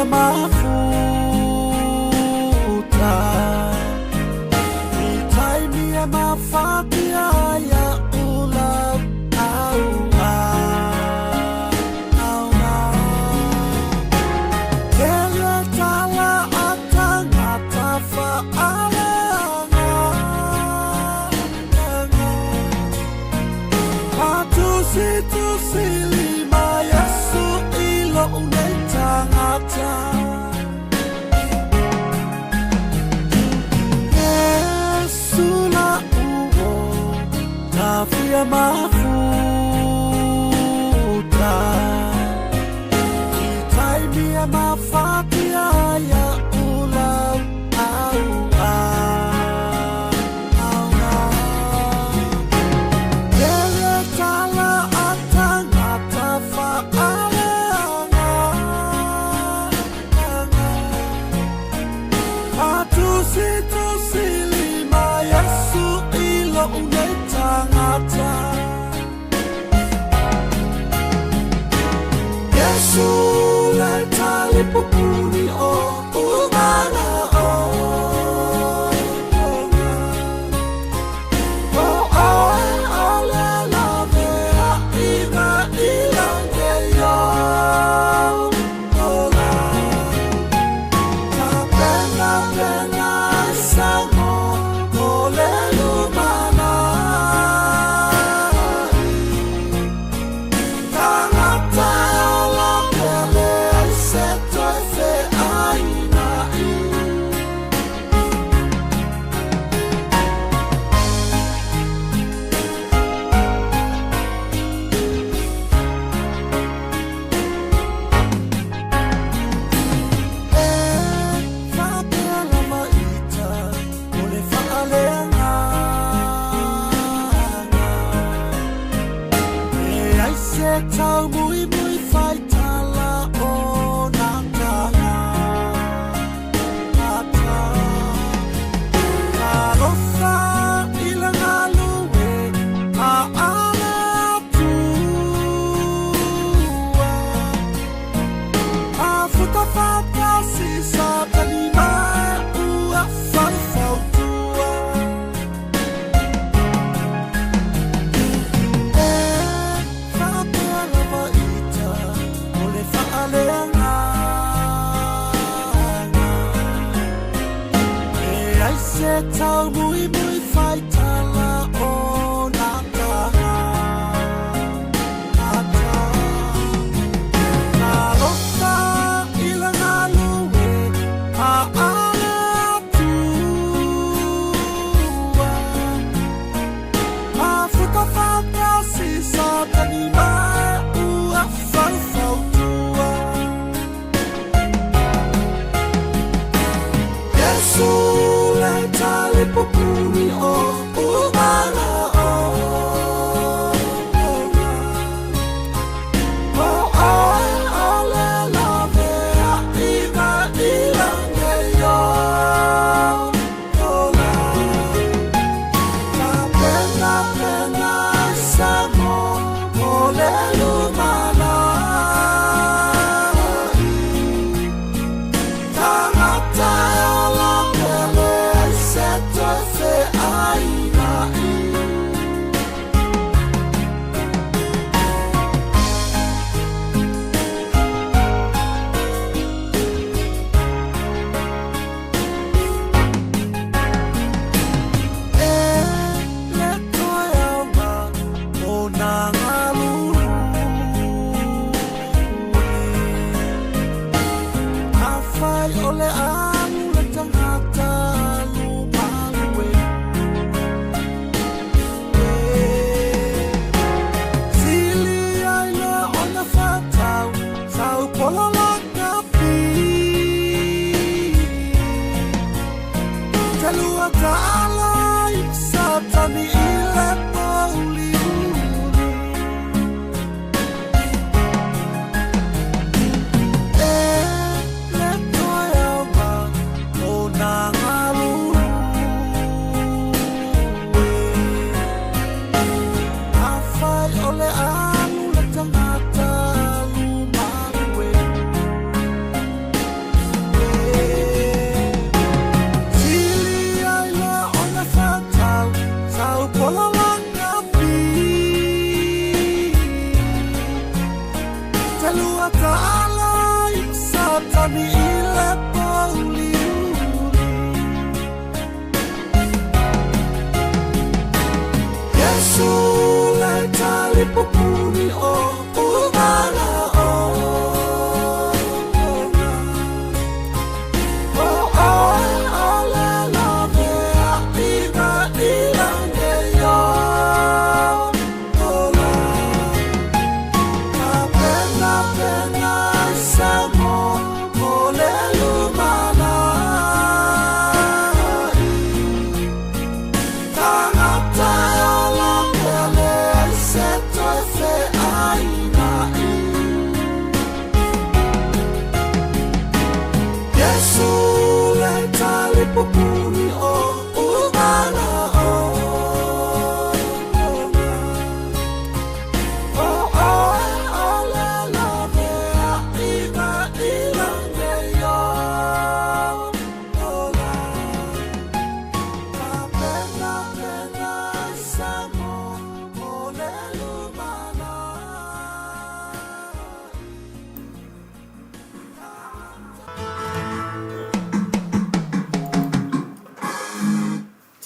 Tafia mafuta Itaimia mafatia ya ula au au na Kele tala atanga tafa alanga Atusi tusi lima Yesu ilo unetangata Yesu la uo tafia mafuta Itaimia mafatia ya ula au au na Kele tala atanga tafa alanga Atusi tusi lima Yesu ilo unetangata Yesu le talipupuni o umana o O ae ale la mea ina ilange yo Ola Ta pena pena sango o le lumana Tangata la pele ai se toe fe aina i. E whapea lava ita o le whaaleanga. E ai se tau mui mui whaitala o nā tanga. Ata. Talofa i le galue a ale atua. A futa whakasi sa tani mai ua wharefautua. E whapea lava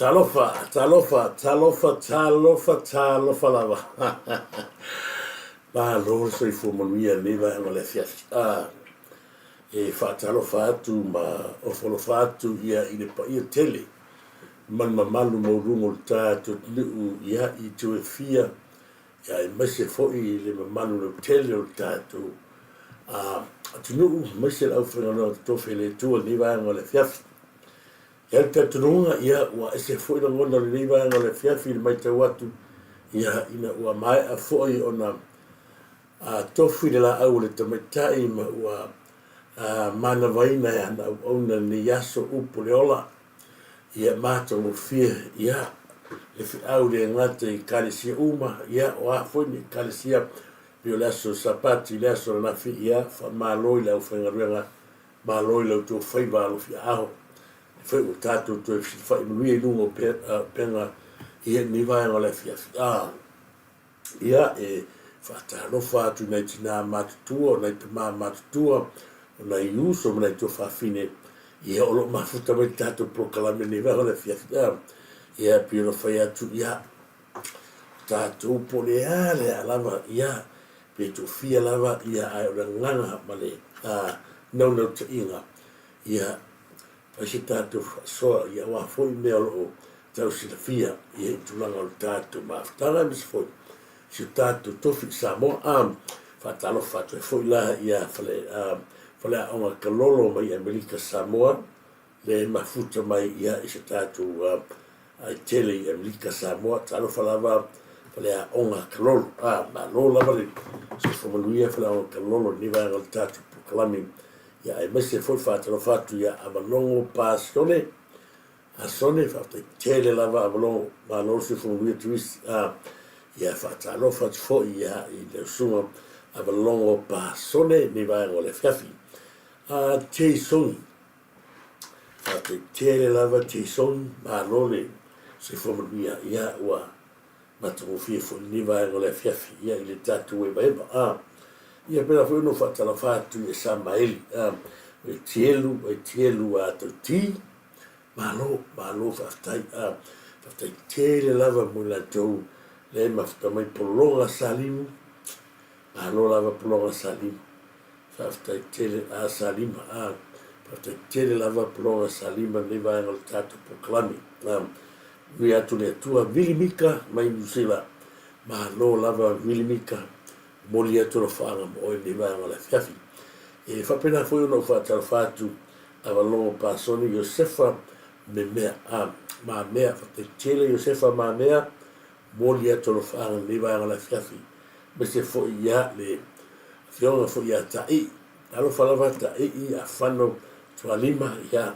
Talofa, talofa, talofa, talofa, talofa lava. Malo le soifua manuia i lenei vaega o le afiafi. Ah, e faatalofa atu ma ofolofa atu ia i le paia tele ma le mamalu maualuga o le tatou atunuu ia i itu e fia ia aemaise foi le mamalu lautele o le tatou atunuu aemaise le aufaigaluega totofi a le Atua i lenei vaega o le afiafi. E i ai le talitonuga, ia, ua ese foi lagona o lenei vaega o le afiafi i le matau atu, ia, ina ua maea foi ona tofi le laau a le tamaitai ma ua manavaina e ana auauna lenei aso, upu o le ola, ia matagofie, ia, le feau le gata i Ekalesia uma, ia, o a foi ni Ekalesia, pei o le aso Sapati, le aso ananafi, ia, faamalo i le aufaigaluega Malo i la outou faiva alofiaaho, e fai ua tatou toe fesilafai manuia i luga o upega i lenei vaega o le afiafi. A, ia, e faatalofa atu i nai tinā matutua, o nai tamā matutua, o nai uso ma nai tuafafine, ia, o lo o mafuta mai le tatou polokalame i lenei vaega o le afiafi. A, ia, e pei ona fai atu, ia, o tatou po o le a le a lava, ia, Pe toafia lava ia ae o le agaga ma le naunautaiga ia fai se tatou faasoa ia aua foi mea o lo o tau silafia ia i tulaga o le tatou mafutaga aemaise foi si o tatou tofi i Samoa. A faatalofa atu ai foi la ia fale faleaoga Kalolo mai Amerika Samoa le mafuta mai ia i se tatou ai tele i Amerika Samoa talofa lava faleaoga Kalolo a malo lava le soifua manuia faleaoga Kalolo i lenei vaega o le tatou polokalame ia aemaise foi faatalofa atu ia Avalogo Pasione Asone faafetai tele lava Avalogo malo le soifua manuia Turisi a ia faatalofa atu foi ia i le usuga Avalogo Pasone i lenei vaega o le afiafi a Jason Faafetai tele lava Jason, malo le soifua manuia, ia ua matagofie foi lenei vaega o le afiafi ia i le tatou evaeva. A, ia pēlā foi ona ou faatalofa atu i Samaeli, a, o Tielu, o Tielu a Tauti, malo, malo faafetai, a, faafetai tele lava mo i latou le mafuta mai Pologa Salimu, malo lava Pologa Salimu. Faafetai tele a Salima a Faafetai tele lava Pologa Salima lenei vaega o le tatou polokalame a Manuia atu le Atua Vili Mika mai Niu Sila Malo lava Vili Mika momoli atu alofaaga mo oe lenei vaega o le afiafi E faapena foi ona ou faatalofa atu Avalogo Pasoni Iosefa Memea a Mamea Faafetai tele Iosefa Mamea momoli atu alofaaga lenei vaega o le afiafi aemaise foi ia le Afioga foi ia Taii, talofa lava Taii, Afano, Tualima, ia,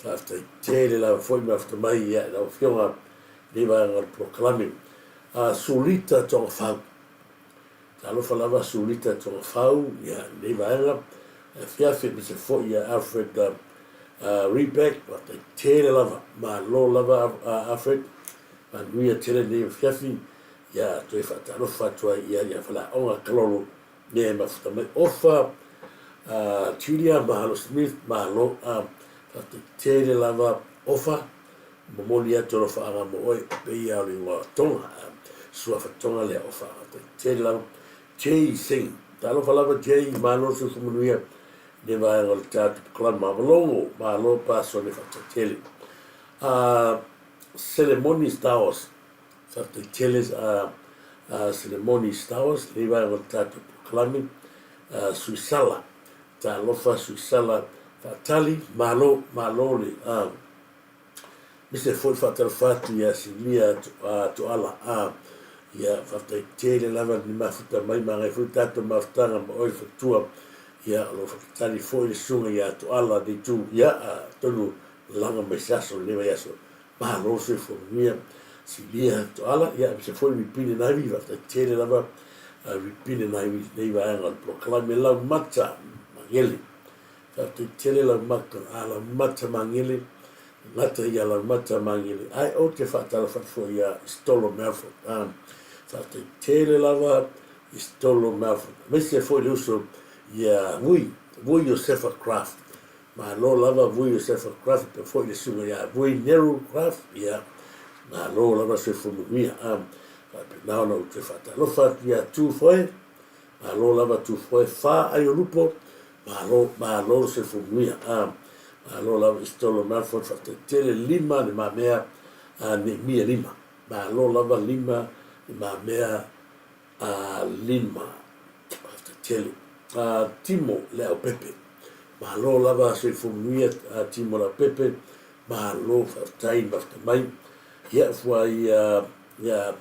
faafetai tele lava foi mafuta mai ia i lau Afioga i lenei vaega o le polokalame. A Sulita Togafau, talofa lava Sulita Togafau ia i lenei vaega, afiafi aemaise foi ia Alfred Reback, faafetai tele lava, malo lava Alfred. Manuia tele lenei afiafi, ia toe faatalofa atu ai ia ia Faleaoga Kalolo mea e mafuta mai. Ofa Julia Mahalo Smith, malo a faafetai tele lava Ofa, momoli atu alofaaga mo oe pei a o le igoa Tonga, suafa Tonga lea Ofa, faafetai tele lava. Jay Singh, talofa lava Jay, malo le soifua manuia i le vaega o le tatou Kalama Malogo, malo Pasone faafetai tele. Selemoni Stowers, faafetai tele Selemoni Stowers, lenei vaega o le tatou polokalame. Suisala, talofa Suisala, faatali, malo, malo le Mese foi faatalofa atu ia Silia Toala, ia faafetai tele lava ni mafuta mai magai foi tatou mafutaga ma oe le faletua, ia o lo o fatatali foi le susuga ia Toala nei tu, ia atonu laga mai se aso lenei vaiaso. Malo le soifua manuia Silia Toala, ia aemaise foi Ripine Naivi, faafetai tele lava Ripine Naivi i lenei vaega o le polokalame Laumata Magele. Faafetai tele Laumata, a Laumata Magele, gata ia Laumata Magele, ae ou te faatalofa atu foi ia Istolo Melford. A, faafetai tele lava Istolo Melford, aemaise foi le uso ia Vui, Vui Iosefa Craft. Malo lava Vui Iosefa Craft, faapea foi le susuga ia Vui Nero Craft, ia, malo lava soifua manuia. A, faapena ona ou toe faatalofa atu ia Tufoe, malo lava Tufoe, fa ai o Lupo, malo, malo le soifua manuia. A, malo lava Istolo Melford, faafetai tele, lima le mamea a Neemia lima. Malo lava lima le mamea a lima. Faafetai tele. A Timo Leaupepe. Malo lava soifua manuia Timo Leaupepe. Malo faafetai mafuta mai. Ia fua ia ia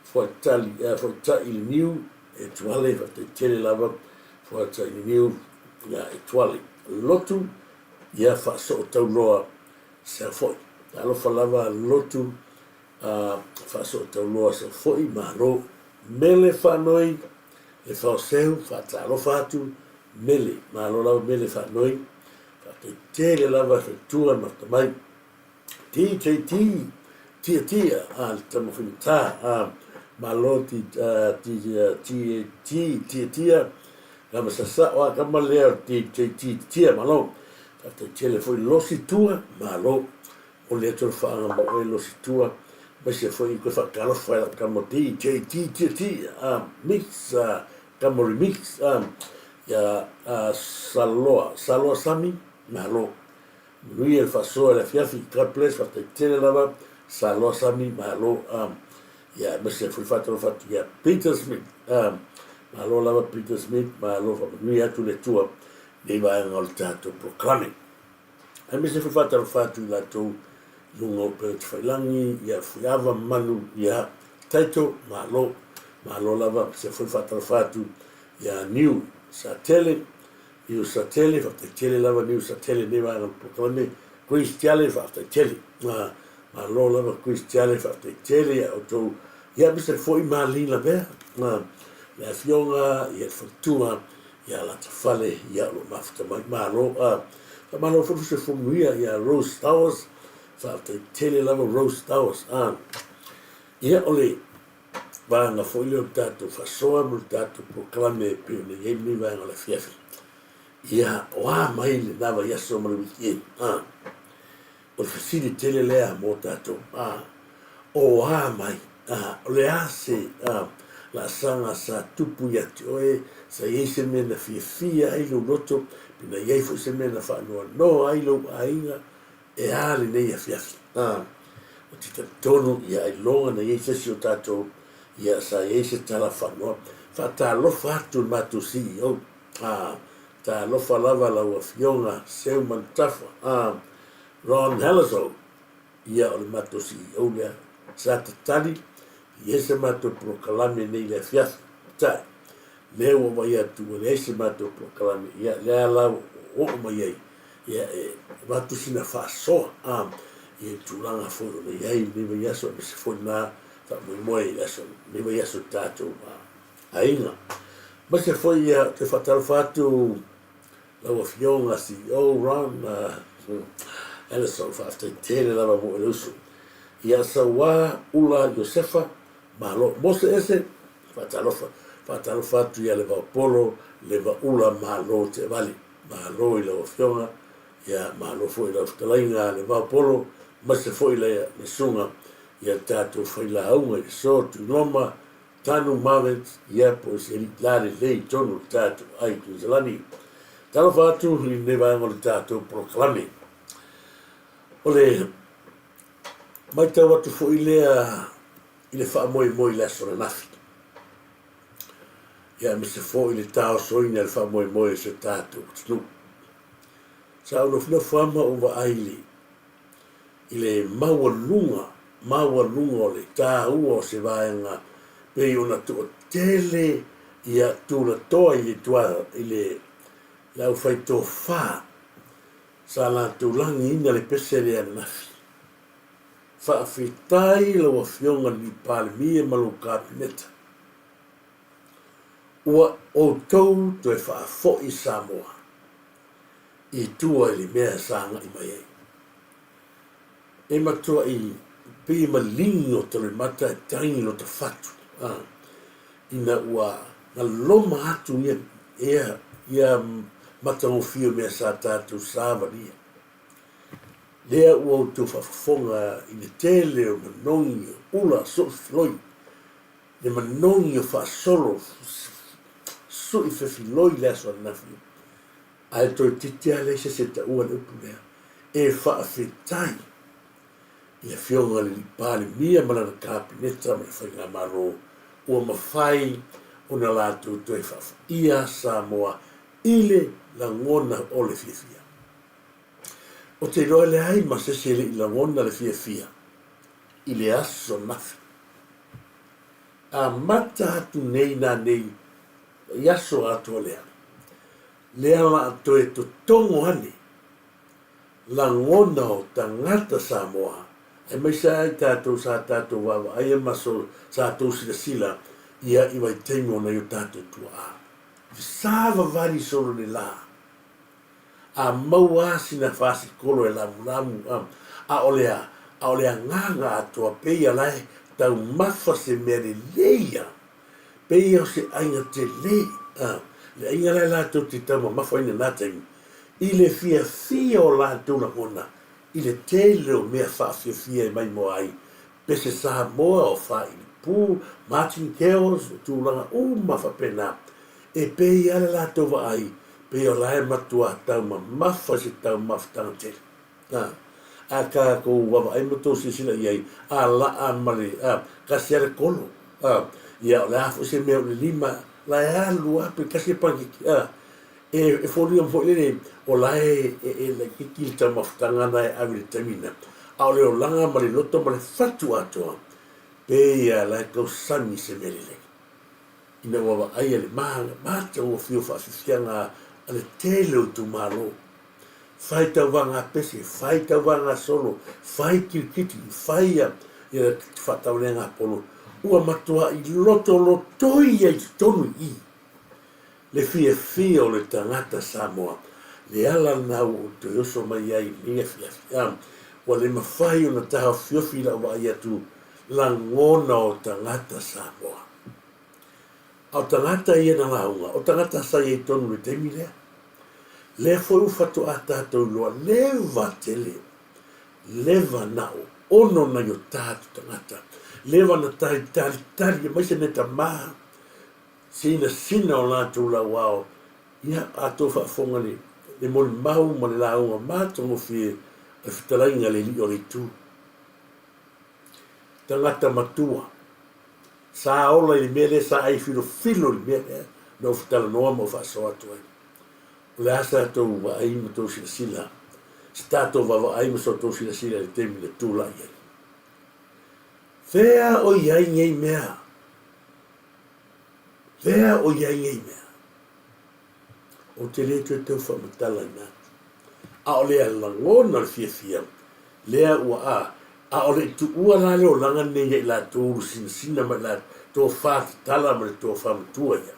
fuaitali fuaitai le niu e tuale faafetai tele lava fuaitai le niu ia e tuale. Lotu ia faasoo tauloa sea foi. Talofa lava lotu a faasootauloa sau foi malo. Mele faanoi le faosehu faatalofa atu mele malo lava mele faanoi faafetai tele lava faletua le mafuta mai DJT tia tia a le tama faigata a malo DJT tia tia kama sasao a kama lea DJT tia malo faafetai tele foi losi tua malo O lea toe faaga ma oe losi tua aemaise foi koe faatalofa i lau tama DJ TTT mix tama remix ia Saloa Saloa Sami malo manuia le faasoa i le afiafi God bless faafetai tele lava Saloa Sami malo ia aemaise foi faatalofa atu ia Peter Smith malo lava Peter Smith malo faamanuia atu le Atua i lenei vaega o le tatou polokalame. Aemaise foi faatalofa atu i latou i luga o upega tafailagi, ia Fuiava Manu, ia Taito, malo, malo lava. Aemaise foi faatalofa atu ia Niu Satele, Niu Satele, faafetai tele lava Niu Satele i lenei vaega o le polokalame. Grace Tiale, faafetai tele. Malo lava Grace Tiale, faafetai tele ia outou. Ia aemaise foi Mali Lavea, le afioga ia le faletua ia Latafale ia o lo o mafuta mai. Malo a. Faamalo foi le soifua manuia ia Rose Towers. Faafetai tele lava Rose Towers. A. Ia o le vaega foi lea o le tatou faasoa ma le tatou polokalame e pei ona i ai lenei vaega o le afiafi. Ia, o a mai lena vaiaso ma le weekend? A. O le fesili tele lea mo tatou, a, o a mai, a, o le a se, a, laasaga sa tupu ia te oe, sa i ai se mea na fiafia ai lou loto, pe na i ai foi se mea na faanoanoa ai lou aiga, e a lenei afiafi, a, ou te talitonu ia ailoga na i ai se isi o tatou, ia, sa i ai se tala faanoanoa. Faatalofa atu i le matou CEO, a, Talofa lava lau Afioga Seu Manutafa, a Ron Halazo, ia o le matou CEO lea sa tatali i ai se matou polokalame nei i le afiafi. Peitai, lea ua vaai atu ua leai se matou polokalame, ia lea la ua oo mai ai, ia e avatu sina faasoa, a, i le tulaga foi o le i ai i lenei vaiaso aemaise foi lena faamoemoe i le aso, lenei vaiaso i tatou aiga. Aemaise foi ia ou te faatalofa atu lau Afioga CEO Ron Ellison, faafetai tele lava mo le uso. Ia Sauā Ula Iosefa, malo. Mose Ese, faatalofa. Faatalofa atu ia Levaopolo Levaula, malo teevale. Malo i lau Afioga, ia malo foi i lau fetalaiga Levaopolo, aemaise foi le susuga ia tatou failauga i le aso Tuiloma, Tanu Margaret, ia po o se alii lalelei i totonu o le tatou ai Tuisalani. Talofa atu i lenei vaega o le tatou polokalame. O le matau atu foi lea i le faamoemoe i le aso ananafi, ia aemaise foi le taosoina i le faamoemoe o si o tatou atunuu. Sa ou nofonofo lava ma ou vaai i le i le maualuga, maualuga o le taua o se vaega pei ona toatele ia tulatoa i le i le le aufaitofa sa latou lagiina le pese lea ananafi. Faafetai i lau Afioga i le Palemia ma lou Kapeneta ua outou toe faafoi Samoa i tua i le mea sa agai mai ai. E matuai pei maligi o Tolemata e tagi lota fatu ina ua galoma atu ia ia ia matagofie o mea sa tatou savalia. Lea ua outou faafofoga i le tele o manogi o ula soo filoi, le manogi o faasolo sui fefiloi i le aso ananafi, ae toeitiiti lava leai se isi e taua le upu lea, e faafetai i le Afioga i le Palemia ma lana Kapeneta ma le Faigamalo ua mafai ona latou toe faafoia Samoa i le lagona o le fiafia. Ou te iloa e leai ma se isi e le i lagona le fiafia i le aso nafi. Amata atu nei nanei i aso atoa lea, lea la a toe totogo ane lagona o tagata Samoa, aemaise lava i tatou sa tatou vaavaaia ma sa tou silasila ia i vaitaimi o nai o tatou tuaa. Fesavavali solo le la. A maua a sina fasikolo e lamulamu a, ʻaʻole a, ʻaʻole agaga atoa pēia la e taumafa se mea lelei a, pēia o se ʻaiga tele a, le ʻaiga la e latou te taumamafa ai nena taimi, i le fiafia o latou lagona i le tele o mea faafiafia e maimoa ai pese Samoa o Faailupu, Martin Kells, o tulaga uma faapena, e pei lava le latou vaai, pei o la e matua taumamafa i se taumafataga tele. A, a tatou vaavaai ma tou silasila i ai, a laa ma le, a, tasi lava le kolo, a, ia o le a foi se mea o le lima, la e alu lava pe tasi le panikeke, a. E foliga foi lele o la e e laitiiti le taumafataga na e ave i le taimi lena, a o le olaga ma le loto ma le fatu atoa, pei a la e tausami se mea lelei. Ina ua vaaia le matagofie o faafiafiaga a le tele o itumalo, fai tauvaga pese, fai tauvaga solo, fai kirikiti, fai ia faatauleaga polo, ua matuai lotolotoi ai i totonu i i. Le fiafia o le tagata Samoa, le ala lena ua ou toe oso mai ai i lenei afiafi. A, ua le mafai ona taofiofi i lau vaai atu lagona o tagata Samoa. A o tagata ia na lauga, o tagata sa i ai tonu i le taimi lea. Lea foi ua faatoa tatou iloa leva tele, leva na o ono nai o tatou tagata, leva na talitali aemaise nai tama, Sinasina o latou lauao, ia a tou faafofoga le le molimau ma le lauga matagofie o le fetalaiga a le Alii o le Itu. Tagata matua, sa ola i le mea lea sa ai filofilo i le mea lea na ou fetalanoa ma ou faasoa atu ai. O le a sa tou vaai ma tou silasila, sa tatou vaavaai ma sa tou silasila i le taimi na tulai ai. Fea o i ai nei mea? Fea o i ai nei mea? Ou te le toe tau faamatalaina atu. ʻAʻole a lagona le fiafia, lea ua a, ʻaʻole i tuua la le olaga nei ia i latou ulu sinasina ma i latou tofa tatala ma le tofa matua ia.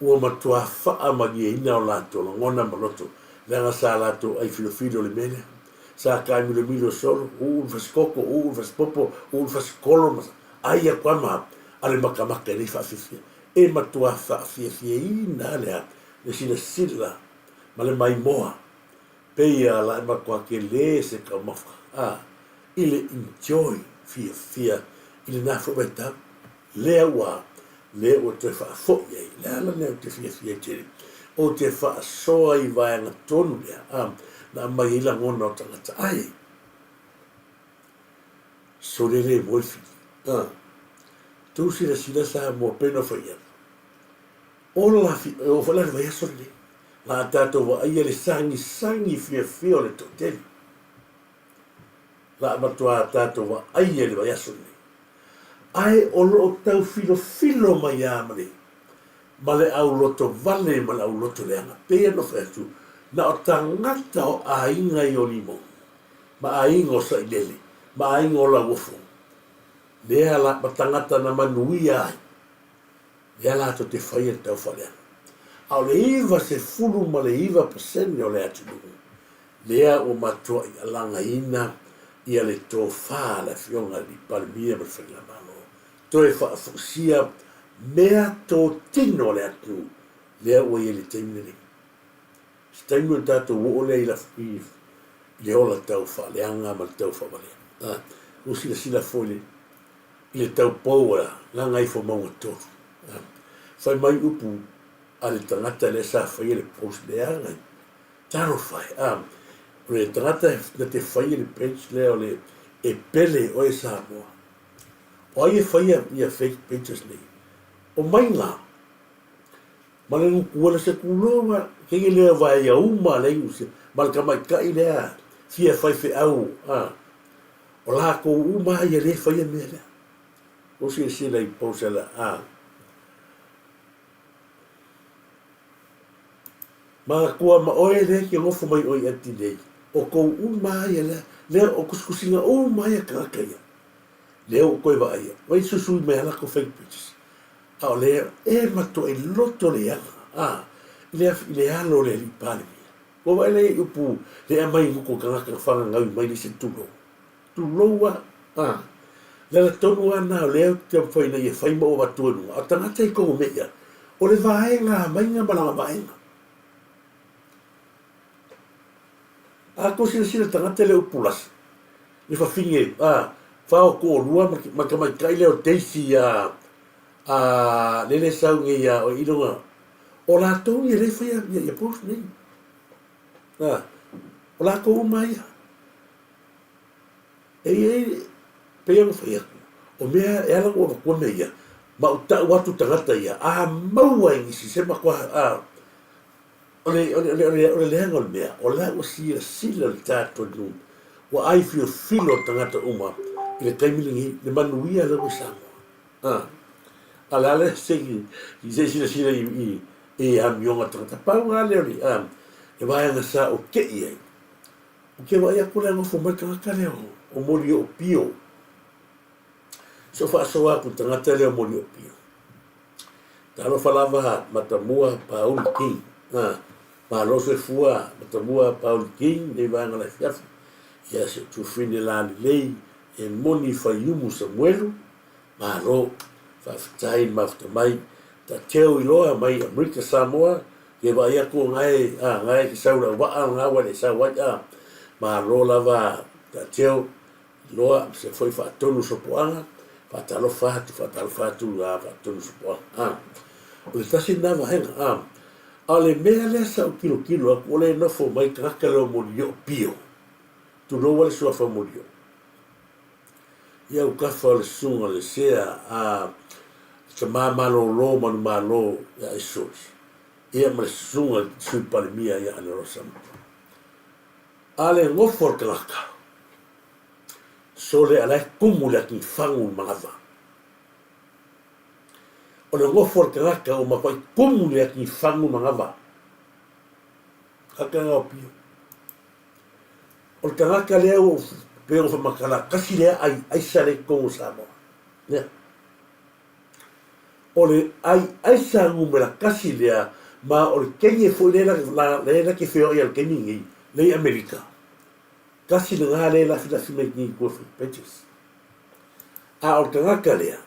Ua matuā faamalieina o latou lagona ma loto, leaga sa latou ʻai filofilo i le mea lea. Sa taamilomilo solo, uu le fasikoko, uu le fasipopo, uu le fasikolo ma ai aku lava ma a le makamaka e le faafiafia. E matuā faafiafiaina lava le a le silasila ma le maimoa pei a la e matuā tele se taumafa a i le enjoy fiafia i lena foi vaitau. Lea ua lea ua toe faafoi ai. Le a la mea ou te fiafia ai tele? Ou te faasoa i vaega tonu lea a na aumai ai lagona o tagata ae sole le moe fili. A tou silasila Samoa pei ona fai atu, ola fi, e oo foi la i le vaiaso lenei, la a tatou vaaia le sagisagi fiafia o le toatele. La a matua tatou vaaia i le vaiaso lenei. Ae o lo o tau filofilo mai lava ma le ma le auloto vale ma le auloto leaga. Pei ona fai atu, na o tagata o aiga i Olimo, ma aiga o Sailele, ma aiga o Lauofo, lea la, ma tagata na manuia ai, lea latou te faia le tau faaleaga. A o le 99% o le atunuu, lea ua matuai alagaina ia le tofa a le Afioga i le Palemia ma le Faigamalo, toe faafoisia mea totino a le atunuu lea ua i ai i le taimi lenei. Se taimi ona tatou oo lea i la, i le ola tau faaleaga ma le tau faavalea. A, ua silasila foi le, i le tau pou a Gagaifomauga 3. A, fai mai upu a le tagata lea sa faia le post leaga i Talofa e, a, o le tagata na te faia le page lea o le E Pele Oe Samoa. O ai e faia ia fake pages nei? O maiga ma le nukuela se tulou a, kei lea vae ia uma le iu ma le tamaitai lea fia faifeau a, o lakou uma a ia le faia mea lea. Ua silasila i post a, a. Manatua ma oe lea e te nofo mai oe i Ati nei, o kou uma lava ia lea, lea o tusitusiga uma ia tagata ia, lea ua toe vaaia, vai susui mai lava latou fake pages, a o lea e matuai loto leaga a, i le i le alo o le alii Palemia. Ua vaai la i upu le aumai i gutu o tagata na fagagau mai le isi tulou. Tulou a, a. Le ala tonu lava lena o lea ou te taumafai ina ia fai ma ou avatua i luga, a o tagata i kou mea ia, o le vaega amaiga ma lana vaega. A tou silasila i le tagata lea upu lasi, le fafine, a, fao toalua ma, ma le tamaitai lea o Daisy a, a, lele e sau nei ia oe i lona, o latou ia lea e faia ia, ia post nei. A, o latou uma ia. E i ai, pei ona fai atu, o mea e ala ona ou avatua mea ia, ma ou tau atu tagata ia, a maua e nisi se matua, a, o le, o le, o le, o le, o le leaga o le mea, o la ua silasila le tatou nuu, ua ai filofilo tagata uma i le taimi lenei, le manuia lea ua i Samoa. A, a le a le se i, se i silasila i, i, i amioga tagata. Pau lava lea o le, a, le vaega sa ou te'i ai, Ou te vaai atu la e nofo mai le tagata lea o Moliopio. Se o faasoa atu i le tagata lea o Moliopio. Talofa lava Matamua Pauli King. Ha, malo soifua Matamua Pauli King nei vaega o le afiafi. Ia si o tufine la lelei e moni Faiumu Samuelu. Malo, faafetai le mafuta mai. Tateo iloa mai Amerika Samoa Ke vaai atu o nae, a, nae ke sau lau waa na ua le sau ai, a. Malo lava Tateo, iloa, se foi faatonu sopoaga, faatalofa atu, faatalofa atu, a, faatonu sopoaga, a. O le tasi lena vaega, a. A o le mea lea sa ou tilotilo atu, o le nofo mai tagata lea o Molioo Pio, tulou a le suafa o Molioo. I autafa o le susuga o le sea a tama malolo manumalo ia Aisoli, ia ma le susuga i le Sui Palemia ia Anerosa. A le nofo a le tagata, sole a la e tumu le atifagu i manava. O le nofo a le tagata ua matuai tumu le atifagu i manava. Tagata na o pio. O le tagata lea ua pei ona faamatala, tasi lea ai aisa lea i totonu o Samoa. Lea. O le ai aisa numera tasi lea, ma o le teine foi lea la, lea la te feoai i le taimi lenei, lea i Amerika. Tasi lena lea e lafilafi mai nei i tua fai pages. A o le tagata lea,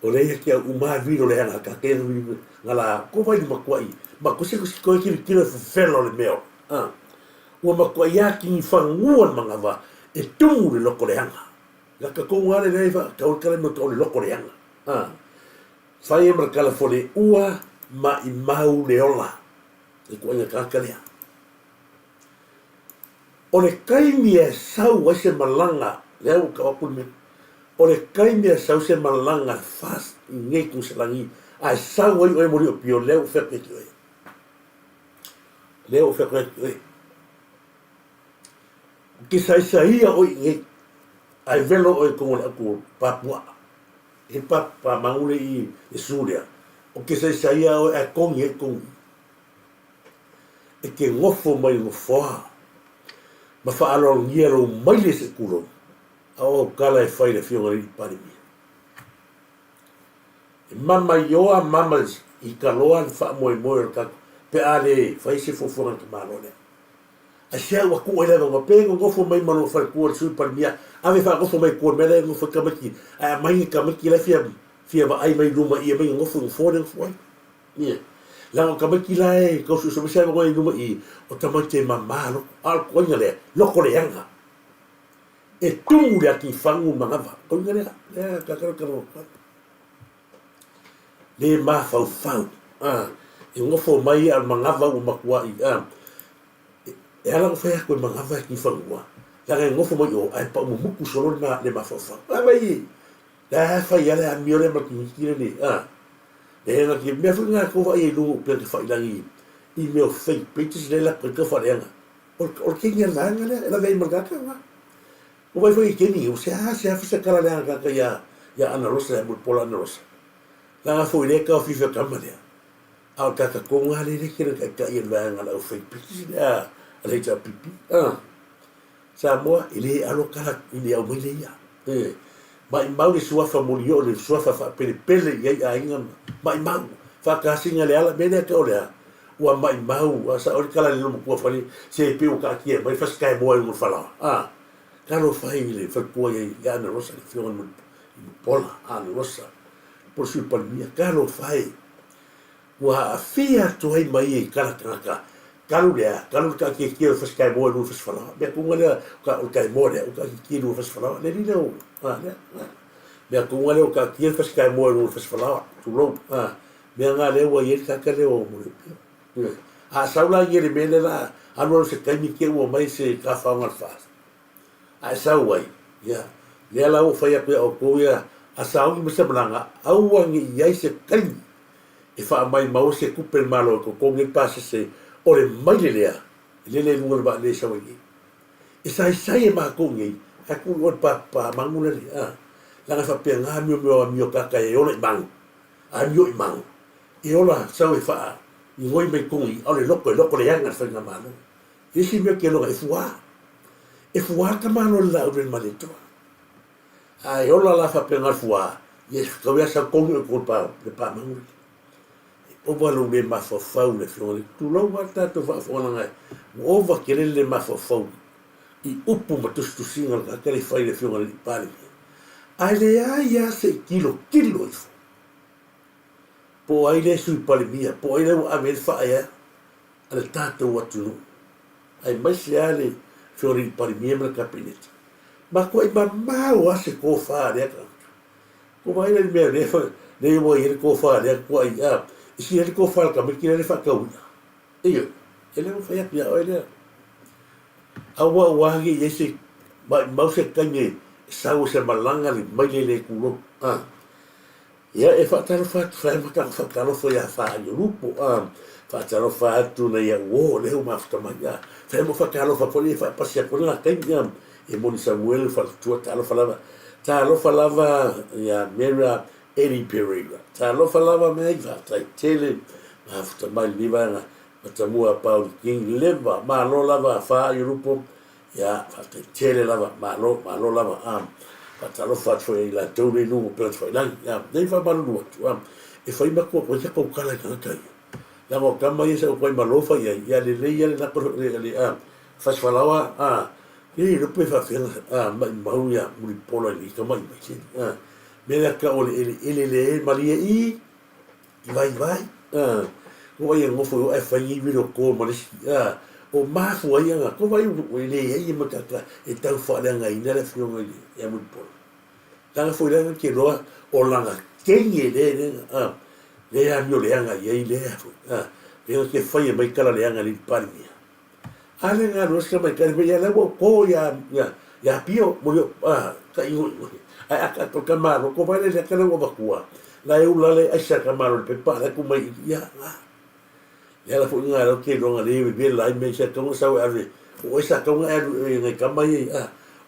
o lea ia te au uma vilo le aga ka te ngala ko vai ma kuai ma ko se ko se ko ki ki le fela o le mea. Ah. Ua matua ia ki fangua le manava e tumu le loko le anga. La ka ko ngale le fa ka o kala mo to le loko le anga. Ah. Fai e ma kala fole ua ma i mau le ola. E kuai ka ka lea. O le taimi e sau ai se malaga, lea ua tau atu le mea, o le taimi e sau se malaga fast i nei Kusalagi ae sau ai oe Moliopio, lea ua fai atu ia te oe. Lea ua fai atu ia te oe. Ou te saisaia oe i nei, ae velo oe i totonu o le autu papuaa. He pa, pa mangule i le su lea. Ou te saisaia oe ae togi ai togi. E te nofo mai nofoa ma faaaloalogia lou maile se tulou, a o au tala e fai i le Afioga i le Alii Palemia. E mama ioa mama i kaloa le faamoemoe o le tatou pe a le fai se fuafuaga a le tamaloa lea. Ae sea ua tuu ai le avanoa pe nonofo mai ma lou faletua le Sui Palemia ave faanofo mai tua i le mea la e nonofo ai tamaiti ae aumai ni tamaiti la e fia fia vaai mai luma i i aumai nonofo i nofoa lea e nofo ai. Ia. Leaga o tamaiti la e tau suesue mai se avanoa i luma i i, o tamaiti e mama loto. A o le koiga lea, loko leaga. E tumu le ati fagu manava. Koiga lea, lea kakalo kalo. Le mafaufau. Ah, e nofo mai a manava ua matuai. Ah, e ala ona fai atu e manava e tifanua. Leaga e nofo mai o, ae pau mumutu solo le mafaufau. A mai, la fai ala amio le ma kimiti le, ah. E na ki mea foi ngā ko vai e lunga upea te whailagi i mea o fake pages le la koe ka whareanga. O le kengi a langa lea, e lawe ai ma le kaka ngā. O vai foi i kengi, o se a se a fisa kala lea kaka ia ia Ana Rosa ia Mulipola Ana Rosa. Langa foi le ka o fifi kama lea. A o kaka ko ngā le le kere kai kai e langa la o fake pages lea a le HRPP. Ah. Samoa, e le alo kala i le au mai le ia. E, maimau le suafa molioo, le suafa faapelepele i ai aiga ma, maimau, faakasiga le ala, mea lea ke o le a, ua maimau, a sao le kala le lomatua fale, se pe ua kaatia mai fasikae moa i luga o le falaoa. A, talofa i le faletua i ia Ana Rosa, le afioga i Mulipola, Ana Rosa, po o le Sui Palemia, talofa e. Ua aafia atu ai ma ia i kala tagata, kalu lea, kalu le taakiekie o le fasikaemoa i luga o le fasifalaoa. Mea tonu lea, o le kaemoa lea, ua taakiekie i luga o le fasifalaoa. Le alii lea o, a, lea, a. Mea tonu lea ua taatia le fasikaemoa i luga o le fasifalaoa, tulou, a. Mea na lea ua i ai le tagata lea o Moliopio. A sau la ia i le mea lea la, alu alu se taimi te i ua mai se tafaoga o le FAST. A e sau ai, ia, lea la ua fai atu ia outou ia, a sauni mai se malaga, aua ne i ai se taimi e faamaimau ai se tupe a le Malo e totogi ai le pasese o le maile lea e lele ai luga o le vaalele e sau ai nei. E saisai e matou nei, ae tuu i o le pa magu lale, a, leaga e faapena amio amio kaka e ola i magu, amio i magu, e ola sau e faa igoi mai tonu i, aole loko e loko leaga le faigamalo. Isi mea ke loa e fuā. E fuā ka malo le laau le maletoa. A e ola la faapena le fuā, ia e kau ia sau tonu e ko pa le pa manguli. E ova lou le mafaufau le afioga le tulou a tatou faafofoga ua ova tele le mafaufau i upu ma tusitusiga o le tagata le fai le afioga i le Palemia. Ae leai lava se i tilotilo ifo po o ai lea Sui Palemia, po o ai lea ua ave i ai le faaea a le tatou atunuu, aemaise lava le Afioga i le Palemia ma le Kapeneta. Matuai mamao lava se tofa a lea tagata. Ua vaai la i le mea lea lea ua i ai le tofa a lea tuai, a, e sili ai le tofa a le tamaiti lea e faatau i'a. Ioe, e le mafai atu ia oe lea. Aua ua agi i ai se maumau se taimi e sau ai se malaga le maile le tulou. A. Ia, e faatalofa atu, fai ma taku faatalofa iā Whaaiolupo, ā, faatalofa atu nei au ō, lea ua mafuta mai, ā, fai ma faatalofa foi e faapasi atu ai ngā taimi, ā, e moni Samuele Faletua, talofa lava, talofa lava iā Mera Eddie Pereira, talofa lava mea i faafetai tele, mafuta mai lenei vaega, Matamua Pauli King, leva, malo lava Whaaiolupo, Ia, faafetai tele lava, malo, malo lava, a, faatalofa atu foi ia i latou nei luga o Pela Tafailagi, ia, nei faamalulu atu, a, e fai matua koe ia kou kala i tagata ia. Leaga o tama ia sa ou toai malofa i ai, ia lelei ia le lako le, le, a, Fasifalaoa, a, le iloa pe faafefea ona maimau ia Mulipola i lenei tama'i mai sini, a. Mea lea tau o le eleele lea e malie i, i vaivai, a. Ko ai e nofo i o ae fai nei video call ma le isi, a. O mafua ai ana, ko vai e leai e matata e tau faaleagaina le afioga i le, ia Mulipola. Leaga foi lea na te iloa o lana teine lea lea a lea amio leaga i ai lea foi a lea na te faia mai tala leaga i le Palemia. A lea na alu ai se tamaitai fai mai ia lea ua ou to ia ia ia Pio mo le a ka i ae a ka ka malo ko vai lea ka lea ua avatua la e ula le aisa ka malo le pepa la ku mai ia la Le ala foi lena lea ou te iloa na le vevela ai mea i sa tau na sau e ave o oe sa tau na e alu e nai tama ia a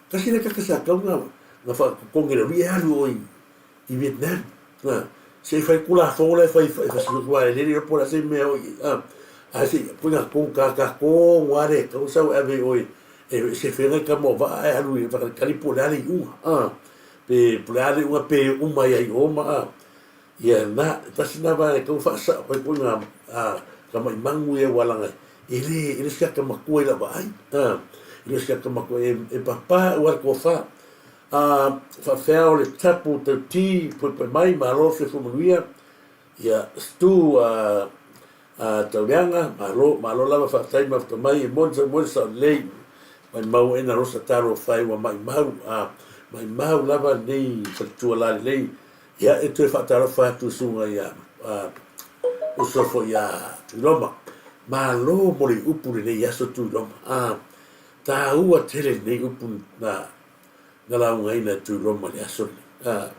tasi lea tagata sa tau na na faatotogi e le alii e alu oe i Vietnam a se i fai Tulafono la e fai e fasioti aua e le iloa po o le a se mea o i ai a ae se i pei na tonu tata tonu lava le tau na sau e ave oe e sefe ai nai tama o vaa ae alu e faatalitali po o le a le iuga a pe po o le a le iuga pe uma ai i o ma a Ia na, tasi na vaega e tatau ona faasao ai foi ngā tamaimanu ia ua laga e le, e le o se ata matua i lau vaai, a, e le o se ata matua e, e papa aua le tofa. A, faafefea o le tapu tauti poepoe mai, malo le soifua manuia, ia Stu a, a Tauleaga, malo, malo lava faafetai mafuta mai, e moni sau moni sao lelei, maimau aena rosa talofa e ua maimau, a, maimau lava lenei faletua lalelei. Ia, e toe faatalofa atu i susuga ia uso foi ia Tuiloma. Malo mo le upu lenei aso Tuiloma. A, taua tele lenei upu na, na laugaina e Tuiloma i le aso lenei. A,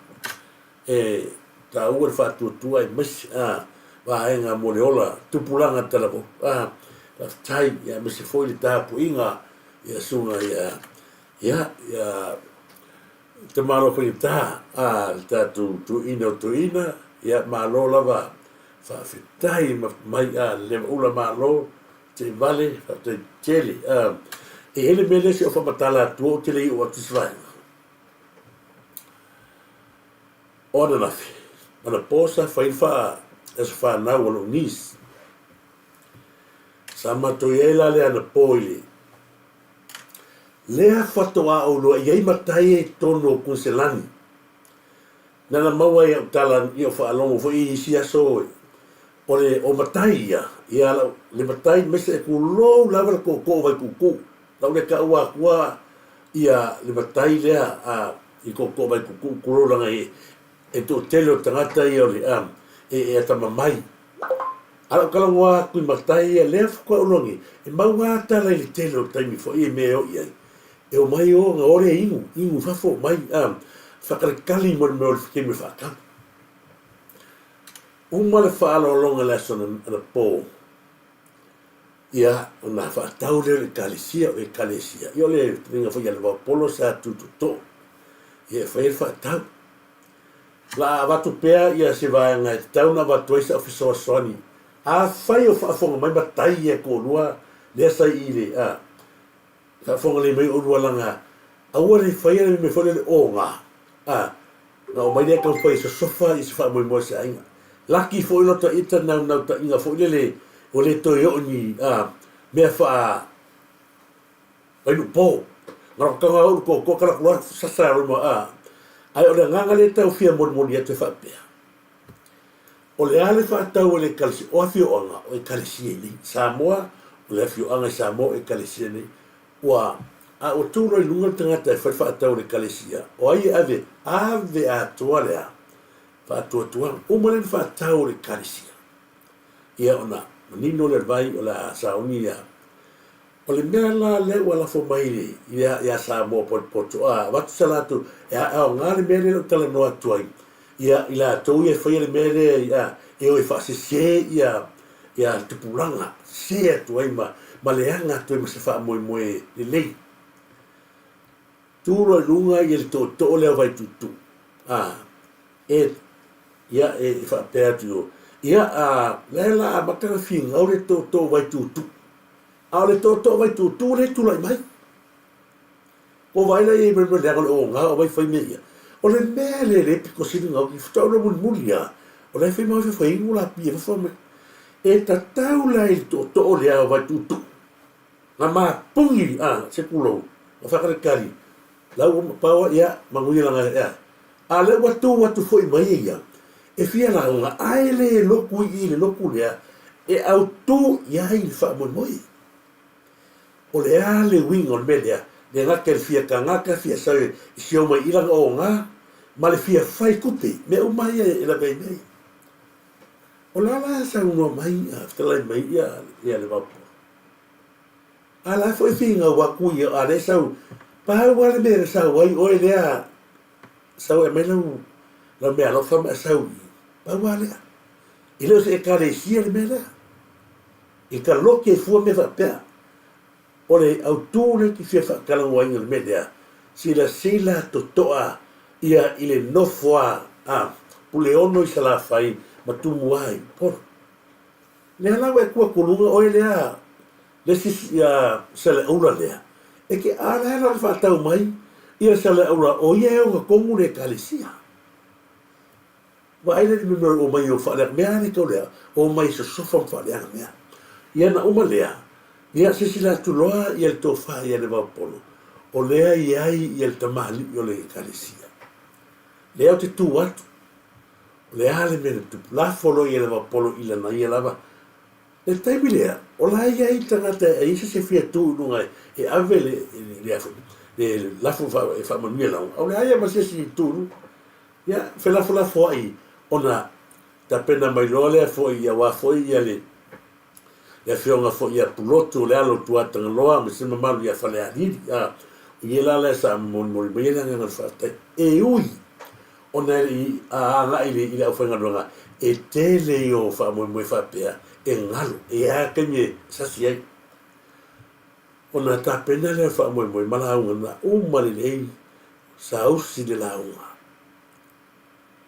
e taua le faatuatua aemaise a, vaega mo le ola tupulaga talavou. A, faafetai, ia, aemaise foi le tapuaiga ia susuga ia, ia, ia Te malo faigata a le tatou tuuina o tuuina ia malo lava faafetai mai a le ula malo te vale faafetai tele a e i ai le mea lea se o faamatala atu ou te le i oo atu i se vaega o ananafi anapo sa fai le faa aso fanau a lou niece sa matou i ai la le anapo i le Lea faatoa ou loa i ai matai e i totonu o Kuiniselani. Na na maua ai au tala i au faalogo foi i isi aso o le o matai ia, ia lau le matai mese e kulou lava le tootoo o Vaituutuu. Lau le taua atua ia le matai lea a i tootoo o Vaituutuu kulou langa e e toatele o tagata ia o le a e e atamamai. A lau talanoa atu i matai ia, lea faatoa ou iloa nei, e mau lava tala i le tele o taimi foi i mea e o i ai. E omai o, ona o lea inu, inu i fafo, omai, a, faatalitali mo le mea o le taimi o le faatau. Uma le faaaloaloga i le aso anapo, ia, ona faatau lea o le ekalesia, o le ekalesia, ia o le fetalaiga foi ia Levaopolo sa tu tootoo, ia e fai ai le faatau. La avatu pea ia se vaega e tatau ona avatu ai sau fesoasoani. Afai o faafofoga mai matai ia toalua lea sa i le a faafofoga lelei mai oulua laga aua le faia le mea foi lele oga a na omai lea taumafai e sosofa ia se faamoemoe o se aiga. Laki foi lota ita naunautaiga foi lele ua le toe oo i ni a mea faa Vailuupo. Galokataga o ulu toatoa ka laku atu sasa roma a. Ae o le agaga lea e tau fia molimoli atu e faapea, o le a le faatau a le Ekalesia, o afioaga o Ekalesia i nei. Samoa, o le afioaga i Samoa o Ekalesia nei. Ua, a ua tu loa i luga le tagata e fai le faatau a le Ekalesia, o ai e ave? Ave atoa le a? Faatuatuaga. Uma lea ona faatau a le Ekalesia. Ia ona manino lea o le vai o le a sauni ia. O le mea la lea ua lafo mai ia Samoa potopoto, a avatu sa latou, e aoga le mea lea ou talanoa atu ai, ia i latou ia e faia le mea lea ia, e o e faasese ia ia tupulaga, sese atu ai ma, ma leaga atu ai ma se faamoemoe lelei. Tu loa i luga ia le tootoo lea o Vaituutuu, a, e, ia, e, e faapea atu i o, ia, a, lea la amata ona finau le tootoo o Vaituutuu. A o le tootoo Vaituutuu lea e tulai mai. Ua vaai la i ai ma le mea leaga o le oga o vai fai mea ia. O le mea lea lea e pito sili ona oti faatoa ou mulimuli lava, o la e fai mai fai inu la pie fafo mai. E tatau la i le tootoo lea o Vaituutuu. Na mapugi a se pulou ma faakalikali la ua pau ia manuia lana ea. A lea ua tu atu foi mai ia e fia lauga ae le lotu i i le lotu lea e autu i ai le faamoemoe. O le a le uiga o le mea lea? Le gata i le fia tagata, fia sau e sio mai i lana oga ma le fia fai tupe, mea uma ia e lave ai mea ia. O le a la saunoa mai a fetalai mai ia ia Levaopolo? A la foi e finau atu ia, a lea e sau, pau lava le mea na sau ai oe lea, sau e aumai lau, lau meaalofa ma e sau i i, pau lava lea. E le o se Ekalesia le mea lea. I ka lote e fua mea faapea. O le autu lea e te fia faatalanoaina i le mea lea, silasila totoa ia i le nofo a Puleono i Salafai ma Tumua i Upolu. Lea la ua e tu atu luga oe lea le isi saleaula lea, e te a la e lana faatau mai ia saleaula o ia e ona tonu le ekalesia. Vaai la i le mea o omai o faaleaga mea a le tau lea, omai sosofa ma faaleaga mea. Ia na uma lea, ia silasila atu loa ia le tofa ia Levaopolo, o lea e i ai ia le tamalii o le ekalesia. Lea ou te tu atu, O le a le mea na tupu? Lafo loa ia Levapolo i lana ia lava. I le taimi lea, o la e i ai tagata e ai se isi e fia tu i luga e ave le, le, le lafo e faamanuia lauga, a o leai lava ma se isi e tu i luga. Ia, felafolafoai ona tapena mai loa lea foi aua foi ia le, le afioga foi ia Pulotu o le alo o Tuatagaloa ma se mamalu ia Falealili. A, o ia la lea sa molimoli mai ai le agaga o le faafetai. E ui ona e le i agai i le aufaigaluega, e tele ia o faamoemoe faapea e galo, e i ai lava taimi e sasi ai. Ona tapena lea o le faamoemoe ma lauga na uma lelei, saausi le lauga.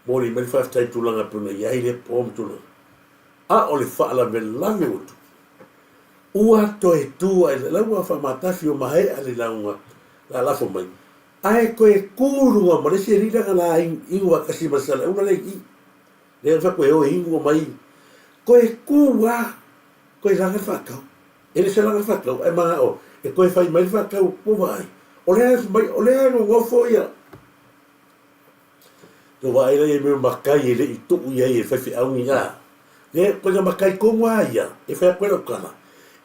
Momoli mai le faafetai i tulaga e pei ona i ai lea po ma tulaga. A o le faalavelave ua tupu, ua toe tu ae la ua faamatafi ua maea le lauga la lafo mai, Ae toe tu i luga ma le isi alii lea na la inu faatasi ma le Saleaula lea i i. Lea na fai atu e o e inu omai. Toe tu lava, toe laga le faatau. E le o se laga le faatau, ae manao e toe fai mai le faatau ua vaai. O lea e mai, o lea e nonofo ia. Ua vaai la i mea matai e le i tuu i ai e faifeau ni a. Lea, koina matai tonu lava ia, e fai atu ai lau tala,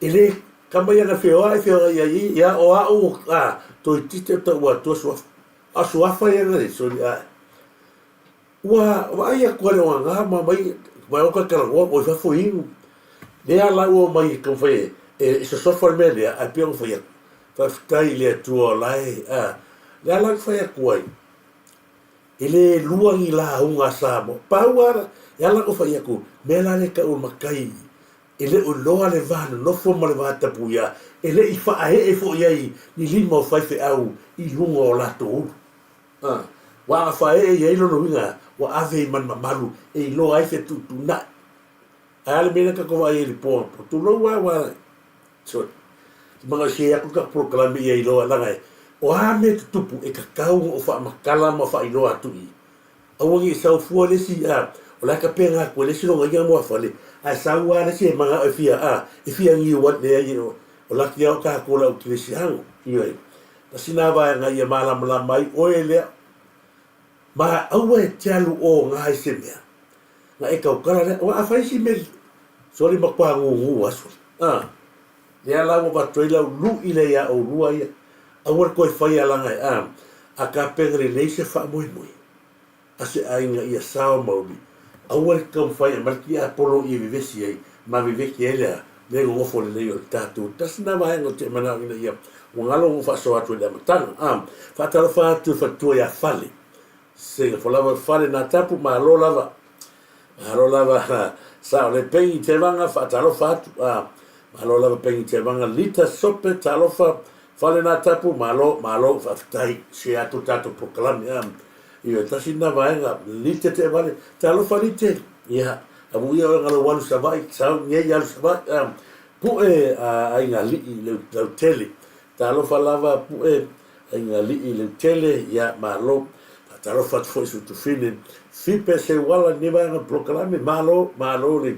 e le Ka mai ana feoai feoai ai ia o a'u a toeitiiti o ta'u atua suafa a suafa ia na soli ae ua vaai atu a le ogaga ma mai mai o talanoa o i fafo inu lea la ua omai e taumafai e sosofa le mea lea ae pei ona fai atu faafetai i le Atua o la e a lea la fai atu ai e le lua ni lauga a Samoa pau a e ala ona fai atu mea la le tau o matai E le o iloa le va nonofo ma le va tapuia, e le i faaee foi i ai ni lima o faifeau i luga o latou ulu. A, ua agafaee i ai lona uiga ua ave i manumamalu e iloa ai fetuutuunai. Ae a le mea lea tatou vaai ai i le po anapo? Tulou lava aua, sorry, te manao e share atu le tatou polokalame ia iloa leaga e, o a mea e tutupu e tatau ona ou faamatala ma faailoa atu i i. Aua ne i sau fua le isi, a, o le a tapena atu e le isi lona i'a muafale, ae sau lava le isi e mana'o e fia, a, e fia niu ai, leai, o, o laki lava o tatou le au kerisiano. Ioe. Tasi na vaega ia malamalama ai oe lea, ma aua e te alu oga i se mea, na e tautala lea, aua a fai si mea, sole matua gūgū lava sole, a, lea la ua avatu ai lau lu'i lea iā ʻolua ia, aua le toe faia leaga e, a, a tapena lelei se faamoemoe a se aiga ia sao maoli, aua le taumafai e aumai le tiapolo i e vevesi ai ma veveki ai le a, le nonofo lelei o le tatou. Tasi lena vaega ou te manao ina ia ua galo ona ou faasoa atu i le amataga. A, faatalofa atu i le faletua ia Fale, Singapore lava Fale Natapu, malo lava. Malo lava Sao le Pengi Tevaga, faatalofa atu. A, malo lava Pengi Tevaga, Lita Sope, talofa, Fale Natapu, malo, malo, faafetai. Share atu le tatou polokalame. A, ioe, tasi lena vaega, Lita Teavale, talofa Lite, ia, amuia oe na lou alu Savaii, sau nei alu Savaii, a, Pue a Aiga Alii Lautele, talofa lava Pue, Aiga Alii Leutele, ia malo. Faatalofa atu foi i Sutufine Fipe Seuala i lenei vaega o le polokalame. Malo, malo le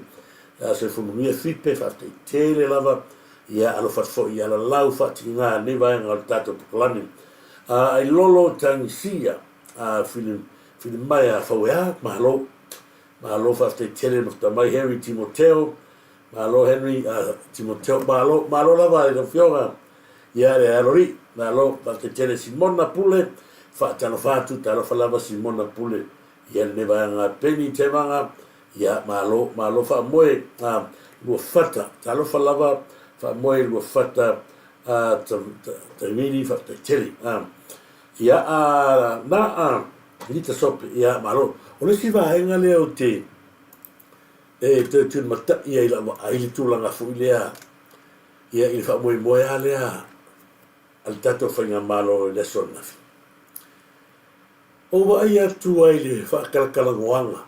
soifua manuia Fipe, faafetai tele lava. Ia, alofa atu foi ia Lalau faatiga lenei vaega o le tatou polokalame. Ailolo Tagisia, Fili, Filimaea Fauea, malo. Malo faafetai tele mafuta mai Henry Timoteo, malo Henry Timoteo, malo, malo lava i lau Afioga ia le Alolii, malo faafetai tele Simona Pule, faatalofa atu, talofa lava Simona Pule ia lenei vaega Penny Tevaga, ia malo, malo faamoe Luafata, talofa lava faamoe Luafata Tavili, faafetai tele. Ia, na Lita Sope, ia malo. O le isi vaega lea ou te e toe tulimatai ai i lau vaai i le tulaga foi lea, ia i le faamoemoe lava lea a le tatou faigamalo i le aso ananafi. Ou vaai atu ai i le faatalatalanoaga,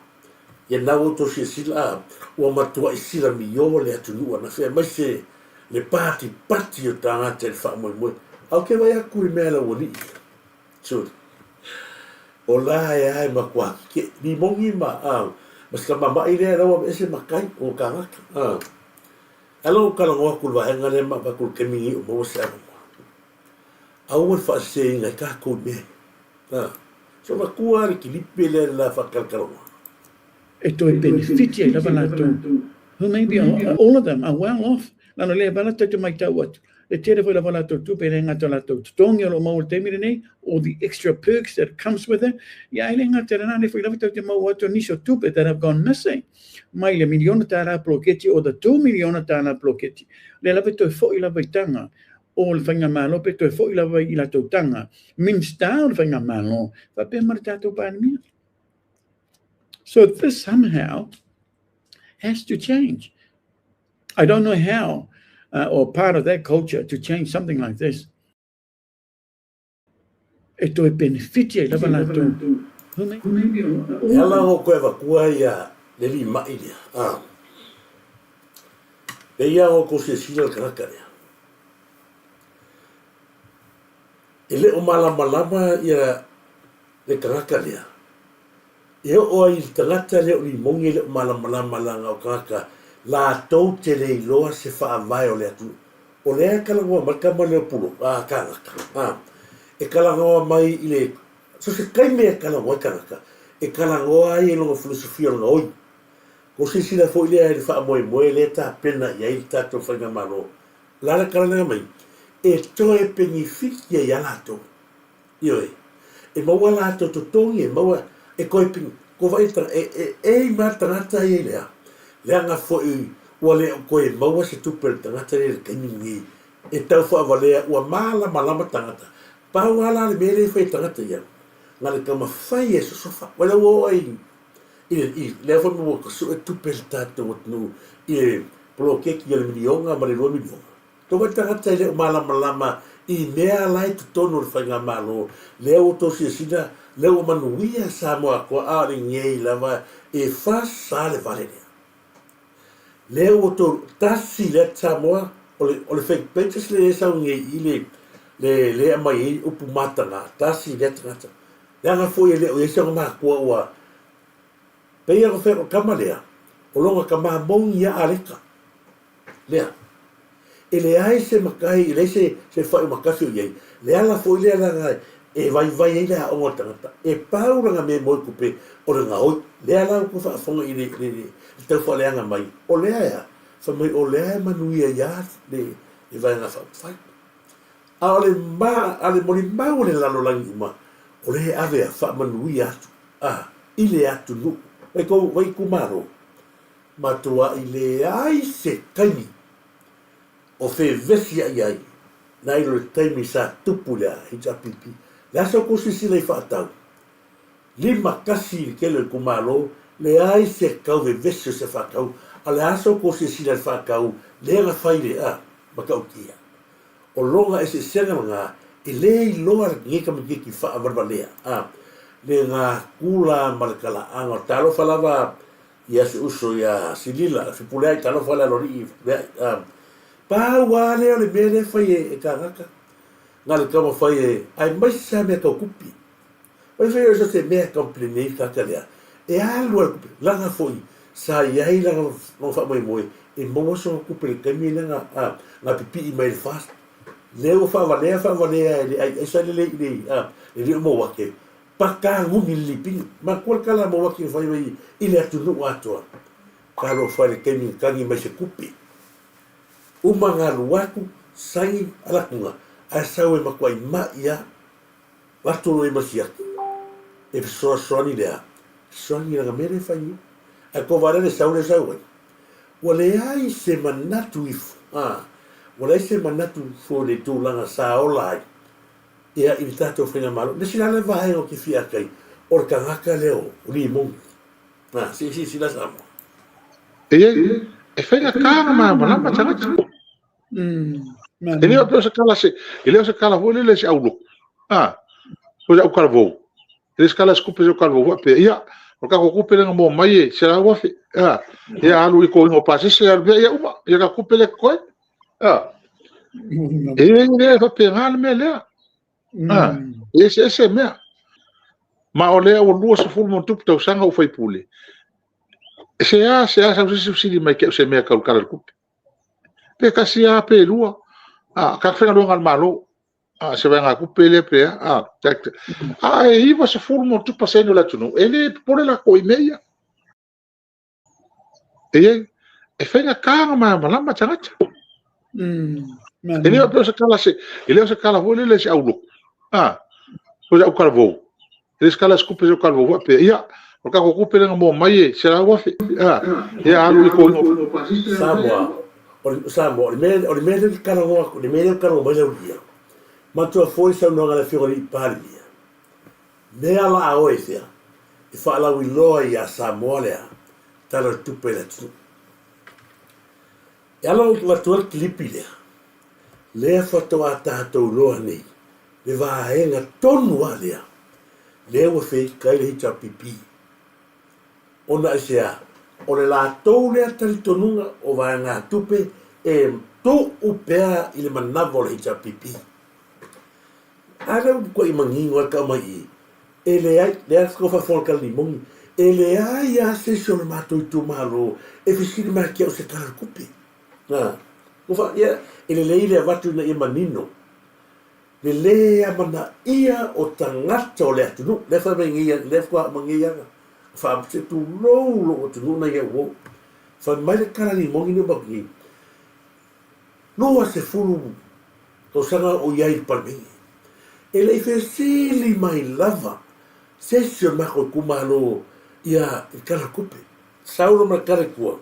ia na ua outou silasila ua matuai silamio le atunuu ananafi aemaise le patipati o tagata i le faamoemoe. Ae ou te vaai atu i le mea a le aualii ia, sole, o la e a e matua tetee, limoni ma, ma si tama ma'i lea la ua aveese ma tai o tagata. Ae la ua ou talanoa atu i le vaega lea ma avatu i le taimi lenei o maua se avanoa. Aua le faaseseina ai tatou i mea ia. So avatua lava le kilipi lea i le la faatalatalanoaga. E toe penefiti ai lava latou who may be all of them are well off leaga o lea vala tatou te matau atu e tele foi lava latou tupe e le gata o latou totogi o lo o maua i le taimi lenei all the extra perks that comes with it ia ae le gata i lena lea foi lava tatou te maua atu nisi o tupe that have gone missing mai le miliona tala poloketi or the $2 miliona poloketi lea lava e toe foi lava i taga o le faigamalo pe toe foi lava i latou taga Minista o le faigamalo faapea ma le tatou Palemia. So this somehow has to change. I don't know how or part of that culture to change something like this. E toe penefiti ai lava latou. E ala ona toe avatua ia le limai lea, a. Pei lava ona outou silasila le tagata lea. E le o malamalama ia le tagata lea. E oo ai i le tagata lea o Limoni e le o malamalama leaga o tagata latou te le iloa se faavae o le atunuu. O lea e talanoa mai le tama lea o Pulo, a, tagata, a, e talanoa mai i le, so se taimi e talanoa ai tagata, e talanoa ai i lona filosofia o lona oi. Ua silasila foi lea i le faamoemoe lea e tapena i ai le tatou faigamalo. O le a le talanoa mai? E toe penefiti ai lava latou. Ioe. E maua latou totogi, e maua, e toe peni, ko vai le e, e, e i ma le tagata ia i le a? Leaga foi ua le o toe maua se tupe a le tagata lea i le taimi lenei e tau faavalea ua malamalama tagata. Pau lava la le mea lea e fai e tagata ia, na le taumafai e sosofa. Ua le ua oo ai i, i, lea foi ua sue tupe le tatou atunuu i le poloketi o le miliona ma le $2 miliona. Tou ai tagata e le o malamalama i mea la i totonu o le faigamalo, lea ua outou silasila, lea ua manuia Samoa atoa, a o lenei lava e fasa le vale lea. Lea ua outou, tasi lea Samoa, o le, o le fake pages lea e sau nei i le, le, le aumai ai upu mataga, tasi lea tagata. Leaga foi e le o i ai se matua ua, pei ona fai atu o le tama lea, o lona tama moni lava Aleka. Lea. E leai se matai, e leai se, se fai o makasi o i ai. Le ala foi lea leaga e vaivai ai le aoga o le tagata, e pau lana mea e moe tupe o le gaoi. Lea la ua faafofoga i le, le, le, le taufaaleaga mai, o lea e a? Fai mai o lea e manuia ai lava le, le Vaega Faaupufai. A o le ma, a le molimau a le lalolagi uma, o lea e ave a faamanuia atu, a, i le atunuu. Vai kou, vai itumalo, Matuai leai se taimi o fevesiaʻi ai nai lo le taimi sa tupu i le HRPP. Le a sa outou silasila i faatau? 51 i le tele o itumalo, leai se tau vevesi o se faatau, a o le a sa outou silasila i le faatau lea na fai i le a matautia? O lona eseesega lena, e le iloa lenei tamaitiiti faavalevalea, a le gakula ma le talaaga o talofa lava Ia si uso ia Silila, Fepuleai, talofa le aloalii Fepuleai. Pau lava lea o le mea lea e fai e kānaka, na le taumafai e, aemaise lava mea tau tupe. Oi fai so se mea e complain ai le tagata lea, e alu lava le tupe, leaga foi sa i ai lana faamoemoe E maua sona tupe i le taimi lea na, a, na pipii mai i le FAST. Lea ua faavalea faavalea e le ai aisa le le i le, a, le le o Mauake, paka gumi le lipini. Manatua le tala a Mauake na fai mai i le atunuu atoa, Talofa i le taimi na tagi mai se tupe. Uma na alu atu, saini alatuga, ae sau e matuai mai a, avatu loa i ma siaki. E fesoasoani le a? Fesoasoani i lana mea lea e fai nei. Ae tou vaai la i le sau lea e sau ai. Ua leai se manatu ifo, a, ua leai se manatu ifo i le tulaga sa ola ai, ia, i le tatou Faigamalo. Le isi la lea vaega ou te fia ata ai, o le tagata lea o Limoni. A, se i silasila Samoa. E i ai, e faigata ona malamalama tagata. E le o pe o se tala se, e le o se tala foi lele se aulotu. A, po o se autalavou. E le o se tala se tupe se autalavou faapea, ia, o le tatou tupe lea na maua mai e $100,000. A, ia alu i le totogiina o pasese, alu pea, ia uma, ia tatou tupe lea e totoe. A, e le faapena le mea lea. A, e eseese mea. Ma o lea ua 20 ma ono tupu tausaga ou faipule. Se a, se a sau se isi fesili mai ke au se mea tau le Tala o le Tupe. Pe tasi lava pe lua. A, tagata faigaluega a le Malo. A, se vaegatupe lea pe a. A, ae 90+ pasene o le atunuu, e le popole latou i mea ia. E i ai, e faigata ona malamalama tagata. E le o pe o se tala se, e le o se tala foi lele se aulotu. A, po o se autalavou. E le o se tala se tupe se autalavou faapea, ia, o le tatou tupe lea na maua mai e $100,000. A, ia alu i le totogiina. Samoa, o le, Samoa, o le mea, o le mea lea ou te talanoa atu, le mea lea ou te talanoa mai Laulia, manatua foi le saunoaga a le Afioga i le Palemia, mea la a oe fea e faalauiloa iā Samoa lea Tala o le Tupe a le atunuu. E ala ona avatu ai le kilipi lea, lea faatoa tatou iloa nei le vaega tonu lava lea, lea ua fake ai le HRPP. Ona aisea? O le latou lea talitonuga o vaegatupe e tuu pea i le manava o le HRPP. A lea ua matuai manino lava le tau mai i i, e leai, lea ua faafofoga le Kalalimoni, e leai lava se isi o le matou itumalo e fesili mai ia te au i se tala o le tupe. A, ua faa, ia, e lelei le avatu ina ia manino le lē amanaia o tagata o le atunuu. Lea fai mai nei, lea faatoa aumai nei aga, faa, se tulou lou atunuu nai au uo. Fai mai le Kalalimoni lea ua avatu nei, 20 tausaga o i ai i le Palemene. E le i fesili mai lava se isi o le matou itumalo ia i le Tala o le Tupe. Sau loa ma le tala i tua,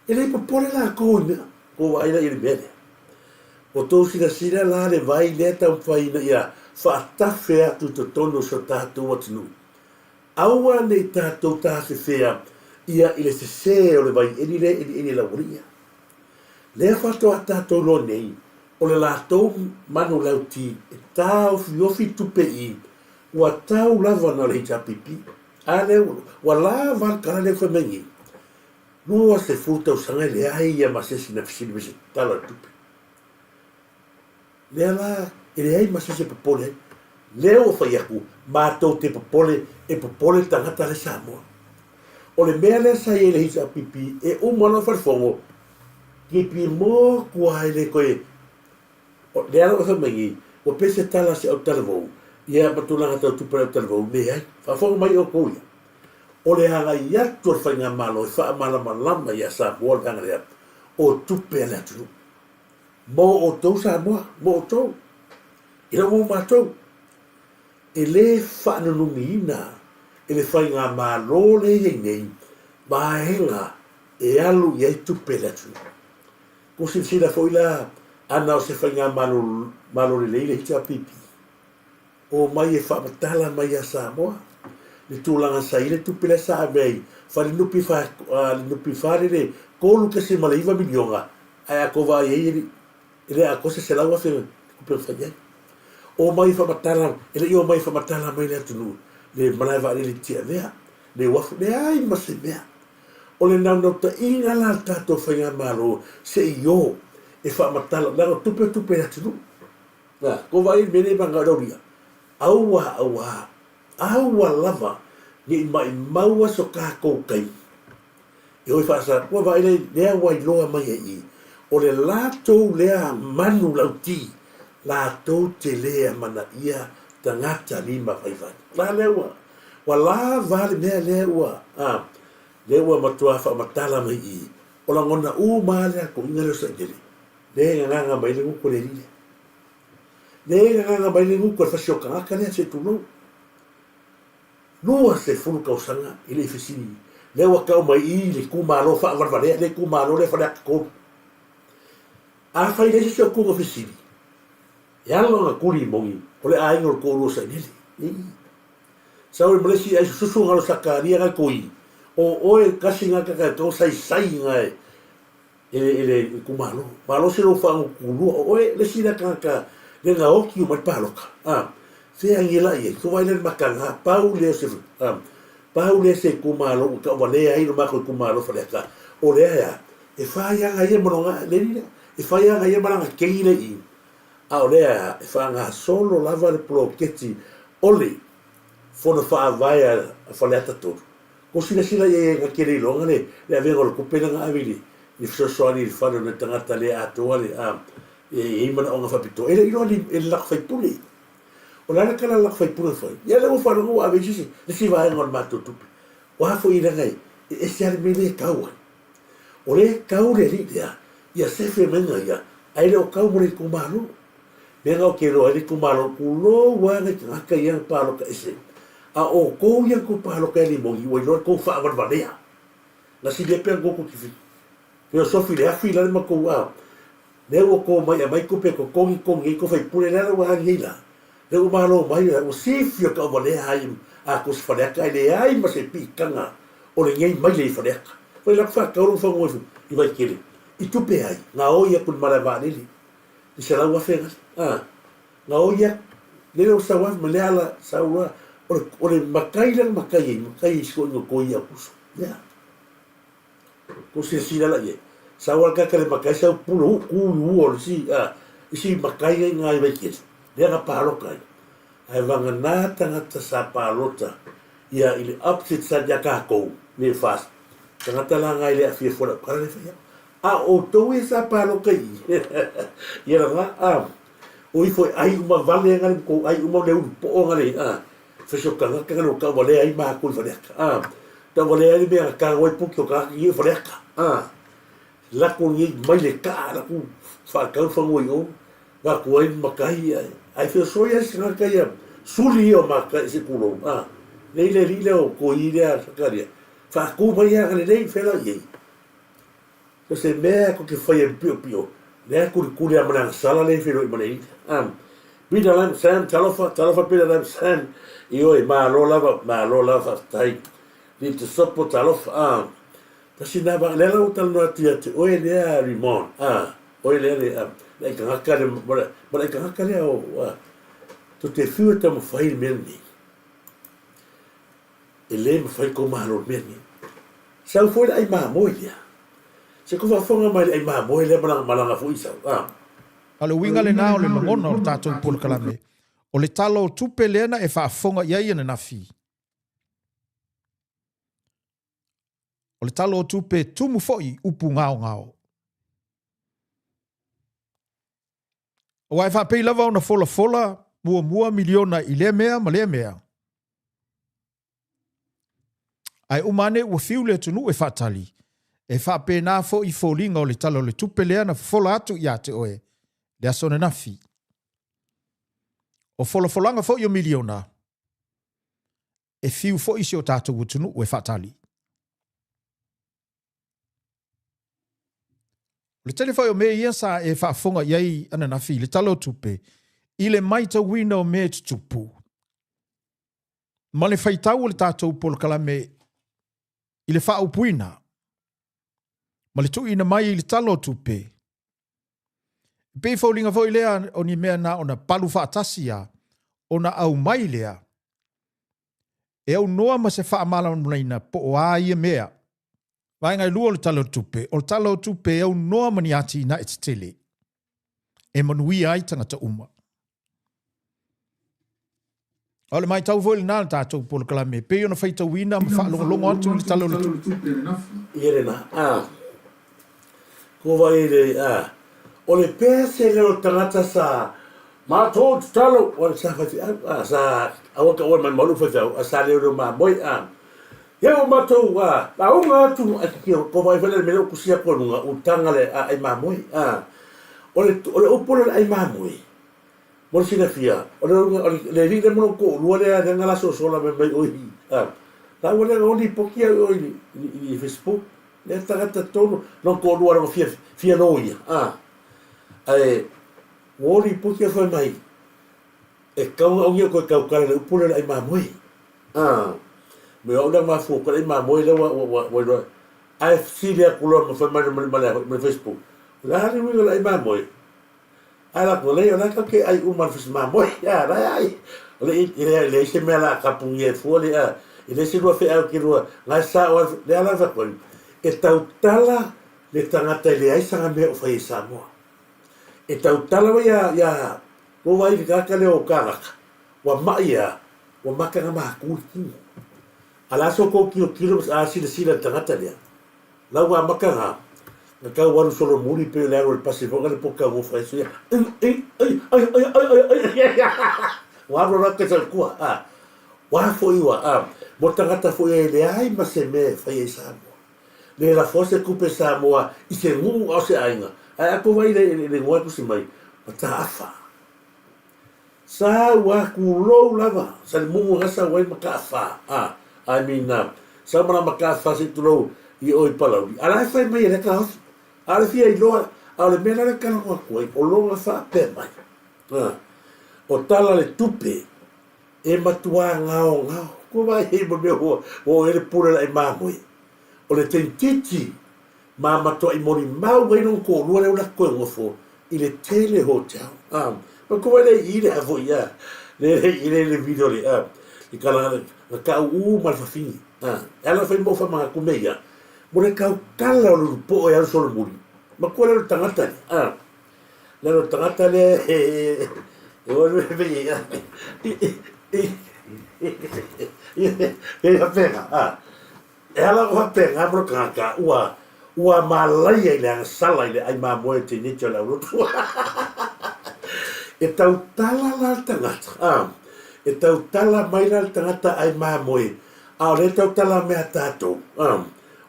e le i popole latou i mea, ua vaai la i le mea lea. Ua outou silasila la le vai lea e taumafai ina ia faatafe atu i totonu o si o tatou atunuu. Aua ne i tatou tafefea ia i le sese o le vai eli lea e elieli e laualii. Lea faatoa tatou iloa nei, o le latou manulauti e taofiofi tupe i, ua tau lava na o le HRPP. A lea ua lava le tala lea ua fai mai nei, 20 tausaga e leai ia ma se isi na fesili mai se tala o le tupe. Lea la e leai ma se isi e popole ai. Lea ua fai atu, matou te popole, e popole le tagata le Samoa. O le mea lea sa i ai le HRPP, e uma loa falefono, tipi motu lava e le toe, lea la ua fai mai nei, ua pei se tala a si autalavou, ia ma tulaga tau tupe a le autalavou, leai, faafofoga mai outou ia. O le agai atu o le Faigamalo e faamalamalama ia Samoa le vaega lea, o tupe a le atunuu. Mo outou Samoa, mo outou, e le o mo matou. E le faanunumiina e le faigamalo lea e i ai nei vaega e alu i ai tupe a le atunuu. Ua silasila foi la ana o se faigamalo malo lelei le HRPP, omai e faamatala mai ia Samoa le tulaga sa i ai le tupe lea sa ave ai fale NPF, le NPF lele $3.9 miliona ae a tou vaai ai e le atoa se $100,000 tupe na fai ai. Omai e faamatala, e le i omai e faamatala mai le atunuu le malae vaalele i Tiavea, le uafu, leai ma se mea. O le naunautaiga la a le tatou faigamalo se i o e faamatala, leaga o tupe o tupe a le atunuu. Na, tou vaai i le mea lea e manao i lau lia, aua, aua, aua lava ne i maimaua so tatou taimi. E oi faasa, ua vaai lea, lea ua iloa mai ai i, o le latou lea manu lauti, latou te le amanaia tagata limafaifai. La lea ua, ua lava le mea lea ua, a, lea ua matua faamatala mai i, o lagona uma lava le akoiga lea o Sailele, lea e gagaga mai ai le gutu a le alii lea. Lea e gagaga mai le gutu a le fasi o tagata lea, se i tulou. 20 tausaga e le i fesili, lea ua tau mai i le itumalo faavalevalea, le itumalo lea Faleata 3. Afai leai se isi o tuga fesili, e ala ona tuli i moni, o le aiga o le toalua o Sailele. Ii. Sau ai ma le isi ai susu nga lo Sakaria nga toi, o oe kasi nga kaka e tau saisai nga e e le, e le itumalo. Malosi lou faagutukulua, o oe le isi lea tagata le gaoki uma ai le paloka. A, fea agi la i ai, ko vai lea le mataga, pau lea o se, a, pau lea se itumalo ua tauvalea ai lo matou itumalo Faleata, o lea e a, e fai lava ia ma lona, le alii lea, e fai lava ia ma lana kegi lea i i, a o lea e a, e faagasolo lava le poloketi o le Fono Faavae a Faleata 3. Ko silasila i ai na te le iloga le le avega o le tupe lea na ave i le i fesoasoani i le fale o nai tagata le atoa le a e i ai manaoga faapitoa. E le iloa ni e le lako faipule. O le a le tala a le lako faipule na fai? Ia lea ua faalogo ua ave i se le isi vaega o le matou tupe. O a foi leaga e ese lava le mea lea e tau ai. O lea e tau le alii lea ia sefe mai na ia ae le o tau mo le itumalo. Mea na ou te iloa ai le itumalo, tulou lava nai tagata ia na palota ese. A o outou ia na tou palota ia Limoni, ua iloa le tou faavalevalea. Na silia pea na tou feosofi i le afi la le matou a. Lea ua to mai aumai tupe e totogi totogi ai tou faipule, lea la ua agi ai la. Lea ua malo mai, ua sifia tauvalea ai a tou se Faleata ae leai ma se piitaga o lenei maile i Faleata. Fai la faatau lou fanua i Vaitele i tupe ai, gaoi atu i le malae vaalele. I 100,000 gali. A, gaoi atu. Lele ua sau atu ma lea ala sau loa, o le, o le matai lea na matai ai, matai ai i si toeaina o Toi Aukuso. Lea. Kou silasila la i ai. Sau lava le tagata le matai, sau pule, uu, tu i ua o le isi, a, isi matai ia i ina i Vaitele. Lea na palota ai. Ae vagana tagata sa palota ia i le opposite side ia tatou, le FAST, tagata la na e le aafia fua i lau tala lea e fai atu. A o outou ia sa palota i i, ia lena, a, o ifo e ai uma vale nga le tou ai uma le ulu poo nga le, a, fai o tagata nga le ua tauvalea ai matou i Faleata, a, tauvalea ai le mea na tago ai puki o tagata i Faleata, a, lako nei mai le taa latou faatau le fanua i o, avatu ai le matai ae feosoi ai se tagata ia suli ia o matai se tulou a nei le alii lea o Toi lea Sakaria faatu mai ia lelei fea la i ai so se mea ko te faia piopio lea kulikuli a ma le agasala lea feiloai ma le alii a Peter Lam Sam talofa talofa Peter Lam Sam ioe malo lava malo lava faafetai li te sopo talofa a tasi na va lea la ua talanoa atu ia te oe lea Rimon a Oi lea le le aikagata lea ma le ma le aikagata lea o a to te fiu e taumafai le mea lenei. E le mafai kou malo le mea lenei. Sau foi le ai mamoe lea. Se kou faafofoga mai le ai mamoe lea ma lana ma lana foi sau a. A o le uiga lena o le lagona o le tatou polokalame, o le Tala o Tupe lea na e faafofoga i ai ananafi. O le Tala o Tupe e tumu foi i upu gaogao. Aua e faapei lava ona folafola muamua miliona i lea mea ma lea mea. Ae uma ane ua fiu le atunuu e faatali, e faapena foi foliga o le Tala o le Tupe lea na fofola atu ia te oe le aso ananafi. O folafolaga foi o miliona, e fiu foi si o tatou atunuu e faatali. O le tele foi o mea ia sa e faafofoga i ai ananafi i le Tala o Tupe, i le maitauina o mea e tutupu, ma le faitau o le tatou polokalame i le faaupuina ma le tuuina mai i le Tala o Tupe, e pei foliga foi lea o ni mea na ona palu faatasi a, ona aumai lea e aunoa ma se faamalamalamaina po o a ia mea. Vaega e lua o le Tala o le Tupe, o le Tala o Tupe e aunoa ma ni atinae tetele e manuia ai tagata uma. A o le matau foi lena a le tatou polokalame e pei ona faitauina ma faalogologo atu i le Tala o le Tupe. Ia lena, a. Ko vai i le, a. O le pese lea o le tagata sa matou tatalo, o le sa faifeau, a, sa, aua ka oe mai ma lou faifeau, a sa leoleo mamoe, a. Ia ua matou, a, lauga atu, ai kiki, ko vai foi le mea lea ua tusi atu i luga, utaga le, a, ai mamoe, a. O le, o le upu lea o le ai mamoe, Mo le silafia, o le uiga, o le alii lea ma lona toalua lea lea na lasoasola mai mai oi a lāua lea na o lipoti au i o i i Facebook lea tagata tonu lona toalua lona fia fia loia a ae ua o lipoti au fai mai e tatau ona aunia toe tautala i le upu lea o le ai mamoe a me o au lea na mafua atu ai le ai mamoe lea ua ua ua iloa ae fesili atu loa ma fai mai ma le ma le Facebook o le a le uiga o le ai mamoe? Ae la lei o la tatou te ai uma i le fusi mamoe a la e ai. O le i le leai se mea la kapugia e fua le a e leai se lua feau ke lua na e sao ai le ala fa koe e tautala le tagata e leai sana mea o fai i Samoa. E tautala wai ia ia ko vai le tagata lea o Kanaka ua ma'i a ua maka na maku i tino. A la so kou tilotilo a silasila i le tagata lea Lau amata na, na tau alu solomuli pei o le alu o le pasi foi na le poka uofa ai suia, ai, ai, ai, ai, ai, ai, ai, ai, ai, ua alu alu atu salekua, a, ua foi ua, a, mo tagata foi e leai ma se mea e fai ai Samoa. Le lafo se tupe Samoa i se nuu a o se aiga, ae a tou vaai i le igoa e tusi mai, Mataafa. Sa ua tulou lava sa le mumu na sau ai ma kaafa a I mean sau ma la ma kaafa se i tulou i o i Palauli a la e fai mai e lea taofi a o le fia iloa a o le mea la le talanoa atu ai o lona faapea mai a o tala le tupe e matuā gaogao kua vaai ai ma mea ua oo i ai le pule la i mamoe o le teititi ma matuai molimau ai lona toalua lea ua latou toe nofo i le tele hotel. A, ma kou ai lea i i le a foi a, le le i le le video le a, i kala na kau u ma le fafine. A, e ala fai mo fa manatu me ia, mo le tautala o le ulupo'o e alu solomuli, ma koe le le tagata lea. A, le le tagata lea e e o le me ia. I i i i i a, E ala oha pēnā mo le tagata ua ua malaia i le agasala i le ʻai mamoe o teineti o le aulotu. E tautala la le tagata, a, e tautala mai la le tagata ʻai mamoe, a o lea e tautala mea tatou, a,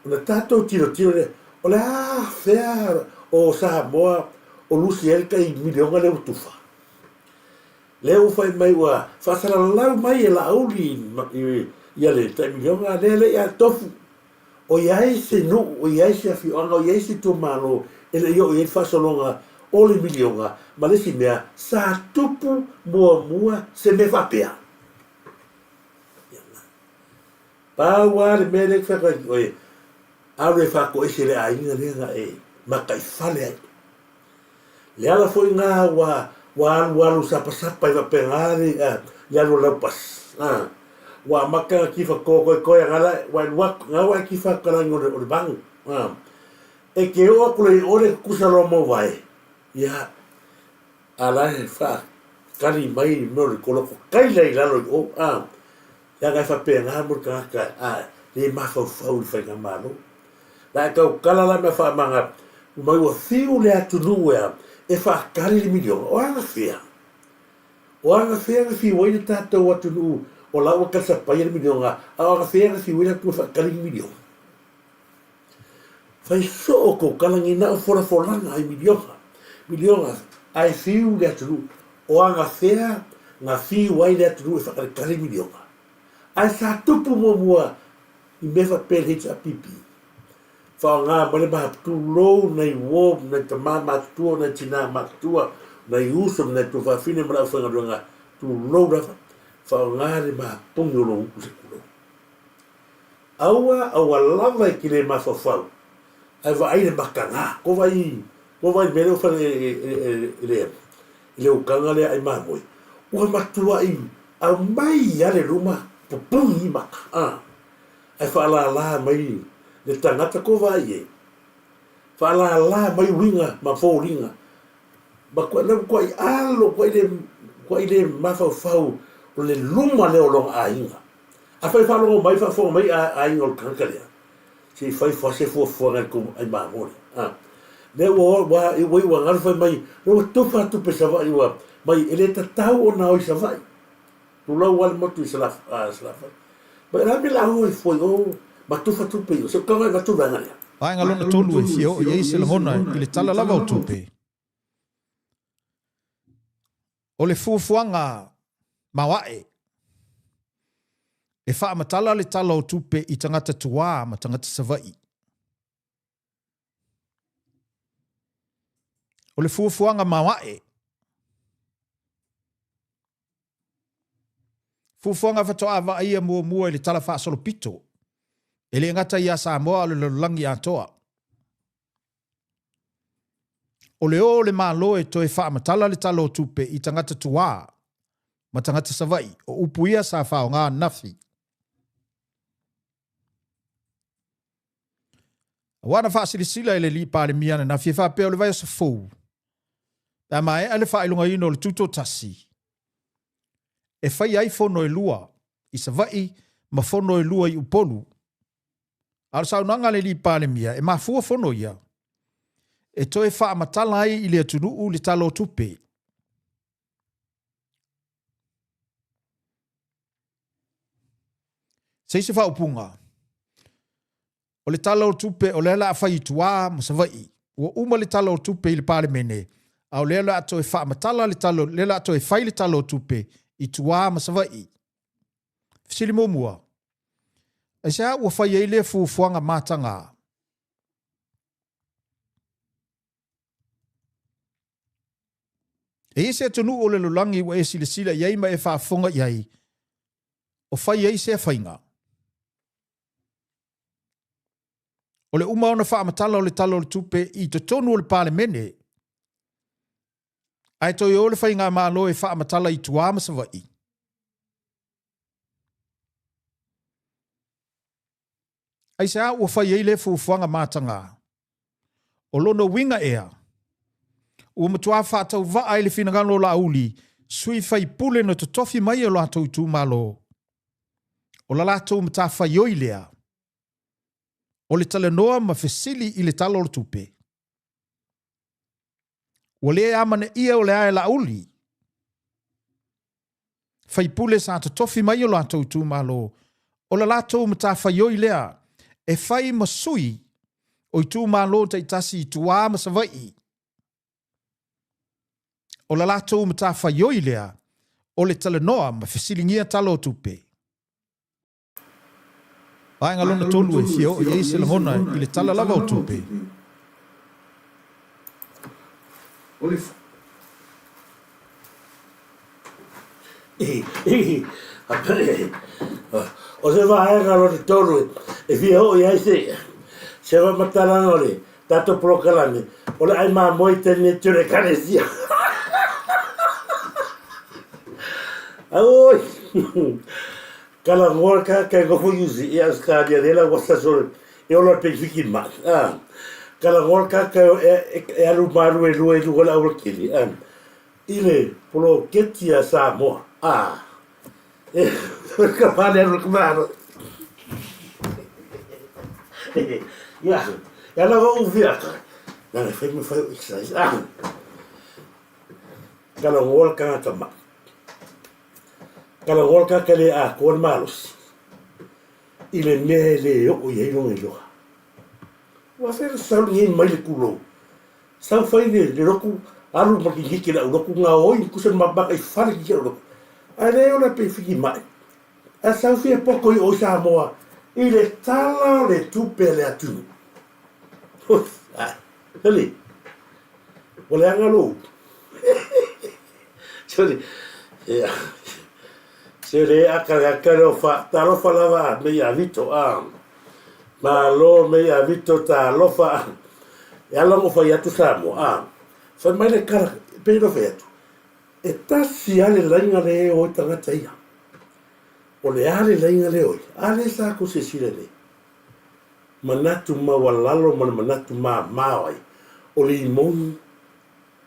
ona tatou tilotilo lea, o le a fea o Samoa o lusi ai le tai miliona lea ua tufa? Lea ua fai mai ua faasalalau mai e Laauli ia le tai miliona lea le i a tofu. O i ai se nuu, o i ai se afioaga, o i ai se itumalo e le i oo i ai le faasologa o le miliona ma le isi mea sa tupu muamua se mea faapea. Pau lava le mea lea e fai atu ai, alu e faatoese i le aiga lea na e mataifale ai. Le ala foi na ua ua alualu sapasapa i faapena le le alu o laupasi a ua amata ona tifa toetoetoe ana la ua alu atu na ua e tifa atu kalagi o le o le vagu a e te oo atu loa i o le tutusa loa mo vae ia a la e faatali mai mea o le koloko taila i lalo i o a Leaga e faapena mo le tagata a le mafaufau i le faigamalo. La e tautala la mea faamagalo mai ua fiu le atunuu ea e faatali le miliona. O agafea? O agafea na fiu ai le tatou atunuu o la ua talisapaia le miliona a o agafea na fiu ai le atunuu e faatali le miliona? Fai soo kou tala nei na o folafolaga i miliona, miliona ae fiu le atunuu. O agafea na fiu ai le atunuu e faatalitali miliona? Ae sa tupu muamua i mea faapea le HRPP. Faaaoga mai le mahatulou nai uo, nai tama matutua, nai tina matutua, nai uso, nai tuafafine ma le aufaigaluega, tulou lava. Faaaoga le mahapogi o lou upu se tulou. Aua, aua lava e te le mafaufau, ae vaai le mataga. Ko vai, ko vai le mea lea ua fai e, e, e, e, le, i le utaga lea ai mamoe. Ua matuai aumai lava le luma pupuni i maka, a, ae faalala mai le tagata ko vai e. Faalala mai uiga ma foliga. Ma kua, na kuai alo, kuai le, kuai le mafaufau. O le luma lea o lona aiga. Afai e faalogo mai, faafofoga mai aiga o le tagata lea, se i fai se fuafuaga i le tou aimāmoe lea. A, lea ua ua ua iu ua galu fai mai, lea ua tofa tupe i Savaii ua mai, e le tatau ona o i Savaii. Tulou lava le motu i Salafai. Ma o le a le mea o le a o ai fua i o ma tufa tupe i o? Se i ou tago e avatu le vaega lea. Vaega lona tolu e fia oo i ai se lagona i le tala lava o tupe. O le fuafuaga maoae e faamatala le tala o tupe i tagata tuā ma tagata Savaii. O le fuafuaga maoae, fuafuaga faatoa vaaia muamua i le Tala Faasolopito, e le gata ia Samoa a o le lalolagi atoa. O le o o le Malo e toe faamatala le Tala o Tupe i tagata tuā ma tagata Savaii, o upu ia sa faaaoga ananafi. Aua na faasilasila e le alii Palemia ananafi e faapea o le vaiaso fou, pe a maea le faailogaina o le Tutoatasi, e faia ai fono e lua i Savaii ma fono e lua i Upolu. A o le saunoaga a le alii Palemia, e mafua fono ia e toe faamatala ai i le atunuu le Tala o Tupe. Se isi faaupuga, o le Tala o Tupe o lea o le a fai i tua ma Savaii. Ua uma le Tala o Tupe i le Palemene, a o lea o le a toe faamatala le tala, lea o le a toe fai le Tala o Tupe i tua ma Savaii. Fesili muamua, aisea ua fai ai lea fuafuaga mataga? E i ai se atunuu o le lalolagi ua e silasila i ai ma e faafofoga i ai, o fai ai sea faiga? O le uma ona faamatala o le Tala o le Tupe i totonu o le Palemene, ae toe o le Faigamalo e faamatala i tua ma Savaii. Aisea ua fai ai lea fuafuaga mataga? O lona uiga ea, ua matua faatauvaa i le finagalo o Laauli, sui faipule na totofi mai e o latou itumalo, o la latou matafaioi lea, o le talanoa ma fesili i le Tala o le Tupe. Ua le amanaia o le a e Laauli, faipule sa totofi mai o latou itumalo, o la latou matafaioi lea e fai ma sui o itumalo taitasi i tua ma Savaii. O la latou matafaioi lea o le talanoa ma fesiligia Tala o Tupe. Vaega lona tolu e fia oo i ai se lagona i le tala lava o tupe. O se vaega lona tolu e fia oo i ai se faamatalaga o le tatou polokalame, o le ai mamoe i taimi e tele Ekalesia. Auoi! Kala ngoa ka kai nofo New i Australia lea la ua sasole e ola le peifiki mai a kala ngoa ka kai e alu malu e lua i luga o le aualatele a i le poloketi a Samoa a e ka pale alu ka malo ia e ala o uvia ka na le fai ma fai o exercise a kala ngoa ka ka mai Talanoa le tagata le atoa le malosi i le mea e le oo i ai lona iloa. Ua afea le sau lenei mai le tulou. Sau fai le, le lotu, alu ma kiniki le aulotu, gaoi tusa le maka i fale kiniki le aulotu. Ae le ola pe fiki mai. Ae sau fia poto i o i Samoa i le tala o le tupe a le atunuu. Sole, ua leaga lou upu. Sole, ia, se le akalaka leo fa, talofa lava a mei a Vito, a. Malo mei a Vito, talofa. E ala mo fai atu Samoa, a. Fai mai le kala, pe no fai atu. E tasi a le laina le e o i tagata ia. O le a le laina le oi, a le sa ko se sila nei. Manatu maualalo ma le manatu mamao ai o le imoni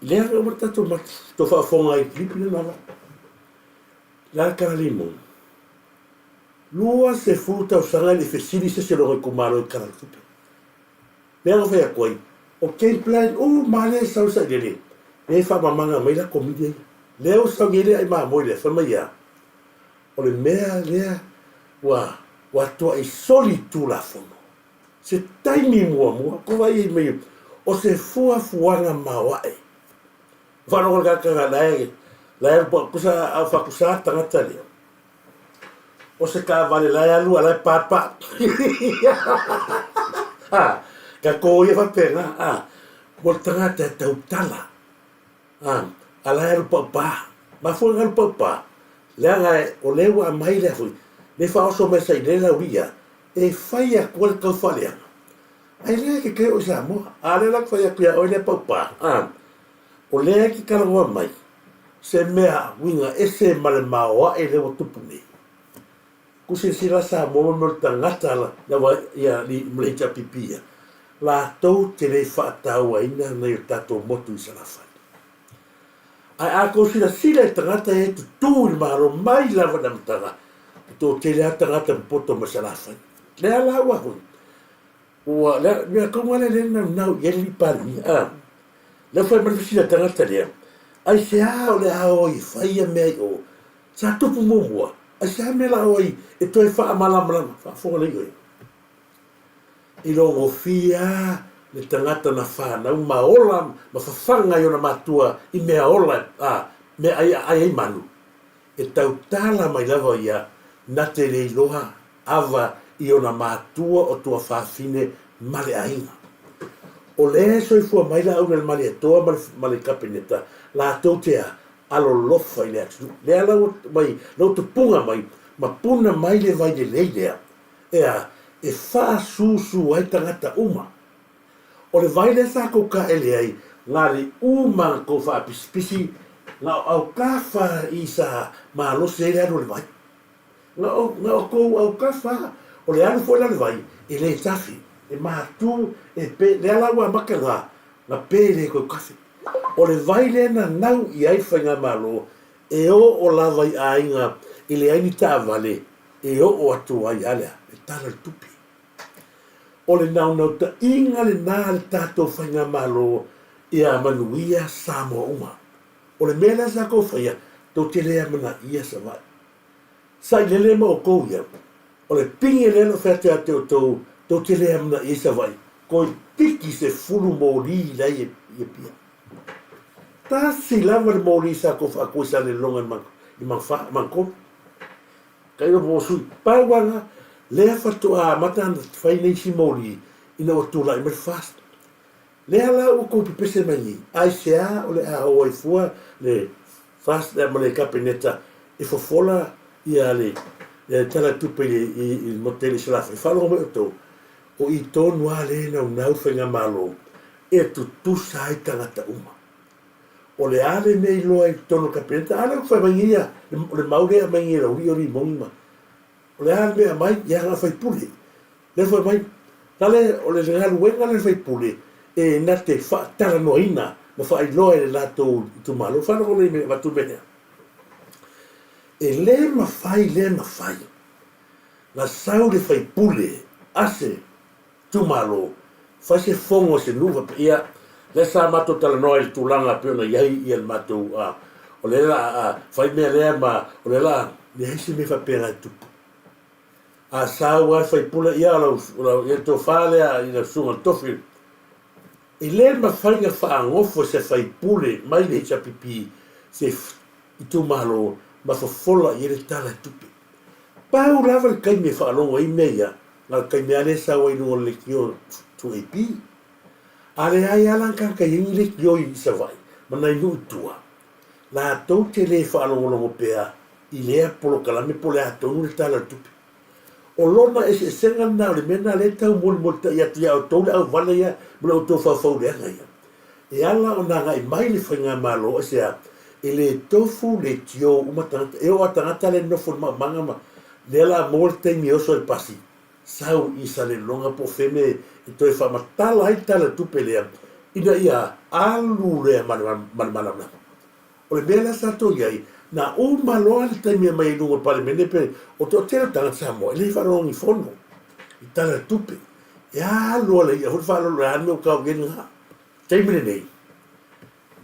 lea ua tatou tou faafofoga ai i le kilipi lena lava. Le a le tala limoni? 20 tausaga e le i fesili se isi o lona itumalo i le tala o le tupe. Lea na fai atu ai, o game plan uma lava lea e sau i Sailele, lea e faamamaga mai la komiti ia. Lea ua sau nei le ai mamoe lea, fai mai a, o le mea lea ua ua atuai soli tulafono. Se taimi muamua, kou vaai ai mai, o se fuafuaga maoae. Faalogo le tagata la e la e tusa a faatusa le tagata lea. O se taavale la e alu a la e papa. A, ka ko ia faapena, a, mo le tagata e tautala, a, a la e alu paupā. Mafua ona alu paupā, leaga o lea ua aumai lea foi, le faaoso mai sa i le lauia, e fai atu ai le tau faaleaga. Ai lea e te oo i Samoa, a lea la te fai atu ia oe lea paupā, a, o lea e te talanoa mai, se mea uiga ese ma le maoae lea ua tupu nei. Ku silasila Samoa ma mea o le tagata lava ia ma le HRPP ia, latou te le faatauaina nai o tatou motu i Salafai. Ae a tou silasila i tagata ia e tutū i le Malo mai lava i le amataga, e toatele lava tagata popoto mai Salafai. Lea la ua hoi, Ua, le mea tonu lava lea lea na naunau i ai le alii Palemia, a. Lea ua fai mai le fesili a le tagata lea, Aisea o le a o ai e fai ia mea i o? Sa tupu muamua, aisea mea la o ai e toe faamalamalama? Faafofoga lelei oe. I logofia le tagata na fanau ma ola ma fafaga i ona matua i mea ola, a, mea ai a ai ai manu. E tautala mai lava ia na te le iloa ava i ona matua o tuafafine ma le aiga. O lea e soifua mai la au i le Malietoa ma le ma le Kapeneta latou te a alolofa i le atunuu. Lea la ua mai lou tupuga mai ma puna mai le vai lelei lea e a e faasusu ai tagata uma. O le vai lea sa tou taele ai nga le uma na tou faapisipisi na o autafa i sa malosi ai le alu o le vai. Na o, na o tou autafa o le alu foi la le vai e le tafe, e matu e pe, lea la ua amata na, na pe le tou tafe. O le vai lea na nau i ai le faigamalo e oo lava i aiga i leai ni taavale e oo atu ai a lea, le Tala o le Tupe. O le naonautaiga lena a le tatou Faigamalo ia manuia Samoa uma. O le mea lea sa tou faia, tou te le amanaia Savaii. Sailele ma outou ia, o le pine lea na fai atu ia te outou, tou te le amanaia i Savaii, toeitiiti 10 moli la i Apia. Tasi lava le moli sa tou faatua i Salelologa i Mangatolu. Tailo mo sui pau ana lea faatoa amata ana fai nei isi moli ina ua tulai mai le FAST. Lea la ua tou pepese mai nei, aisea o le a o ai fua le FAST ma le Kapeneta e fofola ia le Tala Tupe i le Motu i Salafai. Faalogo mai outou, o i tonu lava lea e naunau le Faigamalo e tutusa ai tagata uma. O le a le mea iloa i totonu o le Kapeneta? A lea ua fai mai nei ia, o le mau lea e aumai nei e Laulii o Limoni ma, o le a le mea e aumai? Ia na o faipule. Lea fai mai, tale o le galuega lea a le faipule e na te faatalanoaina ma faailoa i le latou itumalo. Faalogo lelei mai avatu le mea lea. E le mafai, le mafai na sau le faipule a se itumalo, fai se fono a se nuu faapea, ia, lea sa matou talanoa i le tulaga pei ona i ai ia le matou, a, o lea la a fai mea lea ma o lea la a, leai se mea faapena e tupu. A sau lava le faipule, ia, o lau, o lau, ia le tofa lea i lau susuga i le tofi, e le mafai ona faagofo e se faipule mai le HRPP se itumalo ma fofola i ai le tala e tupe. Pau lava le taimi e faalogo ai mea ia, na o le taimi lava lea e sau ai i luga o le leitio 2AP. A leai lava la ni tagata e i ai ni leitio i Savaii ma nai nuu i tua, latou te le faalogologo pea i lea polokalame po o le a tonu le Tala o le Tupe. O lona eseesega lena o le mea lena lea e tau molimolitai atu ia outou le auvala ia ma le outou faufauleaga ia. E ala ona agai mai le Faigamalo aisea e le tofu le tio uma tagata, e oo a tagata lea e nofo i le maumaga ma lea la maua le taimi e oso ai le pasi, sau i Salelologa po o fea mea e toe faamatala ai le Tala o le Tupe lea ina ia alu lea ma le malamalama. O le mea lea sa tou i ai, Na uma loa le taimi e aumai ai i luga o le Palemene pe o toatele o tagata Samoa e le faalogo i fono i Tala o le Tupe. E alu lava le i'a foi le faaaloalo o le a le mea ua tau i ai lena. Taimi lenei,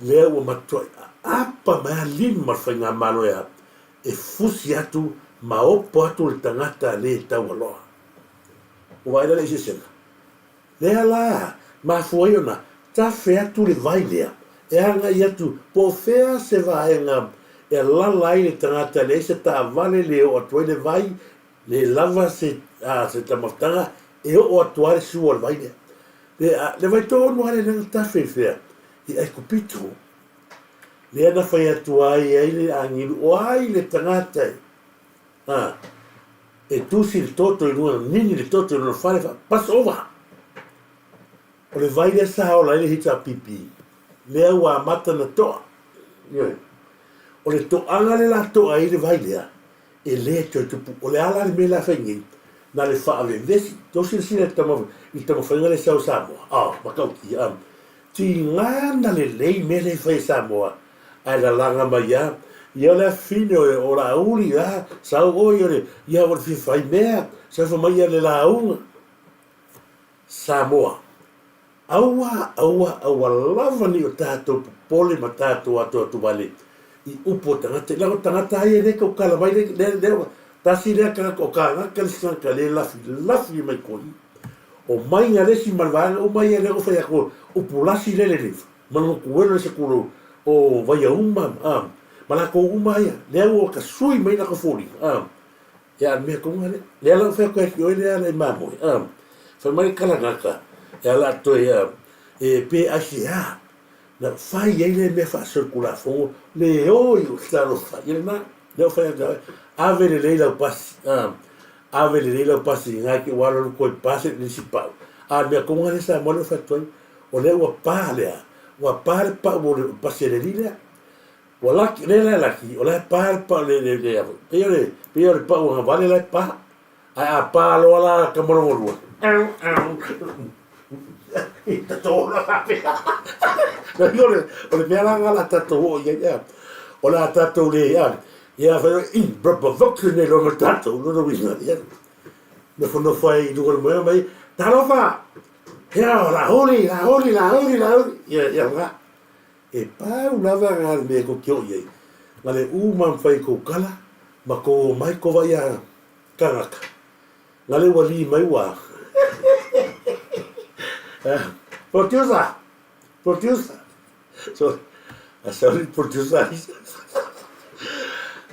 lea ua matuai aapa mai lava lima le faigamalo e a? E fusi atu ma opo atu le tagata le taualoa. Ua vaai la le eseesega? Lea la mafua ai ona tafe atu le vai lea e agai atu po o fea se vaega e alala ai le tagata e leai se taavale le oo atu ai le vai, le lava se se taumafataga e oo atu ai le sua o le vai lea. Le le vai tonu lava lea na tafe i fea? I Aikupito. Lea na fai atu ai ai le agilu o ai le tagata e A, e tusi le toto i luga, nini le toto i lona fale, Passover! O le vai lea sa ola ai le HRPP, lea ua amata na toa. Ioe. O le toaga le la toa ai le vai lea, e le toe tupu. O le a la le mea la fai nei, na le faavevesi. Tou silasila i le tama, i le taumafaiga lea e sau e Samoa, a, matautia, a. Tiga na lelei mea lea e fai e Samoa, ae lalaga mai a ia o le afifine o Laauli a sau oi o le ia o le fia fai mea sau fai mai ia le lauga Samoa aua aua aua lava nei o tatou popole ma tatou atoato vale i upu o tagata leaga o tagata a ia lea taukala mai lea lea tasi lea tagata o kagaka le isi tagata lea lafi lafi mai koi o mai nga lesi ma le vaega uma ia lea ua fai atu upu lasi lele le Ma le motuelo le sekulo o Vaiauma, a, ma latou uma ia, lea ua tasui mai latou foliga, a, ia a le mea tonu lava lea. Lea la ua fai atu ai ki oe lea ala i mamoe, a, fai mai le kalagata, e ala a toe, a, e pe aisea, na fai ai lea mea faasolitulafono, le o i o talofa, ia lena, lea ua fai atu ai, ave lelei lau pasi, a, ave lelei lau pasi i ina ki ua alu alu toe pasi le isi pau, a le mea tonu lava lea Samoa lea ua fai atu ai, O lea ua pa lea, ua pa le pau o le pasieleli lea. Ua laki, lea la e laki, o la e pa le pau le, le, le, pei o le, pei o le pau agavale la e pa. Ae a pa loa la ka malongo lua, au, au, tatou oo loa faapea. O le, o le mea la lena o le a tatou oo i ai, ea. O le a tatou le, ea, ia fai, i, brabavok nei loa ma tatou, lona uiga, ia, nofonofo ai i luga o le moega mai, talofa! Ia, Laauli, Laauli, Laauli, Laauli, ia, ia la. E pau lava nga le mea tou te oo i ai, na le u ma mafai tou kala, ma tou omai tou vaai a tagata, na le ua li mai ua Producer! Producer! Sorry, sorry producer.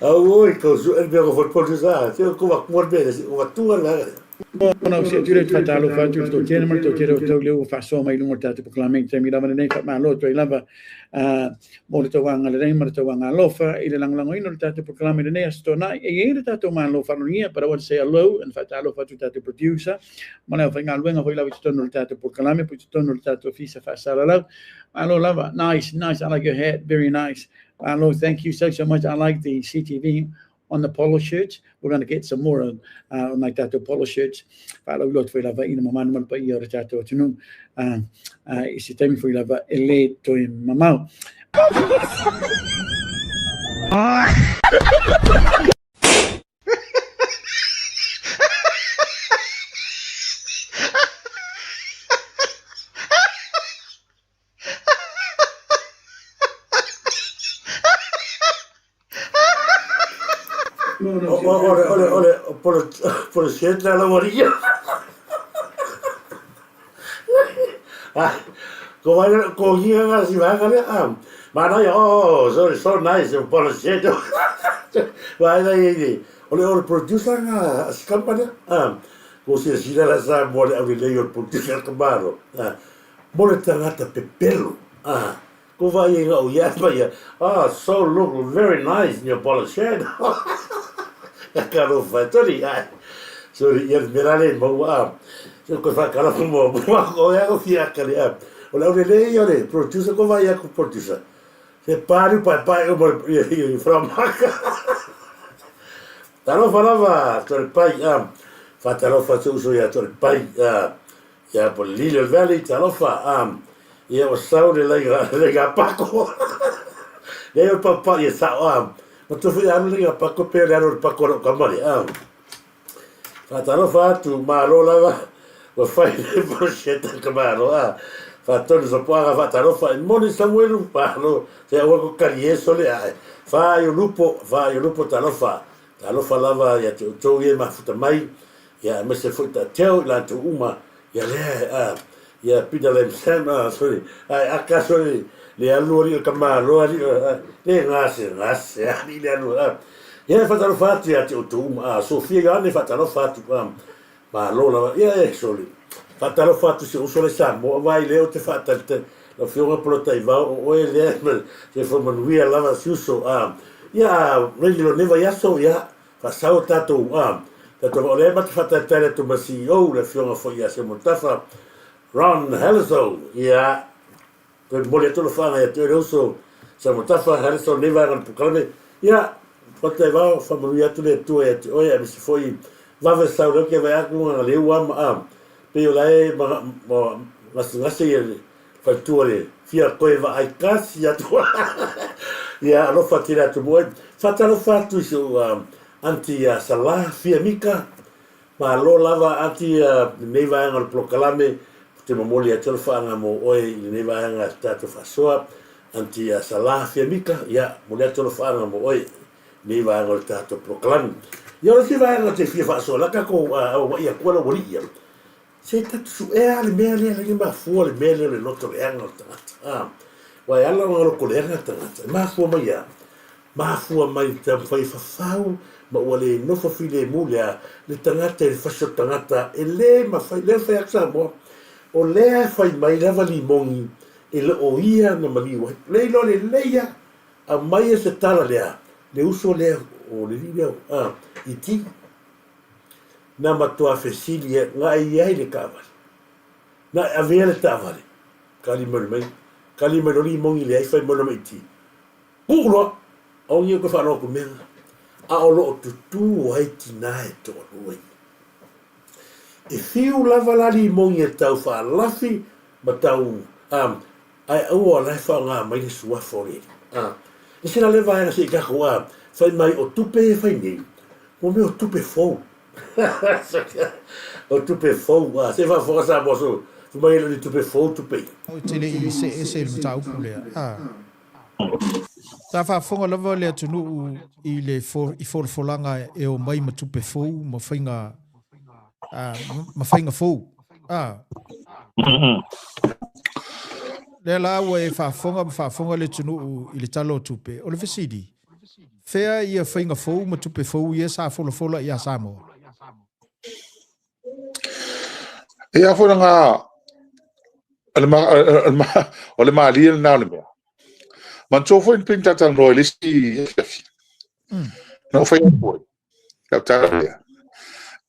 Auoi, kau su le mea ko producer, se ko va kuar mea, se ko va tua la. Ona o se atu le whatalofa atu i le tōtena ma le tōtera o tau leo ua whaasoa mai lunga o le tātou polokalame i taimi lava lenei whamalo atu ai lava mo le tauanga lelei ma le tauanga alofa i le lagolagoina o le tātou polokalame lenei Aso Toonai. E i ai le tātou malo whaalonia, but I want to say hello and whatalofa atu i tātou producer ma le aufaigaluega foi lava i totonu o le tātou polokalame po i totonu o le tātou ofisa faasalalau. Malo lava. Nice, nice. I like your hat. Very nice. Malo, thank you so, so much. I like the CTV on the polo shirts. We're going to get some more on, on like tātou polo shirts. Whaalauilo atu foi lava ina mamanu ma le paia o le tātou atunuu. I se taimi foi lava e le toe mamao. Ole, ole, ole, polo shirt la la waria. Ko vai ko ngia nga si vai nga ah. Mana ia oh sorry so nice polo shirt. Vai la i ole ole producer nga si company ah. Ko silasila la sa mo le au lelei o le producer ka malo. Ah. Mo le tagata pepelo. Ah. Ko vai e ngau ia pa ia. Ah, so look very nice in your polo shirt. Ka ro fa tori. Ah. Sorry, ia me rale mau ah. So ko fa kala mo mo ko ia ko fia kale ah. O le au lelei o le producer ko vai ia ko producer. Se paru pa pa o mo i fra maka. Talofa lava, tore pai, ah. Fatalofa atu uso ia tore pai, ah. Ia po Lily o le Valley, talofa, ah. Ia ua sau le laiga, laiga pako. Lea o papaʻi e sao, ah. Matua foi alu le pako pe le alu le pako o kama le a. Faatalofa atu, malo lava, ua fai le poroseta ka malo a. Faatonu sopoaga faatalofa e moni Samuelu, malo, se aua ko kali e sole ae. Fa i lupo, fa i lupo talofa. Talofa lava ia te outou ia mafuta mai, ia aemaise foi taateo i latou uma, ia lea a, ia Peter Lam Sam, a, sorry, ai aka sorry, le alu ali o ka malo ali, le gase, gase, ali le alu, a. Ia faatalofa atu ia te outou uma, a, Sofia Ioane faatalofa atu, a, malo lava, ia e, sorry. Faatalofa atu si uso le Samoa, vai lea o te faatalitali, lau Afioga Polataivao, o oe lea, se faamanuia lava si uso, a, ia, ready lo nei vaiaso, ia, faasau o tatou, a, tatou, o lea ma te faatalitali atu ma CEO, le Afioga foi ia Seumanutafa, Ron Hellesoe, ia, toe momoli atu le faaga ia te oe le uso Seumanutafa Hellesoe nei vaega o le polokalame, ia, Polataivao, faamanuia atu le Atua ia te oe, aemaise foi vave sau lea ou te vaai atu ga leu lava ma, a, pei o la e gasegase ia le faletua le fia toe vaai kasi atu. Ia alofa tele atu mo oe. Faatalofa atu i si ou aunty ia Salah Fia Mika. Malo lava aunty lenei vaega o le polokalame. Ou te momoli atu le faaga mo oe i lenei vaega e tatou faasoa. Aunty Salah Fia Mika, ia momoli atu le faaga mo oe i lenei vaega o le tatou polokalame. Ia o le isi vaega ou te fia faasoa la tatou auauai atu lau alii ia. Se tatou suea le mea lea le mafua le mea lea o le loto leaga o le tagata. Aua e ala ona loto leaga le tagata, e mafua mai a? Mafua mai i le taumafai e fafau ma ua le nofo filemu lea le tagata i le fasi o le tagata e le mafai, lea e fai atu Samoa, o lea e fai mai lava limogi e le o ia na maliu ai. O lea e iloa lelei lava, aumaia se tala lea, le uso lea o le alii lea o Iti, na matua fesili ai, na e i ai le taavale, na e avea le taavale, kali mai mai, kali mai loa limogi leai fai mai loa ma Iti, Kuu loa, aua ne i toe faalogo atu i mea na, a o lo o tutū ai tinā e toalua ia. E fiu lava la limogi e tau faalafi ma tau, a, ae aua o la e faaaoga mai le suafa o le Alii. A, ese la lea vaega se i tatou, a, fai mai o tupe ia e fai nei, mo mea o tupe fou. O tupe fou, a, se i faafofoga Samoa, so, fai mai e le o ni tupe fou tupe ia. Ou te le i see ese i le mataupu lea, a. Sa faafofoga lava le atunuu i le i folafolaga e omai ma tupe fou ma faiga ma faiga fou. A. Lea la ua e faafofoga ma faafofoga le atunuu i le Tala o Tupe. O le fesili, fea ia faiga fou ma tupe fou ia sa folafola ia Samoa? Ia foi na o le malie lena o le mea. Manatua foi ni pei na talanoa i le isi afiafi. Na ou fai atu ai, lau tala lea,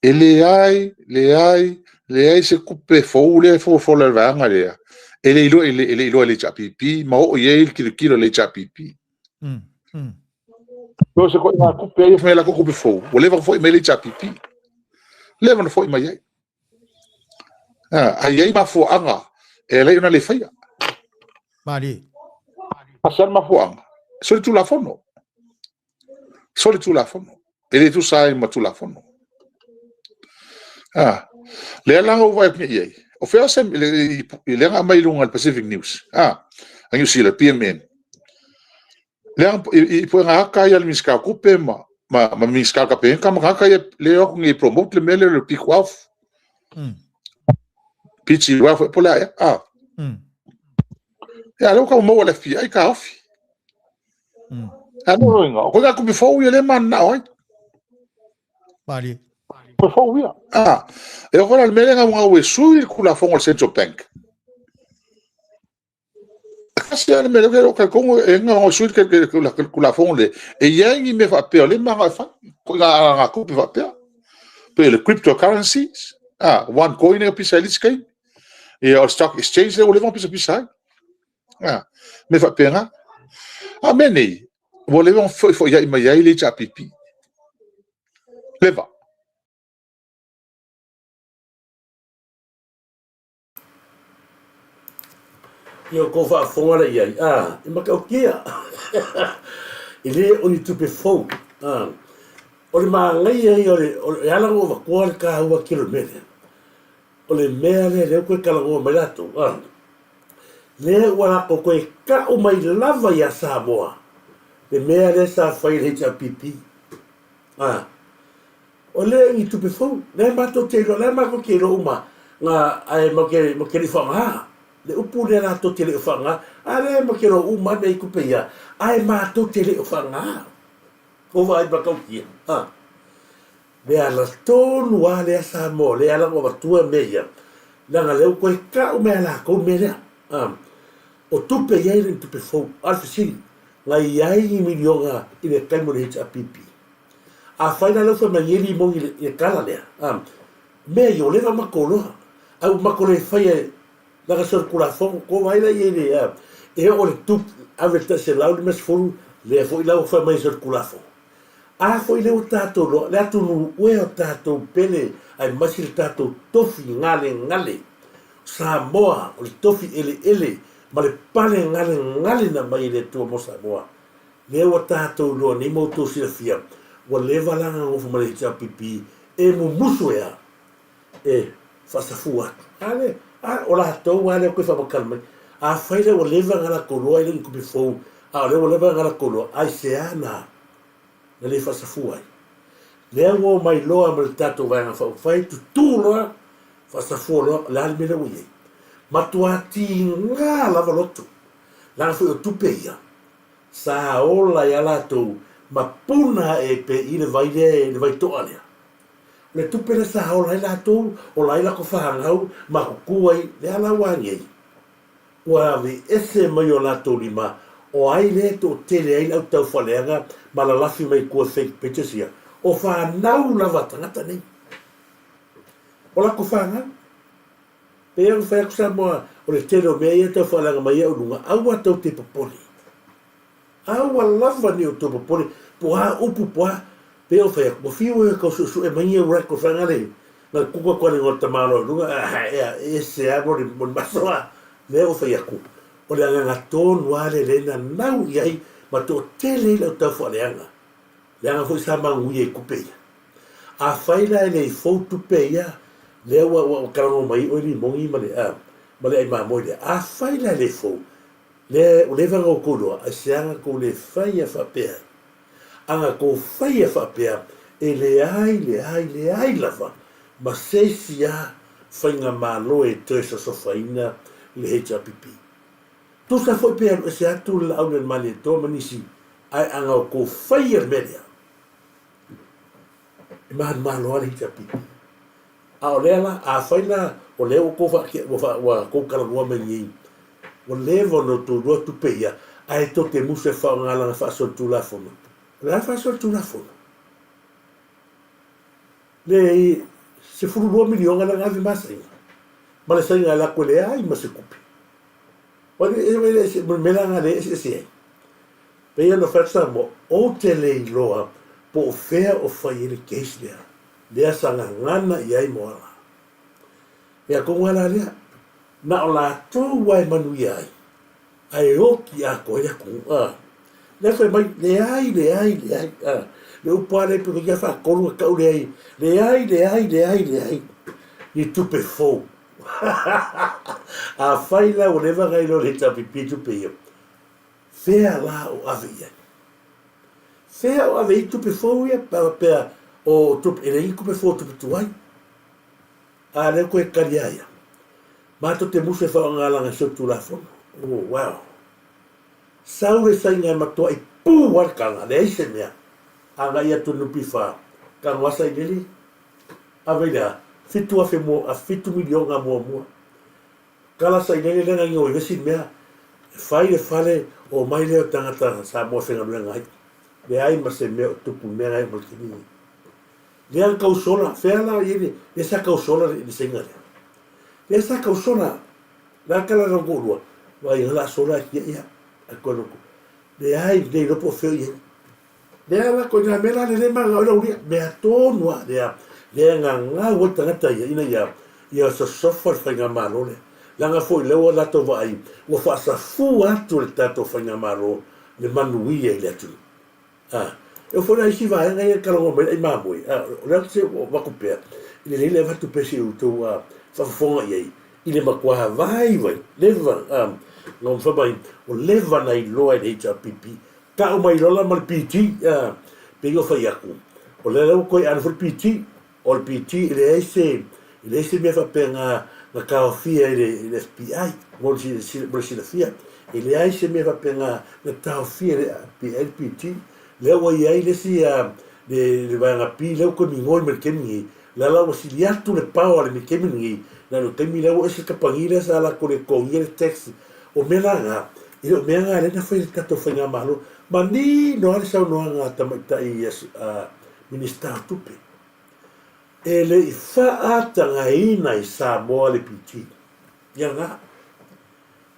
e leai, leai, leai se tupe fou lea e folafola e le vaega lea, e le iloa e le iloa e le HRPP ma oo i ai le tilotilo a le HRPP. So se koʻi ngā tupe ai fai mai latou tupe fou, ua leva ona foi mai le HRPP. Leva ona foi mai ai. A i ai mafuaaga e ala ai ona le faia. Malie. A se mafuaaga, solitulafono. Solitulafono. E le tusa ai ma Tulafono. Ah, lea la ua vaai atu nei i ai. O fea se i lea na aumai i luga o le Pacific News. Ah, a New Zealand, PMN. Lea i puega ata ia le Minisita o Tupe ma ma Minisita o le Kapeneta ma tagata ia lea o atu nei e promote le mea lea o le P12. PG12 po o le a ea. Ah. Ia, lea ua tau maua e le FBI taofi. A no loiga, o koe tupe fou ia lea mananao ai. Malie. Tupe fou ia. Ah, e o koe le mea lea ngau e sui le Tulafono a le Central Bank. Kasi lava le mea lea o talitonu e ngau e sui le Tulafono lea, e i ai ni mea faapea o lea e manao e fai, ko ngā ngā tupe faapea. Pe le cryptocurrencies, ah, one coin e pisa i le isi taimi. Ia, o le stock exchange lea ua leva ona pisapisa ai. A, mea faapena. A o mea nei, ua leva ona fefoifoiai mai ai le HRPP. Leva. Ia kou faafofoga lea i ai, a, e matautia. E le o ni tupe fou. A, o le manaia ia o le, o le ala ona ou avatua le taua tele o le mea lea, o le mea lea lea ua toe talanoa mai latou, a, lea ua latou toe tau mai lava ia Samoa le mea lea sa fai e le HRPP. A, o lea i ni tupe fou, lea matou te iloa, lea matou te iloa uma, na, ae matou te, matou te le i faaaoga. Le upu lea latou te le o faaaoga, a lea matou te iloa uma lava mea i tupe ia, ae matou te le o faaaoga. Ua vaai matautia, a. Le ala tonu lava lea Samoa, le ala ua avatua mea ia, leaga lea ua toe tau mai e latou le mea lea, a. O tupe ia e le o ni tupe fou. A o le fesili, na i ai ni miliona i le taimi o le HRPP? Afai la lea ua fai mai nei limoni i le tala lea, a, mea ia ua leva ona matou iloa, ae ua matou le faia leaga solitulafono, tou vaai la i ai le, a, e oo i le tupe, ave le tai 150, lea foi la ua fai mai e solitulafono. A foi lea ua tatou iloa, le atunuu ea o tatou pele aemaise le tatou tofi galegale, o Samoa o le tofi eleele ma le pale galegale na aumai e le Atua mo Samoa. Lea ua tatou iloa nei ma outou silafia, ua leva la ona nofo ma le HRPP e mumusu e a? E faasafua atu. A lea, a, o latou lava lea ua toe faamatala mai. Afai la ua leva ona latou iloa e le o ni tupe fou, a o lea ua leva ona latou iloa, aisea na na le faasafua ai? Lea ua omai loa ma le tatou Vaega Faaupufai, tutū loa, faasafua loa, o le a le mea lea ua i ai? Matua tiga lava loto, leaga foi o tupe ia, Sa ola ai a latou ma puna ae pe i le vai lea, le vai toa lea. O le tupe lea sa ola ai latou, ola ai latou fanau ma tutu ai le ala ua agi ai. Ua aveese mai o latou lima, o ai lea e toatele ai le au taufaaleaga ma lalafi mai tua fake pictures ia? O fanau lava a tagata nei. O latou fanau. Pei ona fai atu Samoa, o le tele o mea ia e tau faaleaga mai ai au luga, aua tou te popole. Aua lava ne i outou popole, po o a upu po o a, pei ona fai atu, ua fiu e tau suesue mai ia record fai le na le kuka atu a le igoa o le tamaloa i luga, ea, e ese lava mo le, mo le maso a. Lea ua fai atu, o le agaga tonu lava lea lea e nanau i ai ma toatele ai le au taufaaleaga. Leaga foi sa manuia i tupe ia. Afai la e le i fou tupe ia, lea ua ua talanoa mai ai oe limoni ma le ma le ai mamoe lea. Afai la e le fou, lea ua leva ona outou iloa, aisea na tou le faia faapea ai? A na tou faia faapea, e leai, leai, leai lava ma se isi a faigamalo e toe sosofaina le HRPP. Tusa foi pe alu ese atu le laau lea i le Malietoa ma nisi, ae a na outou faia le mea lea, e manumalo lava le HRPP. A o lea la, afai la o lea ua outou faatea, ua, faa, ua outou talanoa mai nei, ua leva ona outou iloa tupe ia, ae tou te musu e faaaoga lana faasolitulafono. O le a le faasolitulafono? Le 12 miliona lea na ave ma saina, ma le saina e alu atu e leai ma se tupe. O le mea la lena lea e eseese ai. Pei ona fai atu Samoa, ou te le iloa po o fea o fai ai le case lea, lea sa gagana i ai Moala. Mea tonu lava la lea, na o latou lava e manuia ai, ae oti atoa ai le atunuu. A, lea fai mai, leai, leai, leai. A, le upu lava lea pei ona faatolu na tau leai, leai, leai, leai, leai, ni tupe fou. Afai la ua leva ona iloa e le HRPP tupe ia, fea la o ave i ai? Fea o ave i ai tupe fou ia pe a faapea o tupe, e leai ni tupe fou o tupe tuai. A lea koe tali a ia. Matou te musu e faaaoga lana solitulafono. Oh, wow. Sau le saiga e matuai pū ai le tala, leai se mea. Agai atu i le NPF, tago asa i lele, Ave i le a? 7,000 mua, a 7 miliona muamua. Tala sailele lea na ino i le isi mea, e fai le fale, omai lea o tagata Samoa e faigaluega ai. Leai ma se mea o tupu i mea na e oo mai le taimi lenei. Lea na tau sola, fea la i ai le, lea sa tau sola le saiga lea. Lea sa tau sola, le a le tala na toalua, vaai o le a sola e tia ia, ae toe loto. Leai, le iloa po o fea o i ai. Lea la koe nā mea la le le manao i lau lia, mea tonu a lea, lea gagau ai tagata ia ina ia, ia sosofa le faigamalo lea. Leaga foi lea ua latou vaai, ua faasafua atu e le tatou faigamalo le manuia i le atunuu. A, e oo foi la isi vaega ia e talanoa mai ai mamoe, a, o lea ou te avatu pea, e lelei le avatu pea se i outou faafofoga i ai i le matua vaivai leva, a, na ona fai mai, ua leva ona iloa e le HRPP, tau mai loa la ma le PT, a, pei ona fai atu, o lea la ua toe alu foi le PT, O le PT e leai se e leai se mea faapea na na taofia i le i le FBI mo le mo le silafia. E leai se mea faapea na na taofia e le FBI le PT. Lea ua i ai le isi le le vaega P lea ua toe migoi mai le taimi lenei, lea la ua sili atu le power i le taimi lenei na i lo taimi lea ua ese le kamupani lea sa latou le totogia le tax. O mea la na, e le o mea na lea na fai e le tatou faigamalo. Manino lava le saunoaga a tamaitai a Minisita o Tupe. E le i faatagaina i Samoa le PT. Ia na.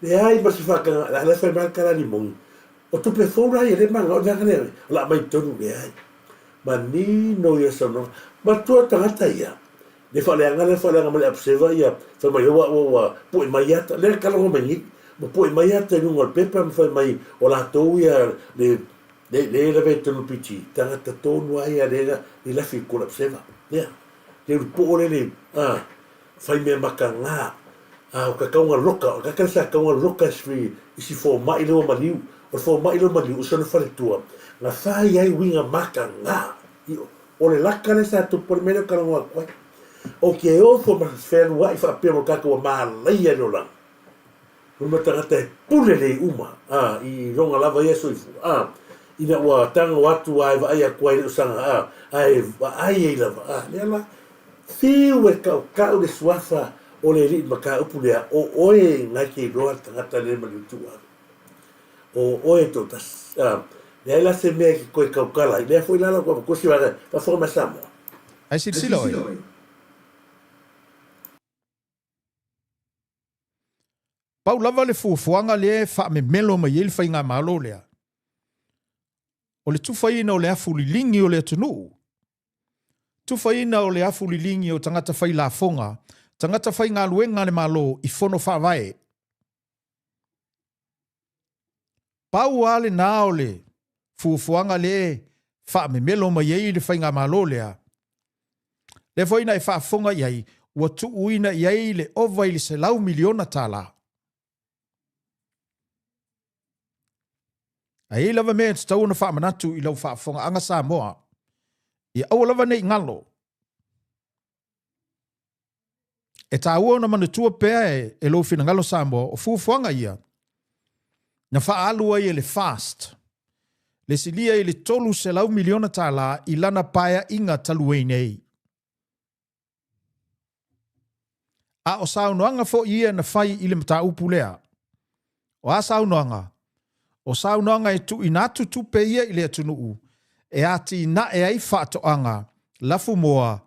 Leai ma se faataga, la e fai mai le tala limoni. O tupe fou la ia le manao le lea, o le a aumai i totonu, leai. Manino ia saunoaga. Matua tagata ia, le faaleaga lea faaleaga mai le Observer ia, fai mai ua ua ua pue mai ata, lea talanoa mai nei, ua pue mai ata i luga o le pepa ma fai mai o latou ia le Le le lave i tonu piti, tagata tonu a ia le le lafi i kolapseva. Ia, le ulu poo le le, a, fai mea maka nga, a, o ka kaunga loka, o ka kare sa kaunga loka i i si fomai le ua maliu, o le fomai le ua maliu, o sona faletua, na fai ai uiga maka nga, i o le laka le sa tupu le mea lea o talanoa atu ai. O ke ofo ma fealuai faapea mo tatou ua malaia i le olaga. Uma tagata e pule lelei uma, a, i lona lava ia soifua, a, ina ua tago atu a e vaai atu ai i le osaga, a, a e vaai ai lava, a, lea la, fiu e tautau le suafa o le alii mataupu lea, o oe na te iloa le tagata lea ma le ituaga. O oe e toatasi, a, leai la se mea e te toe tautala ai, lea foi la la ua avatua se vaega, faafofoga mai Samoa. Ae silasila oe. Pau lava le fuafuaga lea e faamemelo mai ai le faigamalo lea, o le tufaina o le afu liligi o le atunuu, tufaina o le afu liligi o tagata fai lafoga, tagata faigaluega a le Malo i fono faavae. Pau lava lena o le fuafuaga lea e faamemelo mai ai le faigamalo lea, lea foi na e faafofoga i ai, ua tuuina i ai le ova i le $100 miliona. Ae i ai lava mea e tatau ona faamanatu i lau faafofogaaga Samoa, ia aua lava ne i galo. E taua ona manatua pea e lou finagalo Samoa, o fuafuaga ia na faaalu ai e le FAST le silia i le $300 miliona i lana paeaiga talu ai nei. A o saunoaga foi ia na fai i le mataupu lea. O a saunoaga? O saunoaga e tuuina atu tupe ia i le atunuu e atinae ai faatoaga, lafumoa,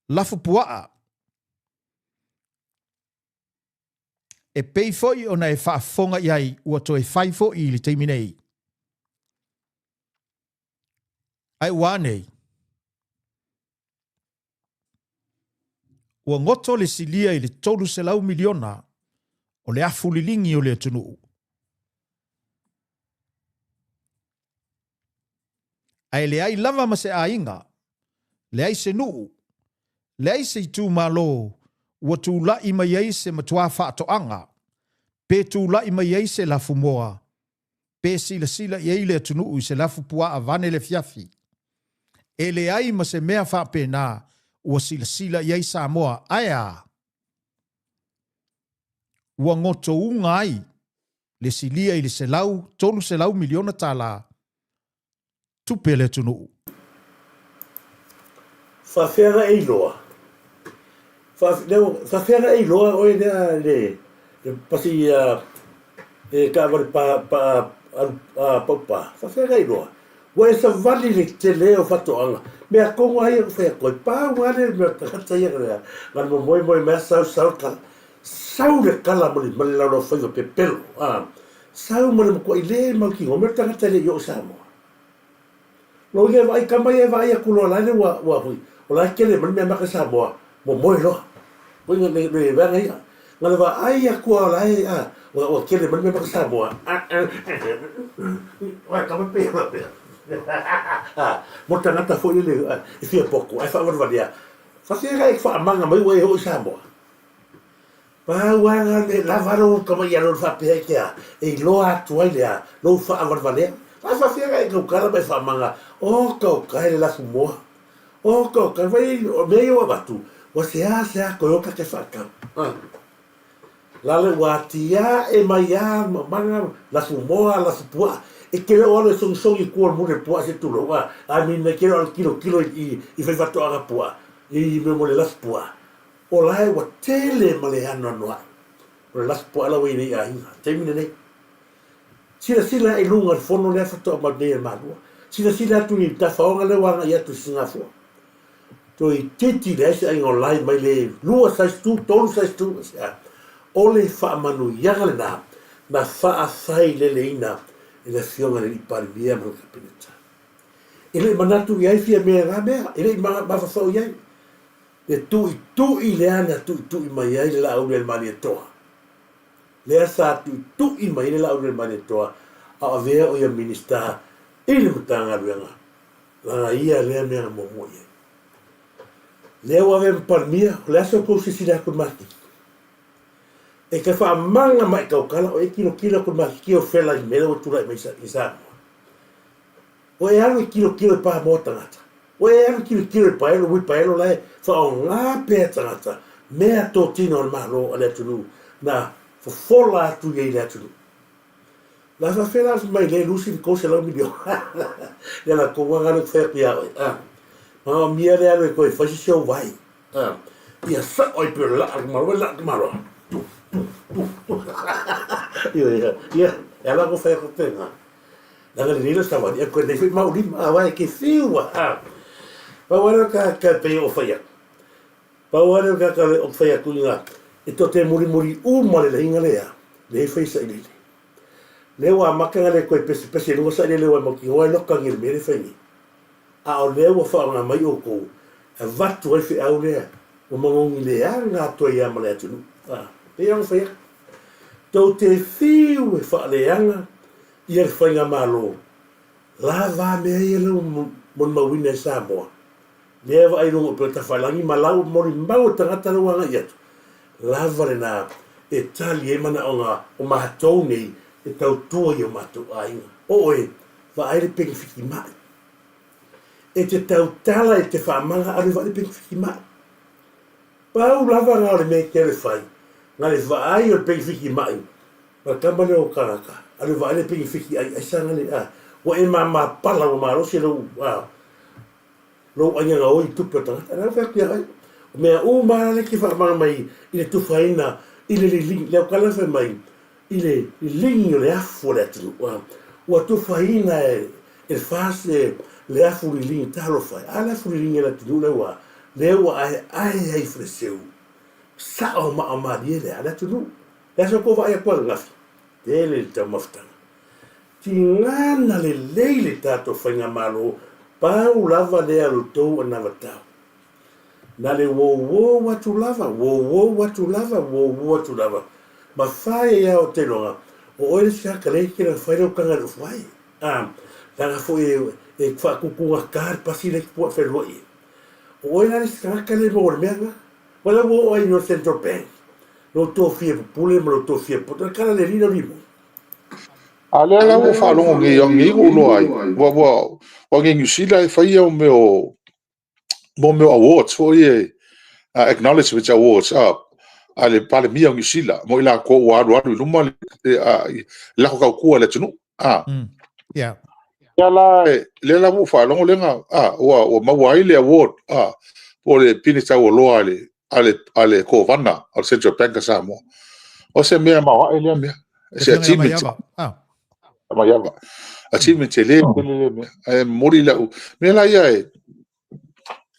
lafupuaa. E pei foi ona e faafofoga i ai ua toe fai foi i le taimi nei. Ae ua a nei? Ua goto le silia i le 300 miliona o le afu liligi o le atunuu. Ae leai lava ma se aiga, leai se nuu, leai se itumalo ua tulai mai ai se matua faatoaga, pe tulai mai ai se lafumoa, pe silasila i ai le atunuu i se lafupuaa vaeane le afiafi. E leai ma se mea faapena ua silasila i ai Samoa, ae a? Ua gotouga ai le silia i le $100, $300 miliona tupe a le atunuu. Faafefea na e iloa? Faafefea na e iloa oe lea le pasi le taavale pa pa alu paupa? Faafefea na e iloa? Ua e savali i le tele o faatoaga. Mea tonu lava ia na fai atu ai. Pau lava lea mea o le tagata ia na momoe moe mai sau sau le tala. Sau le tala ma le ma le laulaufaiva pepelo. Sau ma le matuai le mautinoa mea o le tagata e le i oo i Samoa. Loia e vaai tama ia e vaai atu loa la le ua ua foi o la e tele mai le mea maka Samoa momoe loa. Foi le le vaega ia. Na le vaai atu a la e a ua ua tele mai le mea maka Samoa. Ua tama pe faapea. Mo tagata foi lele e fia poto ae faavalevalea, faafefea e faamaga mai ua e oo i Samoa? Pau lava na le lava lou tamaialo le faapea e te a, e iloa atu ai le a, lou faavalevalea. A faafefea na e tautala ma e faamaga, oka oka e le lafumoa, oka oka, vai o mea ia ua avatu, ua seasea Toyota ke faatau. Lale ua atiae mai a mamaga lafumoa, lafupuaa, e te le o alu e sogisogi i tua o le muli o le puaa se tulou, a, I mean e te le o alu e tilotilo i faifaatoaga puaa, i mea mo le lafupuaa. O la e ua tele ma le anoanoai o le lafupuaa la ua i ai nei i aiga i le taimi lenei. Silasila i luga i le fono lea faatoa mau nei e le Malua. Silasila atu i tafaoga lea ua agai atu i Sigafua. Toeitiiti leai se aiga o lai mai le 2 size 2, 3 size 2, se a. O le faamanuiaga lena na faafaileleina e le Afioga i le Alii Palemia ma le Kapeneta. E le i manatu i ai Fiamē na mea, e le i mafaufau i ai. Le tuitui lea na tuitui mai ai le Laauli a le Malietoa. Lea sa tuitui mai ai le Laauli a le Malietoa a o avea o ia Minisita i le Matagaluega, leaga ia lea mea na muamua i ai. Lea ua avea ma Palemia, o le a se tou silasila atu i le maketi? E te faamaga mai tautala, o e tilotilo atu i le maketi o fela i mea lea ua tulai mai i Samoa. Ua e alu e tilotilo i pamoa tagata. Ua e alu e tilotilo i paelo, uipaelo la e faaaoga pea tagata mea totino a le Malo a le atunuu na fofola atu i ai le atunuu. La faafefea la mai le lusi le 300 miliona ia latou aga lea ou te fai atu ia oe a. Manaomia le alu e toe fai se isi ou vai a. Ia sao ai pei o le laa o le tamaloa, laa o le tamaloa. Tu, tu, tu, tu. Ia, ia, e ala ona fai atu faapena. Leaga lelei lau savali, e koe nei foi mau lima, aua e te fiu a. A. Pau lava lea o le tagata e pei o fai atu. Pau lava lea o le tagata o fai atu ina e to te mulimuli uma le laina lea, lea e fai sailele. Lea ua amata ona le toe pesepese i luga sailele ua mautinoa e loka nei le mea lea e fai nei. A o lea ua faaaoga mai outou e avatu ai feau lea ua manogi leaga atu ai lava ma le atunuu. A, pei ona fai atu. Tou te fiu e faaleaga ia le faigamalo lava mea ia lea ua molimauina e Samoa, lea e vaai i luga o upega tafailagi ma la ua molimau e tagata lea ua agai atu, lava lena e tali ai manaoga o matou nei e tautua i o matou aiga. O oe, vaai le penefiti mai. E te tautala e te faamaga alu e vaai le penefiti mai. Pau lava na o le mea e te alu e fai, na le vaai o le penefiti mai Ma le tama lea o Karaka, alu e vaai le penefiti ai aisa na le a. Ua e mama pala ua malosi lou a lou aiga na oi i tupe o tagata. Lea ua fai atu ia oe. O mea uma lava lea e te faamama mai i le tufaina i le liligi, le aukala fai mai i le liligi o le afu o le atunuu. A ua tufaina e le FAST le afu liligi, talofa e. A le afu liligi a le atunuu lea ua lea ua aeae ai i Faleseu. Sao maomalie le a le atunuu. Le aso tou vaai atu ananafi, tele le taumafataga. Tigana lelei le tatou faigamalo, pau lava lea o le tou anavatau. Na le uouou atu lava, uouou atu lava, uouou atu lava, ma fai ai lava o te iloga, o oe le isi tagata lea e te na fai lau taga i le ofu ai. A, leaga foi e faatutugata le pasi lea e te puaa feluai ai. O oe la le isi tagata lea e maua i le mea lena. Ua la ua oo ai i le Central Bank, lou tofia pupule ma lou tofia poto, le tala le lilo limo. A lea la ua faalogo nei au nei ua iloa ai, ua ua ua nei Niu Sila e fai ia mea o mo mea o awards foi ia acknowledgement awards a le Palemia o Niu Sila mo i latou ua alualu i luma le lako tautua i le atunuu. Yeah. Lea la, lea la ua ou faalogo lea na, ua maua ai le award, po o le pine taualoa a le, a le, a le Kovana o le Central Bank of Samoa. O se mea maoae lea mea. Se achievement. Maiava. Achievement tele tele lea mea. Ae momoli lau, mea la ia e,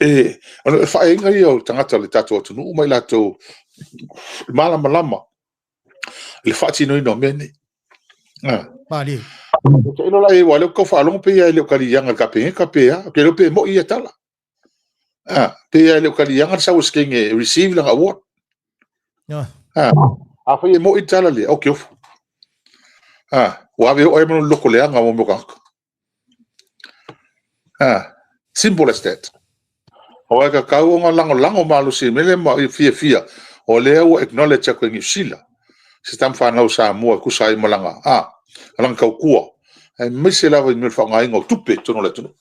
e, o le faaeaina ia o tagata o le tatou atunuu ma i latou malamalama i le faatinoina o mea nei. Malie. Tailo la e, ua lea ou tau faalogo pei lava e le o kaliaga i le Kapeneta pe a, ou te iloa pe moi ia tala. Pei lava e le o kaliaga le sau a Skenge e receive lana award. Afai e moi le tala lea, ou te ofo. Ua ave oo ai ma lou loto leaga mo mea o tagata. Ah, simple as that. Aua e tatau ona lagolago malosi i le mea lea ma fiafia o lea ua acknowledge atu e Niu Sila se tama fanau Samoa e tusa ai ma lana, a, lana tautua, aemaise lava i mea o le faaaogaina o tupe i totonu o le atunuu.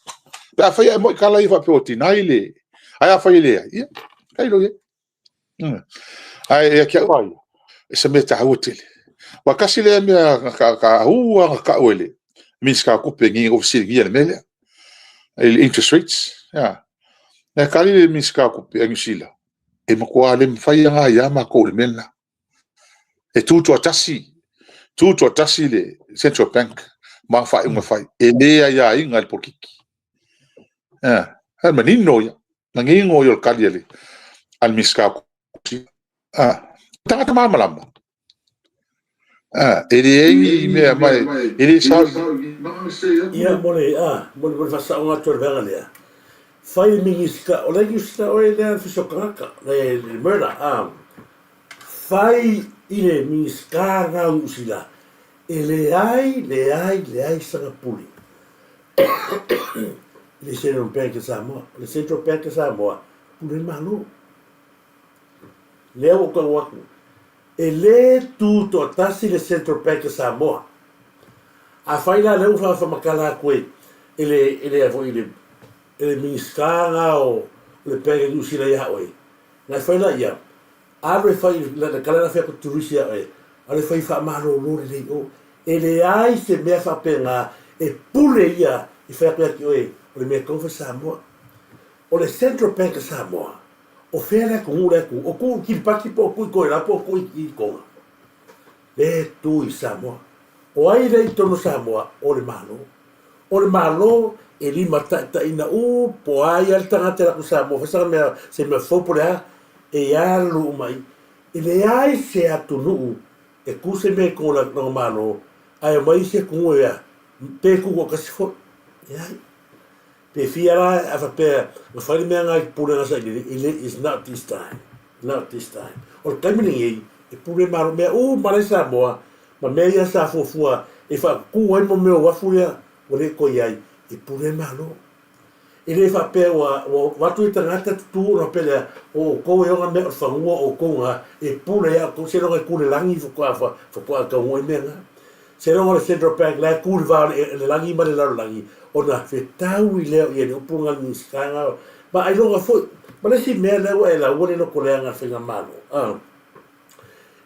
Pe afai e moi tala ia faapea ua deny le, ae afai e leai, ia, tailo i ai. Ae ia te au lava ia, e se mea taua tele. Aua tasi lea mea taua na tau e le Minisita o Tupe nei ina ua fesiligia i le mea lea, i le interest rates. Na tali le Minisita o Tupe a Niu Sila, e matua le mafai lava ona aia matou i le mea lena. E tutoatasi, tutoatasi le Central Bank ma ana faaiuga fai, e le aiaina e le polokiki. E manino ia, manino ia o le tali a le Minisita o Tupe. Tagata malamalama. E leai ni mea mai, e le sao. Ia, mo le, a, mo le, mo le faasaoga atu o le vaega lea, fai le Minisita, o le Minisita oe lea le fiso tagata, le, le murder, a, fai i le Minisita na o Niu Sila, e leai, leai, leai sana pule i le Central Bank a Samoa. O le Central Bank a Samoa, pule le Malo. Lea ua ou tau atu, e le tu toatasi le Central Bank a Samoa. Afai la lea ua faamatala atu e e le e le foi le e le Minisita na o le Bank a Niu Sila ia oe, na e fai la ia, alu e fai le tala la fai atu turisi ia oe, alu e fai faamalolo lelei o. E leai se mea faapena e pule ia i fai atu ia te oe o le mea e tatau ona fai Samoa. O le Central Bank a Samoa, o fea le atunuu la e tu? O tu i Kiripati po o tu i Toelau po o tu i Tonga? Lea e tu i Samoa. O ai lea i totonu o Samoa? O le Malo. O le Malo e limataitaiina po o a ia le tagata e alu atu i Samoa fai sana mea, se mea fou po o le a, e alu uma i. E leai se atunuu e tu se mea i totonu o lona Malo ae omai isi atunuu e a? Pe tutoatasi foi. Leai. Pe fia la a faapea na fai le mea na i pulega sailiili, e le, it's not this time, not this time. O le taimi lenei, e pule malo mea uma la i Samoa, ma mea ia sa fuafua e faatutu ai mo mea o uafu lea ua le toe i ai, e pule malo. E le faapea ua, ua avatu i tagata tutu ona faapea lea, o outou e ona mea o le fanua o outou na, e pule ia outou, seiloga e tu le lagi faatoa, faatoa taunuu ai mea na. Seiloga o le Central Bank la e tu i le va o le lagi ma le lalolagi ona fetaui lea o i ai le upu lena a le Minisita na ma ailoga foi. Ma le isi mea lea ua e laua le lotoleaga a le Faigamalo a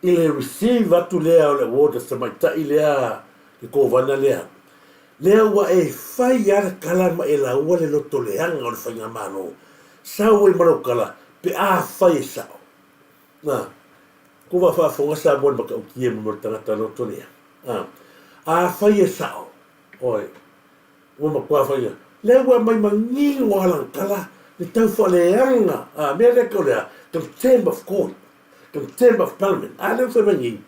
i le receive atu lea o le award a le tamaitai lea le Kovana lea, lea ua e fai lava le tala ma e laua le lotoleaga o le Faigamalo. Sau ai ma lau tala pe afai e sao. Na, ko wa faafofoga Samoa i le matautia ma le tagata loto lea. A, afai e sao, oe, ua matua fai ia, lea ua aumai manino lava lana tala, le tau faaleaga, a, mea lea tau lea, contempt of court, contempt of parliament. A lea ua fai mai nei,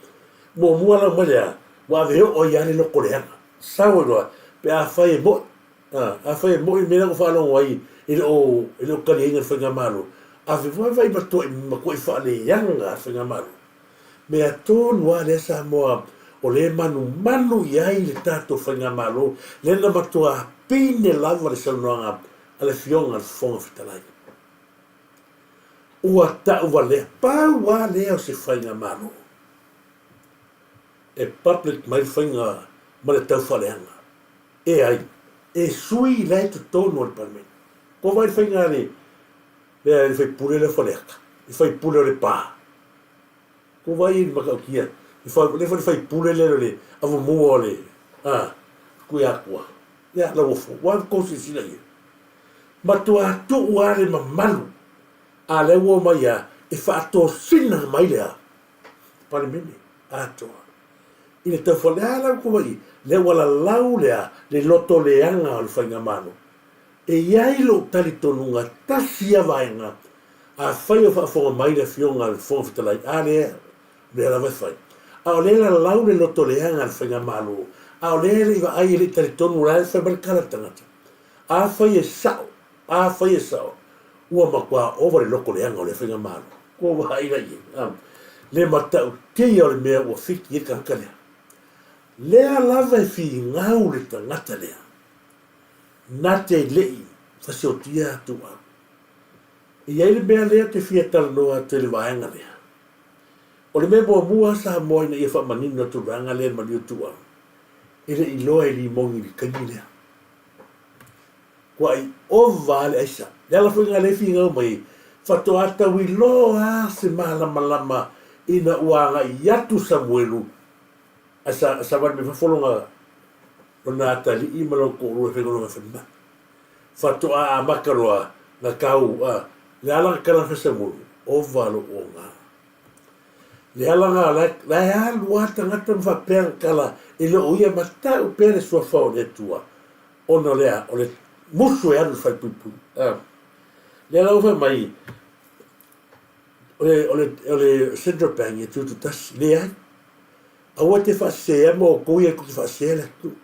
muamua lau mai lea, ua ave oo ai lava le loto leaga. Sau ai loa, pe afai e moi, A, afai e moi le mea lea na faalogo ai e le o, e le o taliaina le Faigamalo, ave vaivai matuai, matuai faaleaga le Faigamalo. Mea tonu lava lea Samoa o lea e manumanu i ai le tatou Faigamalo, lea na matua pine lava le saunoaga a le Afioga i le Fofoga Fetalai. Ua tauvalea, pau lava lea o se Faigamalo e public mai le faiga ma le taufaaleaga. E ai, e sui la i totonu o le Palemene. Kua vaai le faiga a le, le, le faipule lea o Faleata, le faipule o Lepa. Kua vaai i le matautia, le fa, le fa faipule lea o le avamua o le, a, Tuiatua. Ia, Lauofo, ua tou silasila i ai. Matua tuu lava le mamalu, a lea ua omai lava e faatosina mai le a? Palemene atoa. I le taufa lea la ua i, lea ua lalau lea le loto leaga o le Faigamalo. E i ai lou talitonuga tasi ia vaega, afai o faafofoga mai le Afioga a le Fofoga Fetalai, a lea, o lea lava e fai. A o lea e lalau le loto leaga a le Faigamalo, a o lea e le i vaai e le i talitonu la e fai mai le tala a le tagata. Afai e sao, afai e sao, ua matua ova le loto leaga o lea Faigamalo. Kua vaai la i ai, le matautia o le mea ua fiki ai le tagata lea. Lea lava e figau le tagata lea, na te le i. Fasiotia atu au. E i ai le mea lea ou te fia talanoa atu ai i le vaega lea. O le mea muamua Samoa ina ia faamanino atu le vaega lea i le maliu ituau, e le i iloa e limogi i le taimi lea. Kuai ova lava le aisa. Le ala foi lena lea e finau mai ai, faatoa tauiloa lava se malamalama ina ua agai atu Samuelu a sa savali mai fafo lona lona atalii ma lona toalua e faigaluega falemai. Faatoa amata loa na tau a le ala na tala Samuelu, ova lou oga. Le ala na la e alu a tagata ma faapea na tala e le o ia ma tau pea le suafa o le Atua ona o le a o le musu e alu i le falepuipui. A le ala ua fai mai o le o le o le Central Bank e tututasi, leai. Aua te faasesea ma outou ia tou te faasesea le atunuu.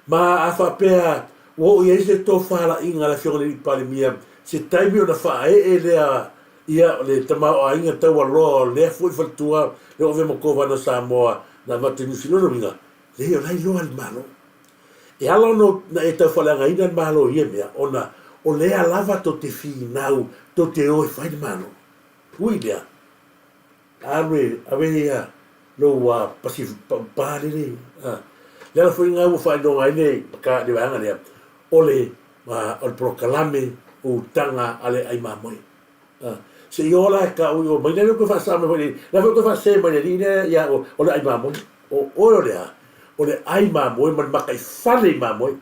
Ma a faapea ua oo i ai se tofalaiga a le Afioga i le Alii Palemia, se taimi ona faaee lea ia le tamaoaiga taualoa o lea foi faletua lea ua avea ma Kovana o Samoa na avatu i Niu Sila. Lona uiga, leai o la e iloa e le Malo. E ala ona e taufaaleagaina le Malo i ia mea, ona o lea lava tou te finau tou te o e fai le Malo. Ui lea, Alu e ave ia lou pasi pa lele. Le ala foi lena ua faailoga ai le le vaega lea, o le o le polokalame o utaga a le ai mamoe. Se i o la e tau i o mai lea toe faasa mai foi le la foi toe faasē mai le alii lea ia o le ai mamoe. O oe o le a? O le ai mamoe ma le makaifale i mamoe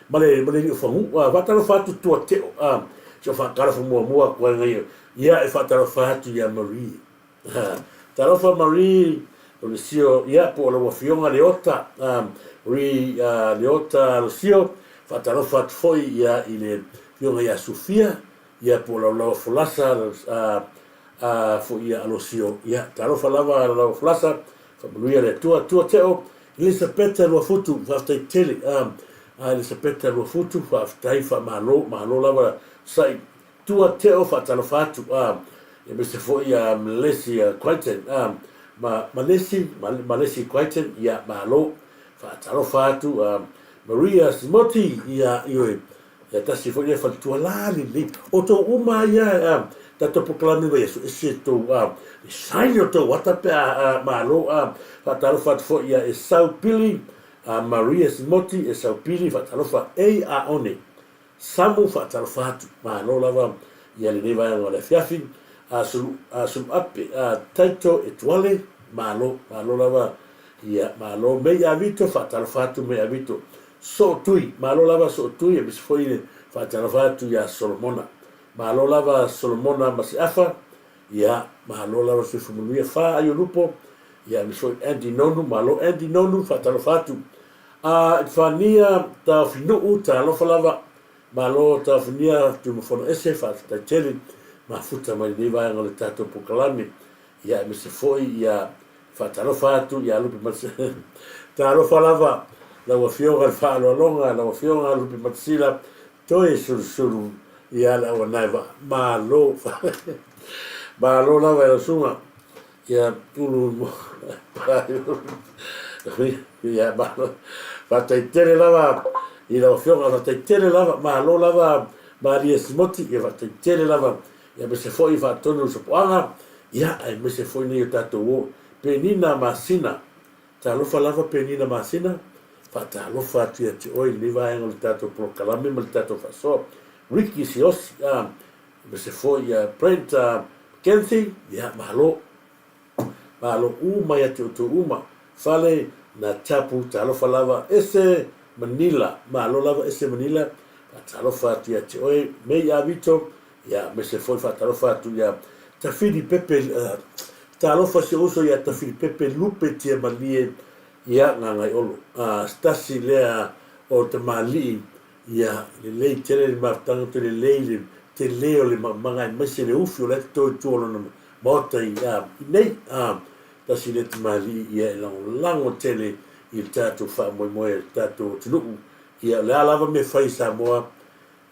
ma le ma le alii o Fagu'u. Faatalofa atu tua teo se o faatalofa muamua atu ai Ia e faatalofa atu ia Marie. Talofa Marie, o le sio, ia po o lau afioga Leota, Marie Leota Alosio, faatalofa atu foi ia i le afioga ia Sufia, ia po o Laulaua Folasa foi ia Alosio. Ia talofa lava Laulaua Folasa, faamanuia le Atua. Tua Teo, Elisapeta Luafutu, faafetai tele. Elisapeta Luafutu, faafetai, faamalo, malo lava sai Tua Teo faatalofa atu a aemaise foi a Malesi Crichton a ma Malesi Malesi Crichton ia malo faatalofa atu a Maria Simoti ia ioe ia tasi foi lea faletua la lelei o tou uma ia a tatou polokalame mai aso ese tou a le saini o tou ata pe a malo a faatalofa atu foi ia Esau Pili a Maria Simoti Esau Pili faatalofa ei a one Samu faatalofa atu. Malo lava ia lenei vaega o le afiafi. A sulu a suluape a Taito Etuale, malo, malo lava ia malo. Mei a Vito faatalofa atu Mei a Vito. Sootui, malo lava Sootui aemaise foi le faatalofa atu ia Solomona. Malo lava Solomona ma Seafa, ia malo lava Soifua Manuia Fa Aiolupo, ia aemaise foi Andy Nonu, malo Andy Nonu faatalofa atu. A Epifania Taofinuu, talofa lava. Malo Taofinia Tuimafonoese, faafetai tele mafuta mai lenei vaega o le tatou polokalame. Ia aemaise foi ia faatalofa atu ia Lupe Matasila. Talofa lava lau Afioga i le faaaloaloga, lau Afioga Lupe Matasila, toe sulusulu ia le auanae vaa. Malo. Malo lava i lau susuga. Ia pulu ia malo. Faafetai tele lava i lau Afioga, faafetai tele lava, malo lava Maria Simoti, ia faafetai tele lava, ia aemaise foi faatonu o Sopoaga, ia aemaise foi nei o tatou o Penina Masina. Talofa lava Penina Masina, faatalofa atu ia te oe i lenei vaega o le tatou polokalame ma le tatou faasoa. Ricky Siosi, aemaise foi ia Brent McKenzie, ia malo, malo uma ia te outou uma, Fale na Tapu, talofa lava, Ese Manila, malo lava Ese Manila, faatalofa atu ia te oe, May Avito, ia aemaise foi faatalofa atu ia Tafili Pepe, talofa si ou uso ia Tafili Pepe Lupe Tiamalie, ia Gagaiolo, se tasi lea o tamalii Ia lelei tele le mafutaga toe lelei le tele o le maumaga aemaise le ufi o la e toto i tua o lona maota i nei. Tasi lea tamalii ia e lagolago tele i le tatou faamoemoe a le tatou atunuu. Ia o le a lava mea fai i Samoa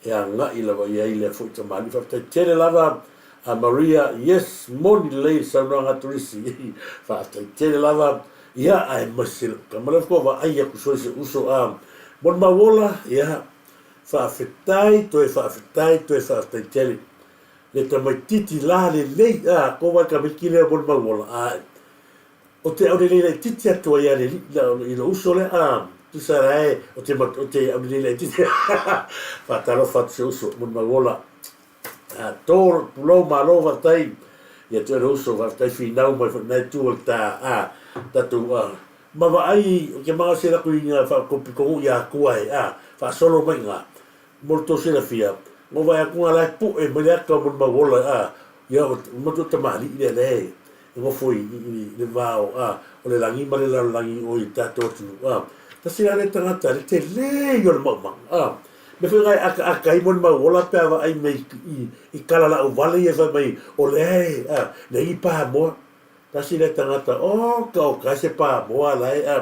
e agai lava i ai lea foi tamalii. Faafetai tele lava a Maria, yes, moni lelei le saunoaga a Turisi. Faafetai tele lava. Ia, aemaise lou tama lea faatoa vaai atu soo i se uso a molimau ola, ia, Faafetai toe faafetai toe faafetai tele. Le tamaititi la lelei a ko wai tamaiti lea mo le mauola a o te aulelei laititi atu ai a le alii i lou uso lea a tusa la e o te o te aulelei laititi faatalofa atu si ou uso mo le mauola a to pulou malo faafetai ia te oe le uso faafetai finau mai foi lena itu o le ta a tatou a ma vaai o ke maga se lako i nga faakopiko ia akua e a faasolo mai nga Mo le tou silafia, na ou vaai atu nga la e pu'e mai le ata o Molimauola a, ia o le matua tamalii lea lea e nofo i, i, i le va o, a, o le lagi ma le lalolagi o i tatou atunuu, a. Tasi la lea tagata le telē ia o le maumaga, a. Mea foi nga e akaaka ai Molimauola pe a vaai mai i, i kala lauvale ia fai mai o lea e, a, leai ni pamoa. Tasi lea tagata, oka oka e se pamoa la e, a,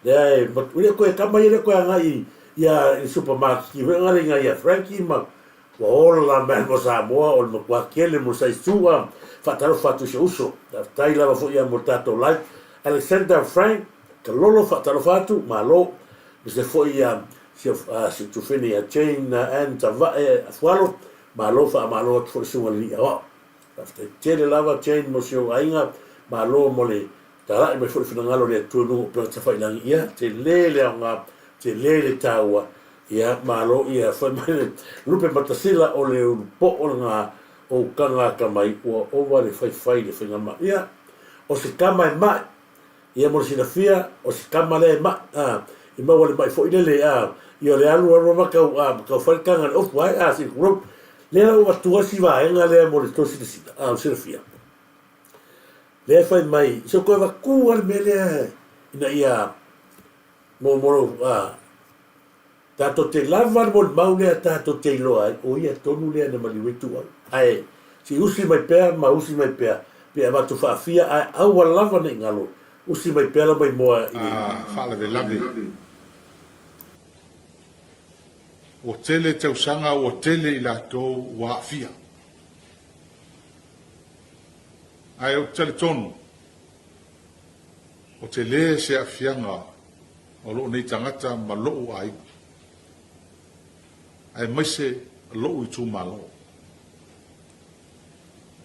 lea e, le koe kama ia le koe agai ia i supermarket foi nga le ia Frankie ma ua ola la mai mo Samoa o le matua tele mo sa isu a faatalofa atu i si uso. Faafetai lava foi ia mo le tatou live. Alexander Frank Kalolo faatalofa atu, malo. Aemaise foi ia si si tufine ia Jane Ann Tavae Afualo, malo faamalo atu foi le susuga i le alii aoao. Faafetai tele lava Jane mo si ou aiga, malo mo le talai mai foi le finagalo o le Atua i luga o upega tafailagi, ia tele le aoga, tele le taua, ia malo ia fai mai le lupe matasila o le ulu poo lena o ukaga atamai ua ova le faifai i le faiga mai, ia o se tama e mai. Ia mo le silafia, o se tama lea e ma'i, a, i maua le ma'i foi lele, a, ia o le alu alu lava tau, a, tau fai le taga i le ofu ae, a, se i tulou. Lea la ua avatu ai si vaega lea mo le tou silasila, a, o le silafia. Lea e fai mai, se i toe avatu lava le mea lea ina ia, mo, mo lou, a, Tatou te lava le molimau lea tatou te iloa ai, o ia tonu lea na maliu ai Tuau. Ae se i usi mai pea ma usi mai pea, pe avatu faafia ae aua lava ne i galo, usi mai pea lau maimoa i le. A faalavelave. Ua tele tausaga ua tele i latou ua aafia. Ae ou te talitonu, o tele se aafiaga o lou nei tagata ma lou aiga, aemaise lou itumalo,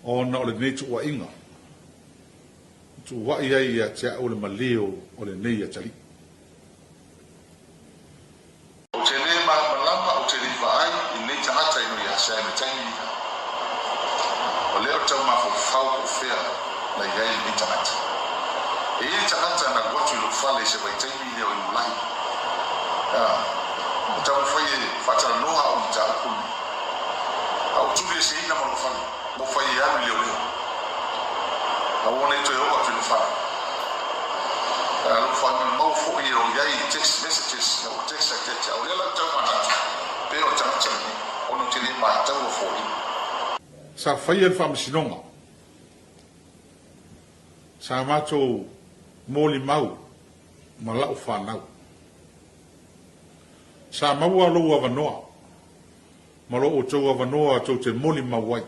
ona o lenei tuuaiga na tuuai ai ia te au le maliu o lenei atalii. Ou te lē malamalama, ou te le i vaai i lenei tagata i no ia Sam e taimi ina. O lea ou te tau mafaufau po o fea na i ai lenei tagata. E i ai tagata na alu atu i lou fale i se vaitaimi lea o Iulai. A, ua taumafai e faatalanoa au i mataupu lenei. A ua tulieseina ma lou fale, ma ua fai e alu i leoleo. A ua nei toe oo atu i lou fale. A lou faamaumau foi e o i ai i text messages na ua text atu ia te au. O lea la ou te tau manatu, pe o le tagata lenei, ona ou te le mataua foliga. Sa faia le faamasinoga. Sa matou molimau ma lau fanau. Sa maua lou avanoa ma lo outou avanoa tou te molimau ai.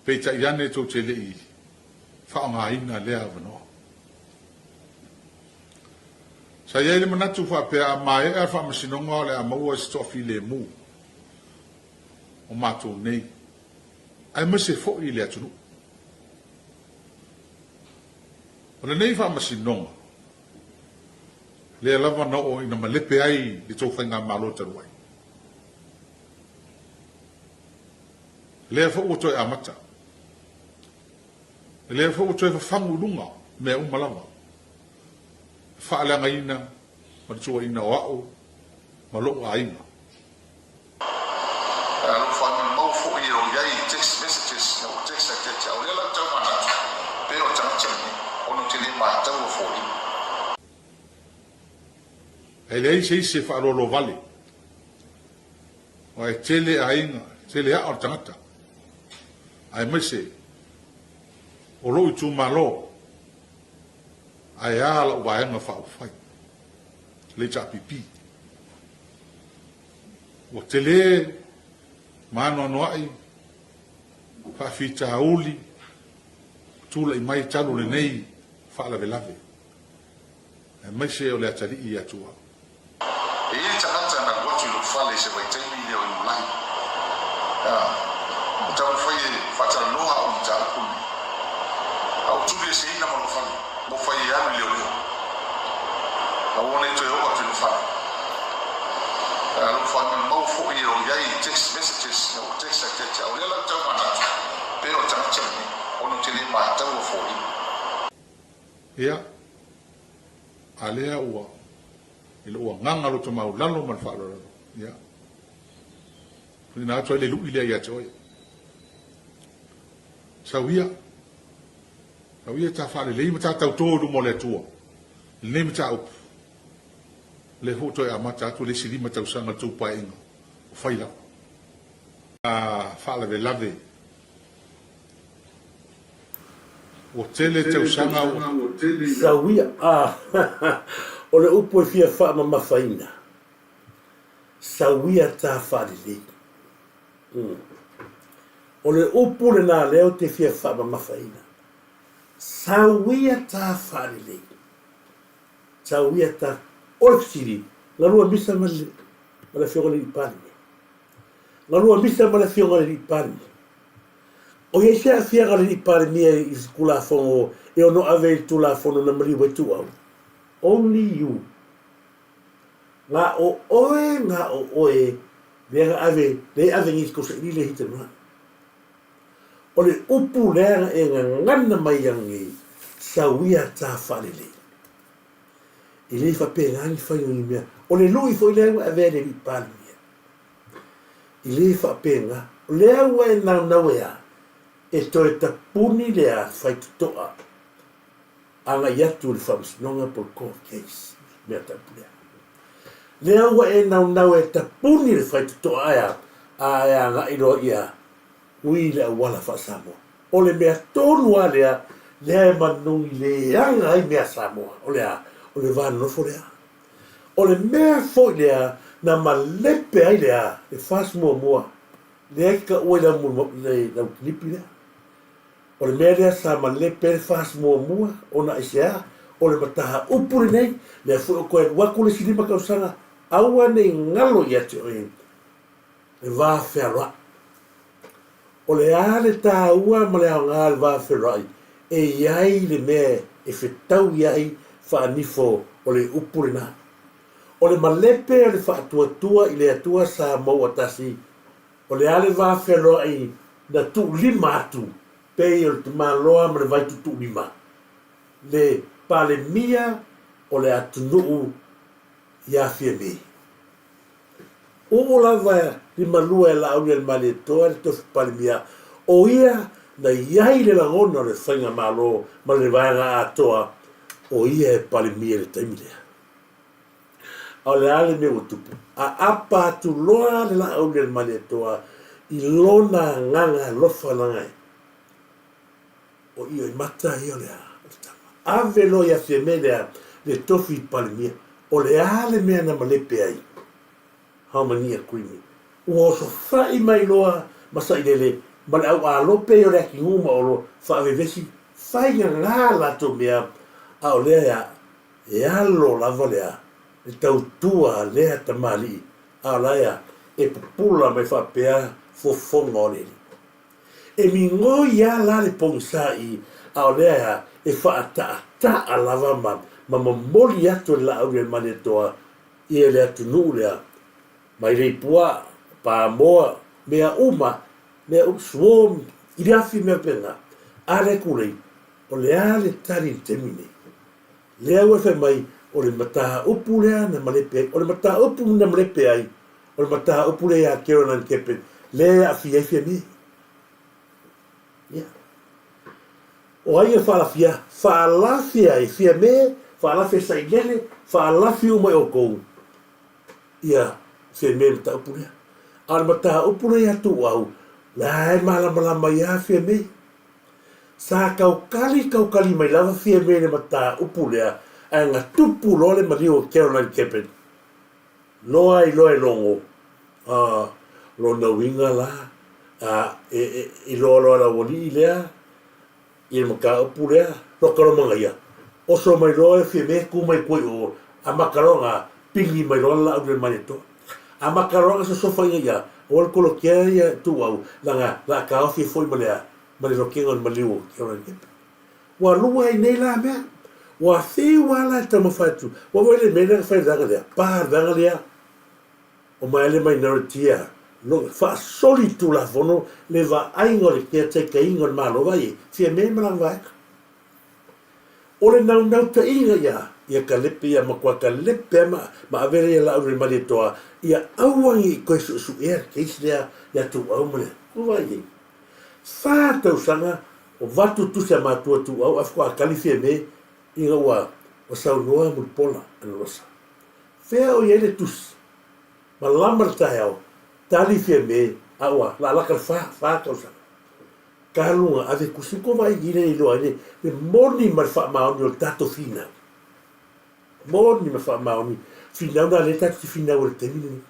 Peitai ane tou te le i faaaogaina lea avanoa. Sa i ai le manatu faapea a maea le faamasinoga o le a maua se toafilemu o matou nei, aemaise foi le atunuu. O lenei faamasinoga, lea lava na oo ina malepe ai le tou faigamalo talu ai. Lea foi ua toe amata. Lea foi ua toe fafagu i luga mea uma lava. E faaleagaina ma le tuuaiina o au ma lou aiga. A lou faamaumau foi e o i ai i text messages na ua text atu ia te au. O lea la ou tau manatu pe o le tagata lenei ona ou te le mataua foliga. Ae leai se isi e faaloalo vale, aua e tele aiga, e tele aa o le tagata, aemaise o lou itumalo, ae a lau Vaega Faaupufai, le HRPP. Ua tele ma anoanoai faafitauli ua tulai mai talu lenei faalavelave, aemaise o le atalii ia Tuau. E i ai tagata na alu atu atu i lou fale i se vaitaimi lea o Iulai. Ua taumafai e faatalanoa au i mataupu lenei. A ua tulieseina ma lou fale, ma ua fai e alu i leoleo. Aua ne i toe oo atu i lou fale. A lou faamaumau foi o i ai i text messages na ua text atu ia te au. O lea la ou tau manatu, pe o le tagata lenei, ona ou te le mataua foliga. Ia, a lea ua, i lou agaga loto maulalo ma le faaaloalo, ia, tuuina atu ai le lui lea ia te oe. Sau ia, sau ia ta faalelei ma ta tauto i luma o le Atua, i lenei mataupu. O lea foi ua toe amata atu le isi 5 tausaga o le tou paeaiga, o fai lava. A faalavelave Ua tele tausaga ua. Sauia, a O le upu e fia faamamafaina, sauia ta faalelei. O le upu lena lea ou te fia faamamafaina, sauia ta faalelei. Sauia ta. O le fesili, galua misa ma le Afioga i le Alii Palemia? Galua misa ma le Afioga i le Alii Palemia? O i ai se aafiaga o le Alii Palemia i se Tulafono e ono ave i le Tulafono na maliu ai Tuuau? Only you. Ga o oe, ga o oe, lea na ave, lea e ave nei i tou saili le hita noa. O le upu lea na e gagana mai ai nei, sauia ta faalelei. E le faapena ni fai o ni mea. O le lui foi lea ua avea e le Alii Palemia. E le faapena. O lea ua e naunau e a? E toe tapuni le a faitotoa agai atu i le faamasinoga po o le court case, mea taupu lea. Lea ua e naunau e tapuni le faitotoa ae a? A e agai loa ia ui le auala faa-Samoa. O le mea tonu lava lea, lea e manogi leaga ai mea Samoa. O le a? O le va nonofo lea. O le mea foi lea na malepe ai le a, le FAST muamua, lea e taua i le aukilipi lea. O le mea lea sa malepe ai le FAST muamua, ona aisea? O le mataupu lenei, lea foi o toe alu atu le isi 5 tausaga, aua ne i galo ia te oe le va fealoai. O le a le taua ma le aoga o le va feloai? E i ai le mea e fetaui ai faanifo o le upu lena. O le malepe o le faatuatua i le Atua sa mauatasi, o le a le va feloai na tuulima atu pei o le tamaloa ma le vai tutuulima, le Palemia o le atunuu ia Fiamē. Uu lava limalua e Laaulialemalietoa le tofi Palemia, o ia na i ai le lagona o le faigamalo ma le vaega atoa, o ia e Palemia i le taimi lea. A o le a le mea ua tupu? Aapa atu loa le Laaulialemalietoa i lona agaga alofa leaga e o Ioimata ia o le a? O le tama. Ave loa ia Fiame lea le tofi Palemia. O le a le mea na malepe ai? Harmony Agreement. Ua osofai mai loa ma Sailele ma le au alope ia o Leatinuu ma Olo faavevesi faigagā latou mea, a o lea ea e alo lava le a le tautua a lea tamalii, a o la ea e pupula mai faapea fofoga o le alii. E migoi a la le pogisa i, a o lea ea e faataata'a lava ma ma momoli atu e le Laaulialemalietoa ia le atunuu lea, mai Leipua, Pamoa, mea uma, mea uma, suo, iliafi, mea faapena. A lea kulei, o le a le tali i le taimi nei? Lea ua e fai mai, o le mataupu lea na malepe ai, o le mataupu na malepe ai, o le mataupu lea ia Caroline Keppen, lea e aafia ai Fiamē. Ia. O ai e faalafia? Faalafia ai Fiamē, faalafia Sailele, faalafi uma i outou ia Fiamē i le mataupu lea. A o le mataupu lea ia Tuuau, la e malamalama ia Fiamē. Sa taukali taukali mai lava Fiamē i le mataupu lea, ae na tupu loa le maliu o Caroline Keppen, Loa ai loa e logo, a, lona uiga la, a, e, e, iloa loa e le aualii lea, i le mataupu lea, loka loa manaia, oso mai loa e Fiamē, tu mai tua i o, amata loa ona pigi mai loa le laau i le Malietoa. Amata loa ona sosofa ia ia, aua le kolokea ia Tuuau, leaga o le a taofi ai foi ma le a, ma le lokega o le maliu o Keola-Kepe. Ua lua ai nei la mea. Ua fiu lava la e taumafai atu. Ua vaai le mea lea na fai i le vaega lea, pa le vaega lea o maele minority a no faasoli tulafono le vaaiga o le caretaker-ina o le Malo, vaai i ai, Fiame ma lana vaega. O le naunautaiga ia, ia kalepe ia matua kalepe a ma, ma ave lea ia Laauli le Malietoa, ia aua ne i toe suesuea le case lea ia Tuuau ma le, ua vaai i ai. Fa tausaga o vatu tusi a matua Tuuau ae faatoa tali Fiame ina ua ua saunoa Mulipola Anarosa. Fea o i ai le tusi? Malama le taeao, tali Fiame a ua laalaka le fa, fa tausaga. Talu ona ave tusi ko vaai i le iloa ai le moni ma le faamaoni o le tatou finau. Moni ma faamaoni finau na lea tatou te finau ai i le taimi lenei.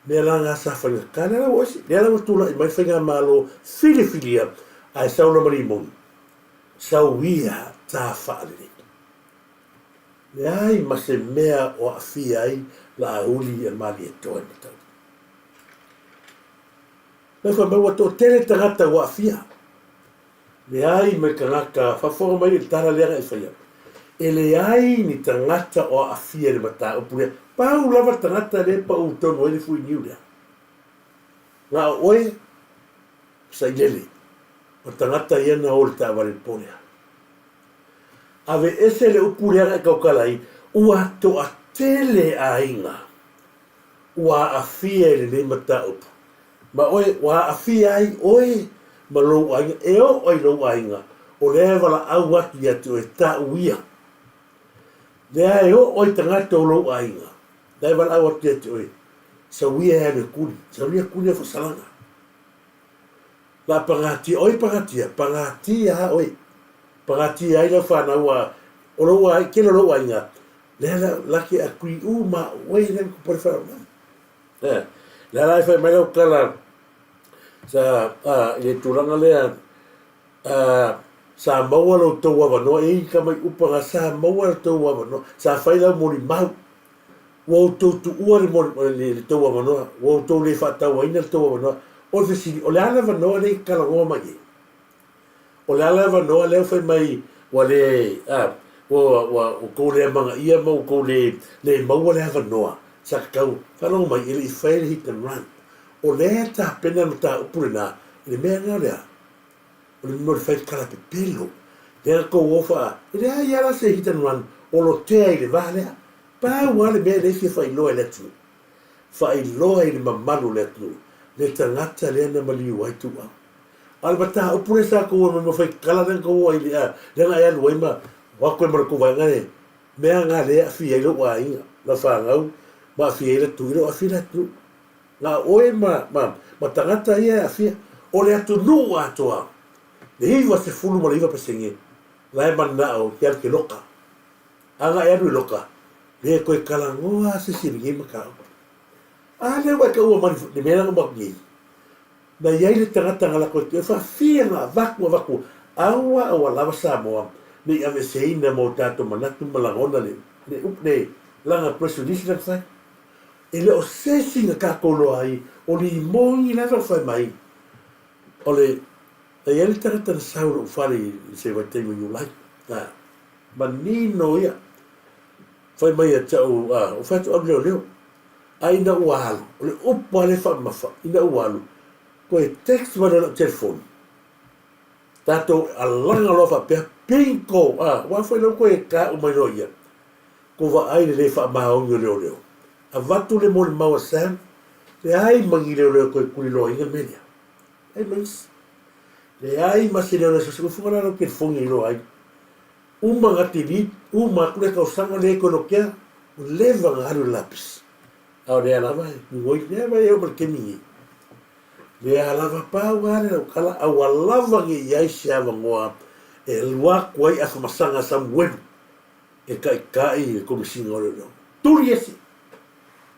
Mea la na sa faigata lea la ua ese, lea la ua tulai mai le faigamalo filifilia ae sau lama limoni, sau ia ta faalelei. Leai ma se mea o aafia ai la auli a le Malietoa i Matauli. Mai fai mai ua toatele tagata ua aafia. Leai ma tagata, faafofoga mai i le tala lea na e faia. E leai ni tagata o aafia i le mataupu lea. Pau lava tagata lea e pau tonu ai le fuiniu lea. Na o oe, Sailele, o tagata ia na o i le taavale i le po lea. Aveese le upu lea na e tautala ai, ua toatele aiga ua aafia i lenei mataupu, ma oe, ua aafia ai oe ma lou aiga, e oo i lou aiga, o lea e valaau atu ia te oe, tau ia. Lea e oo i tagata o lou aiga, lea e valaau atu ia te oe, sau ia e alu e kuli, sau ia kuli au faasalaga. La pagatia, oi pagatia, pagatia lava oe. Pagatia ai lau fanau a, o lou aiga, tele o lou aiga, lea la, la te agree uma oe lea na tupu ai le faalavelave. Eh, lea la e fai mai lau tala sa, a, i le tulaga lea, a, sa maua lo outou avanoa, e i ai tamai upu na sa maua lo outou avanoa, sa fai lau molimau. Ua outou tuua le, le, le tou avanoa, ua outou le faatauaina le tou avanoa. O le fesili, o le a le avanoa lea e talanoa mai ai? O le a le avanoa lea ua fai mai ua le, a, ua, ua outou le amanaia ma ua outou le, le maua le avanoa sa tatau? Faalogo mai, e le i faia le hit and run. O lea e tapena le mataupu lena i le mea lena o le a? O le mea o le fai tala pepelo. Lea na tou o faa, e leai lava la se hit and run o lotea i le va lea. Pau lava le mea lea e fia faailoa i le atunuu, faailoa i le mamalu o le atunuu, le tagata lea na maliu ai Tuuau. A o le mataupu lea sa tou aumai ma fai tala lea na tou o ai, lea na e alu ai ma o atu ai ma le tou vaega lea, mea na lea e aafia ai lou aiga, lau fanau ma aafia ai le atunuu, e le o aafia le atunuu. Na o oe ma, ma, ma tagata ia e aafia. O le atunuu atoa, le 99%, la e manao e alu ke loka. A na e alu i loka, le toe talanoa se isi i lenei mataupu. A lea ua e taua mai le mea lea na uma atu nei, na i ai le tagata na lako e faafia na avatu avatu, aua aua lava Samoa ne i aveeseina ma o tatou manatu ma lagona le, le upu le lana press release lea na fai. E le o se isi na tatou iloa ai, o limoni lava na fai mai, o le, na i ai le tagata na sau i lou fale i se vaitaimi o Iulai, a, manino ia, fai mai ia te au, a, ua fai atu alu leoleo. A ina ua alu, o le upu lava lea e faamamafa, ina ua alu, toe text mai loa i lau telefoni, tatou alaga loa faapea, bingo, a, aua foi lea ua toe tau mai loa ia, Ko vaai le le faamaoni o leoleo. Avatu le molimau a Sam, leai ma ni leoleo toe tuliloaina le mea lea. Leai ma isi. Leai ma se leoleo sese ufuga la lau telefoni e iloa ai. Uma na delete, uma atu le tausaga le toe lokea, ua leva na alu i le lapisi. A o lea lava e migoi, lea lava e oo mai le taimi nei. Lea lava pau lava le lautala, a ua lava nei i ai se avanoa e alu atu ai Afamasaga Samuelu e taitai i le Komesina o Leoleo. Tuli ese!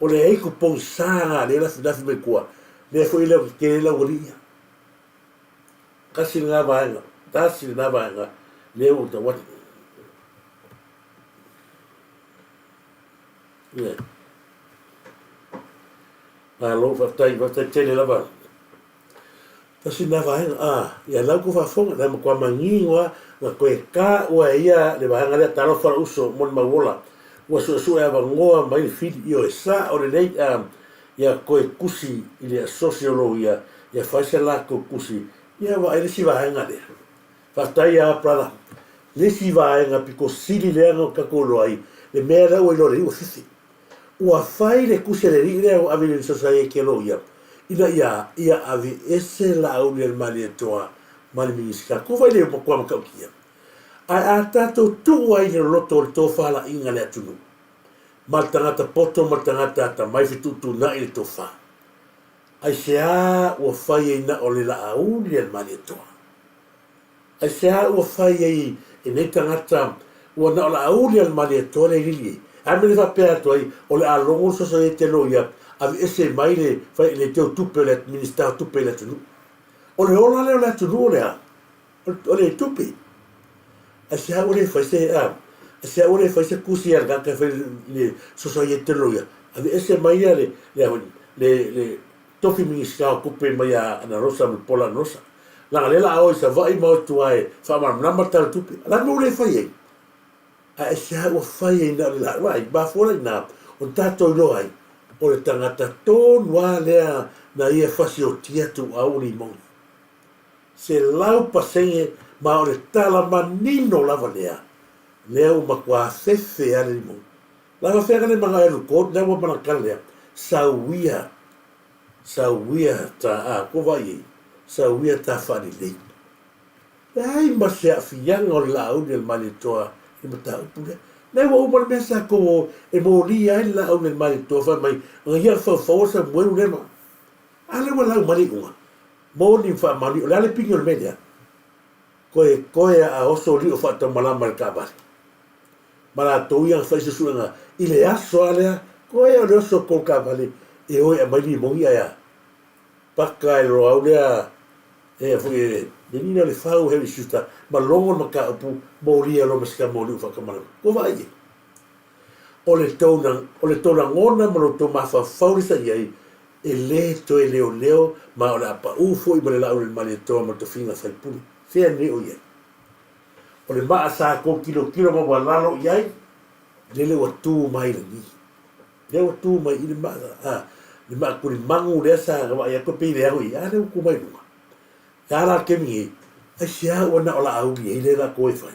O le aitu pogisa na lea e lafilafi mai tua, lea foi e leo tetele ai le aualii ia. Tasi lena vaega, tasi lena vaega lea ua ou tau atu. Yeah. Malo, faafetai, faafetai tele lava. Tasi lena vaega, a, ia lau kou faafofoga, na matua manino lava na toe taua e ia le vaega lea, Talofa lou uso mo le mauola, ua suesue avanoa mai le fili, ioe, sao lelei, a, ia toe tusi i le asosi o loia, ia fai se latou tusi, ia vaai le isi vaega lea. Faafetai a brother. Le isi vaega pito sili lea na tatou iloa ai, le mea lea ua iloa e le alii ua fefe. Ua fai le tusi a le alii lea ua ave i le Sosaiete Loia ina ia ia aveese Laaulialemalietoa ma le Minisita. Ko wai le matua matautia. Ae a tatou tuu ai i le loloto o le tofalaiga a le atunuu, ma le tagata poto ma le tagata atamai fetuutuunai le tofa, aisea ua fai ai na o le Laaulialemalietoa? Aisea ua fai ai e nei tagata ua na o Laauli a le Malietoa le lili ai? A mea le faapea atu ai, o le a logo le Sosaiete Loia, aveese mai le fai le teu tupe o le Minisita o Tupe i le atunuu. O le ola lea o le atunuu o le a? O le tupe. Aisea ua le fai se a? Aisea ua le fai se tusi a le tagata e fai i le Sosaiete Loia, aveese mai le le le le tofi Minisita o Tupe mai ia Ana Rosa Mulipola Ana Rosa. Leaga lea la a o i Savaii ma o i tua e faamalamalama le Tala o le Tupe. O le a le mea ua le fai ai? Ae aisea ua fai ai na o le la, vaai, mafua la i ina ona tatou iloa ai o le tagata tonu lava lea na ia fasiotia tuuau o Limoni. 100% ma o le tala manino lava lea, lea ua matua fefe lava le Limoni. Lava fea ka le manao e alu i court, lea ua manakala lea, sauia Sauia ta a ko vai ei, sauia ta faalelei. Leai ma se aafiaga o le laauli a le Malietoa i le mataupu lea. Lea ua uma le mea sa tou o e molia ai le laauli a le Malietoa fai mai na ia faufaua Samuelu lea ma A lea ua lau mai le iuga. Moni ma faamaoni o le a le pini o le mea lea? Koe koe a oso lio faataumalama i le taavale. Ma latou ia na fai suesuega i le aso a lea, koe o le oso o kou taavale e o e aumai limoni ae a paka e loau lea e foi e le nina o le fau Harry Schuster ma logo le mataupu molia loa ma se tama o liu faatamalama. Ua vaai i ai. O le tou o le tou lagona ma lo tou mafaufau le sa i ai e le toe leoleo ma o le a pau foi ma le laau le Malietoa ma le tofiga faipule. Fea nei o i ai? O le maa sa kou tilotilo ma ua lalo i ai, lele ua tu mai lagi. Lea ua tu mai i le maa, a, le maa tulimagu lea sa vaai atu pei leago i ai, a lea ua tu mai luga. E a la le taimi nei? Aisea ua na o Laauli ai lea latou e fai?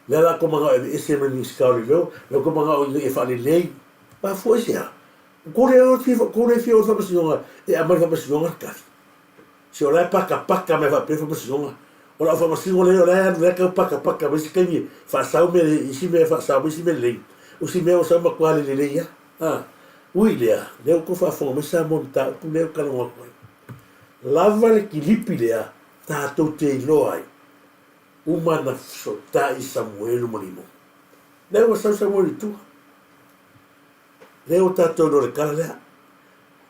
Lea latou manao e aveese mai Minisita o Leoleo, lea tou manao ina ia faalelei. Mafua aisea? Tou le tou le fia o i le faamasinoga e aumai le faamasinoga le tali. Se o la e pakapaka mai faapea le faamasinoga. O lau faamasino lea o la e alu la e tau pakapaka mai isi taimi e faasau mea isi mea e faasau mai isi mea lelei. O isi mea ua sau matua le lelei lava. A, ui lea, lea ua tou faafofoga mai Samoa i le mataupu lea ou te talanoa atu ai. Lava le kilipi lea tatou te iloa ai, uma na fesootai Samuelu ma Limoni. Lea ua sau Samuelu i tua. Lea ua tatou iloa le tala lea.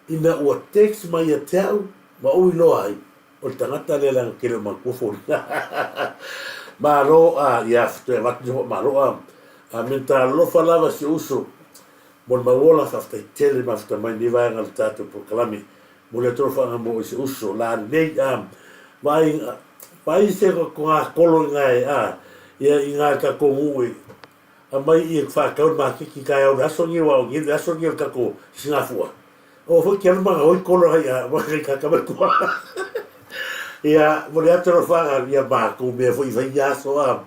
Ina ua text mai ia te au ma ou iloa ai, o le tagata lea leaga tele o matua foliga. Malo a ia toe avatu ni faamalo a a Mentalofa lava si ou uso mo le mauola faafetai tele mafuta mai lenei vaega o le tatou polokalame. Momoli atu alofaga mo oe si ou uso la nei a vaai vaai se togakolo i gae a ia i gae tatou nuu e Aumai i e faatau le maketi taeao le aso lenei aua o le aso lenei o le tatou sisigafua. Aua foi te alu ma gaoi kolo ai a ma kai kaka mai tua. Ia mo le atu alofaga ia matou mea foi fai ia aso a.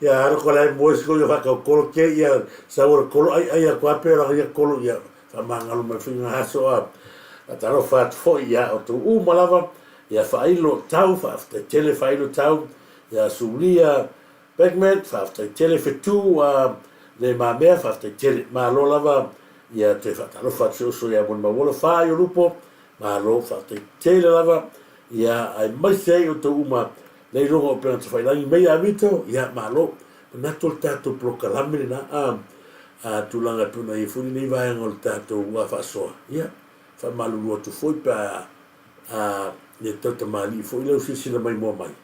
Ia alo ko lai moe siko ia faatau kolo te ia sau o le kolo ai ai atu a pe la ia kolo ia faamagalo mai foi ngā aso a. Talofa atu foi ia o tou uma lava ia faailo tau faafetai tele faailo tau ia Sulia Bagman, faafetai tele Fetu a le mamea faafetai tele. Malo lava ia toe faatalofa atu se uso ia Molimauola Fa i Olupo, malo faafetai tele lava ia aemaise ai outou uma le iloga o upega tafailangi mai ia Vito, ia malo. Manatu o le tatou polokalame lena a a tulaga e pei ona i ai foi lenei vaega o le tatou faasoa. Ia faamalulu atu foi pe a a le tau tamalii foi lau silasila maimoa mai.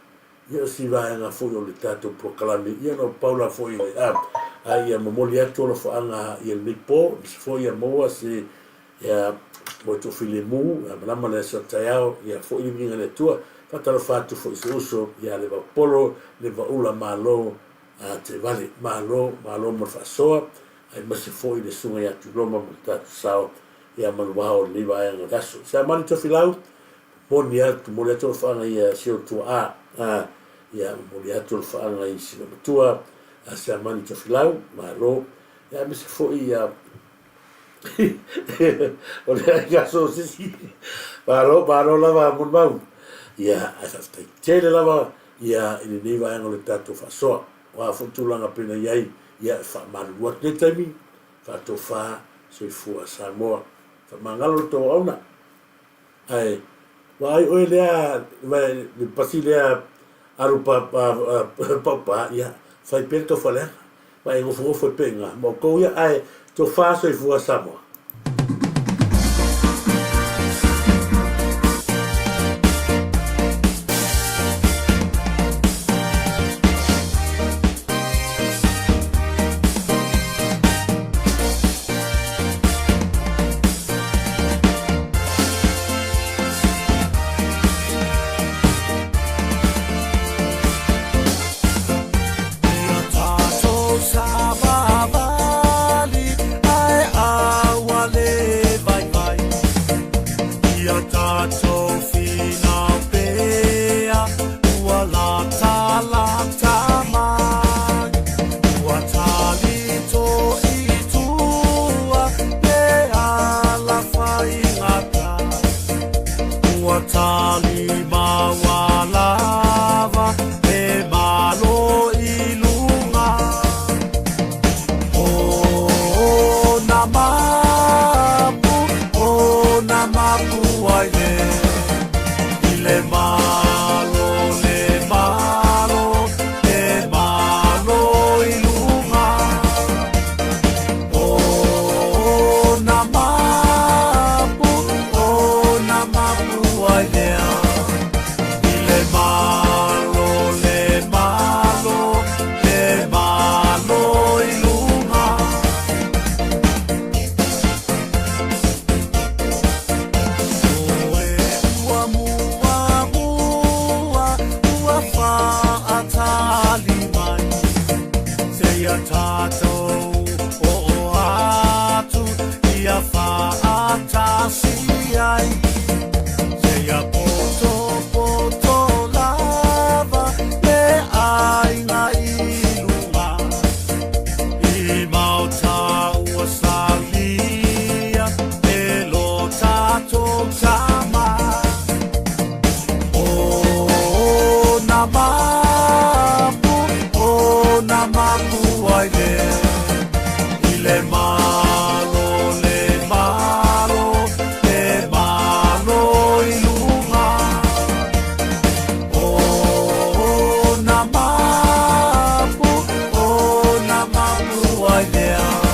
Ia o si vaega foi o le tatou polokalame, ia na o pau la foi le a, a ia momoli atu alofaaga ia lenei po, aemaise foi ia maua se ia Mo Toofilemu, ia malama le aso taeao, ia foʻi le viiga i le Atua. Faatalofa atu foi i si uso ia Levaopolo, Levaula Malo a Tevale. Malo, malo mo le faasoa, aemaise foi le susuga ia Tuiloma ma le tatou sao ia manuao o lenei vaega o le aso. Siamani Tofilau, momoli atu, momoli atu alofaaga ia si ou tuaa, a, ia momoli atu alofaaga i si matua a Siamani Tofilau, malo. Ia aemaise foi ia o le aiga aso sisi. Malo, malo lava molimau. Ia, ae faafetai tele lava ia i lenei vaega o le tatou faasoa. O a foi tulaga pei ona i ai, ia e faamalulu atu lenei taimi, faatofa soifua Samoa. Faamagalo le tou auauna. Ae vaai oe lea le pasi lea alu paupa, ia fai pea le tau faaleaga. Ma e nofonofo ai pea i ina ma outou ia, ae tofa soifua Samoa. Ai lea.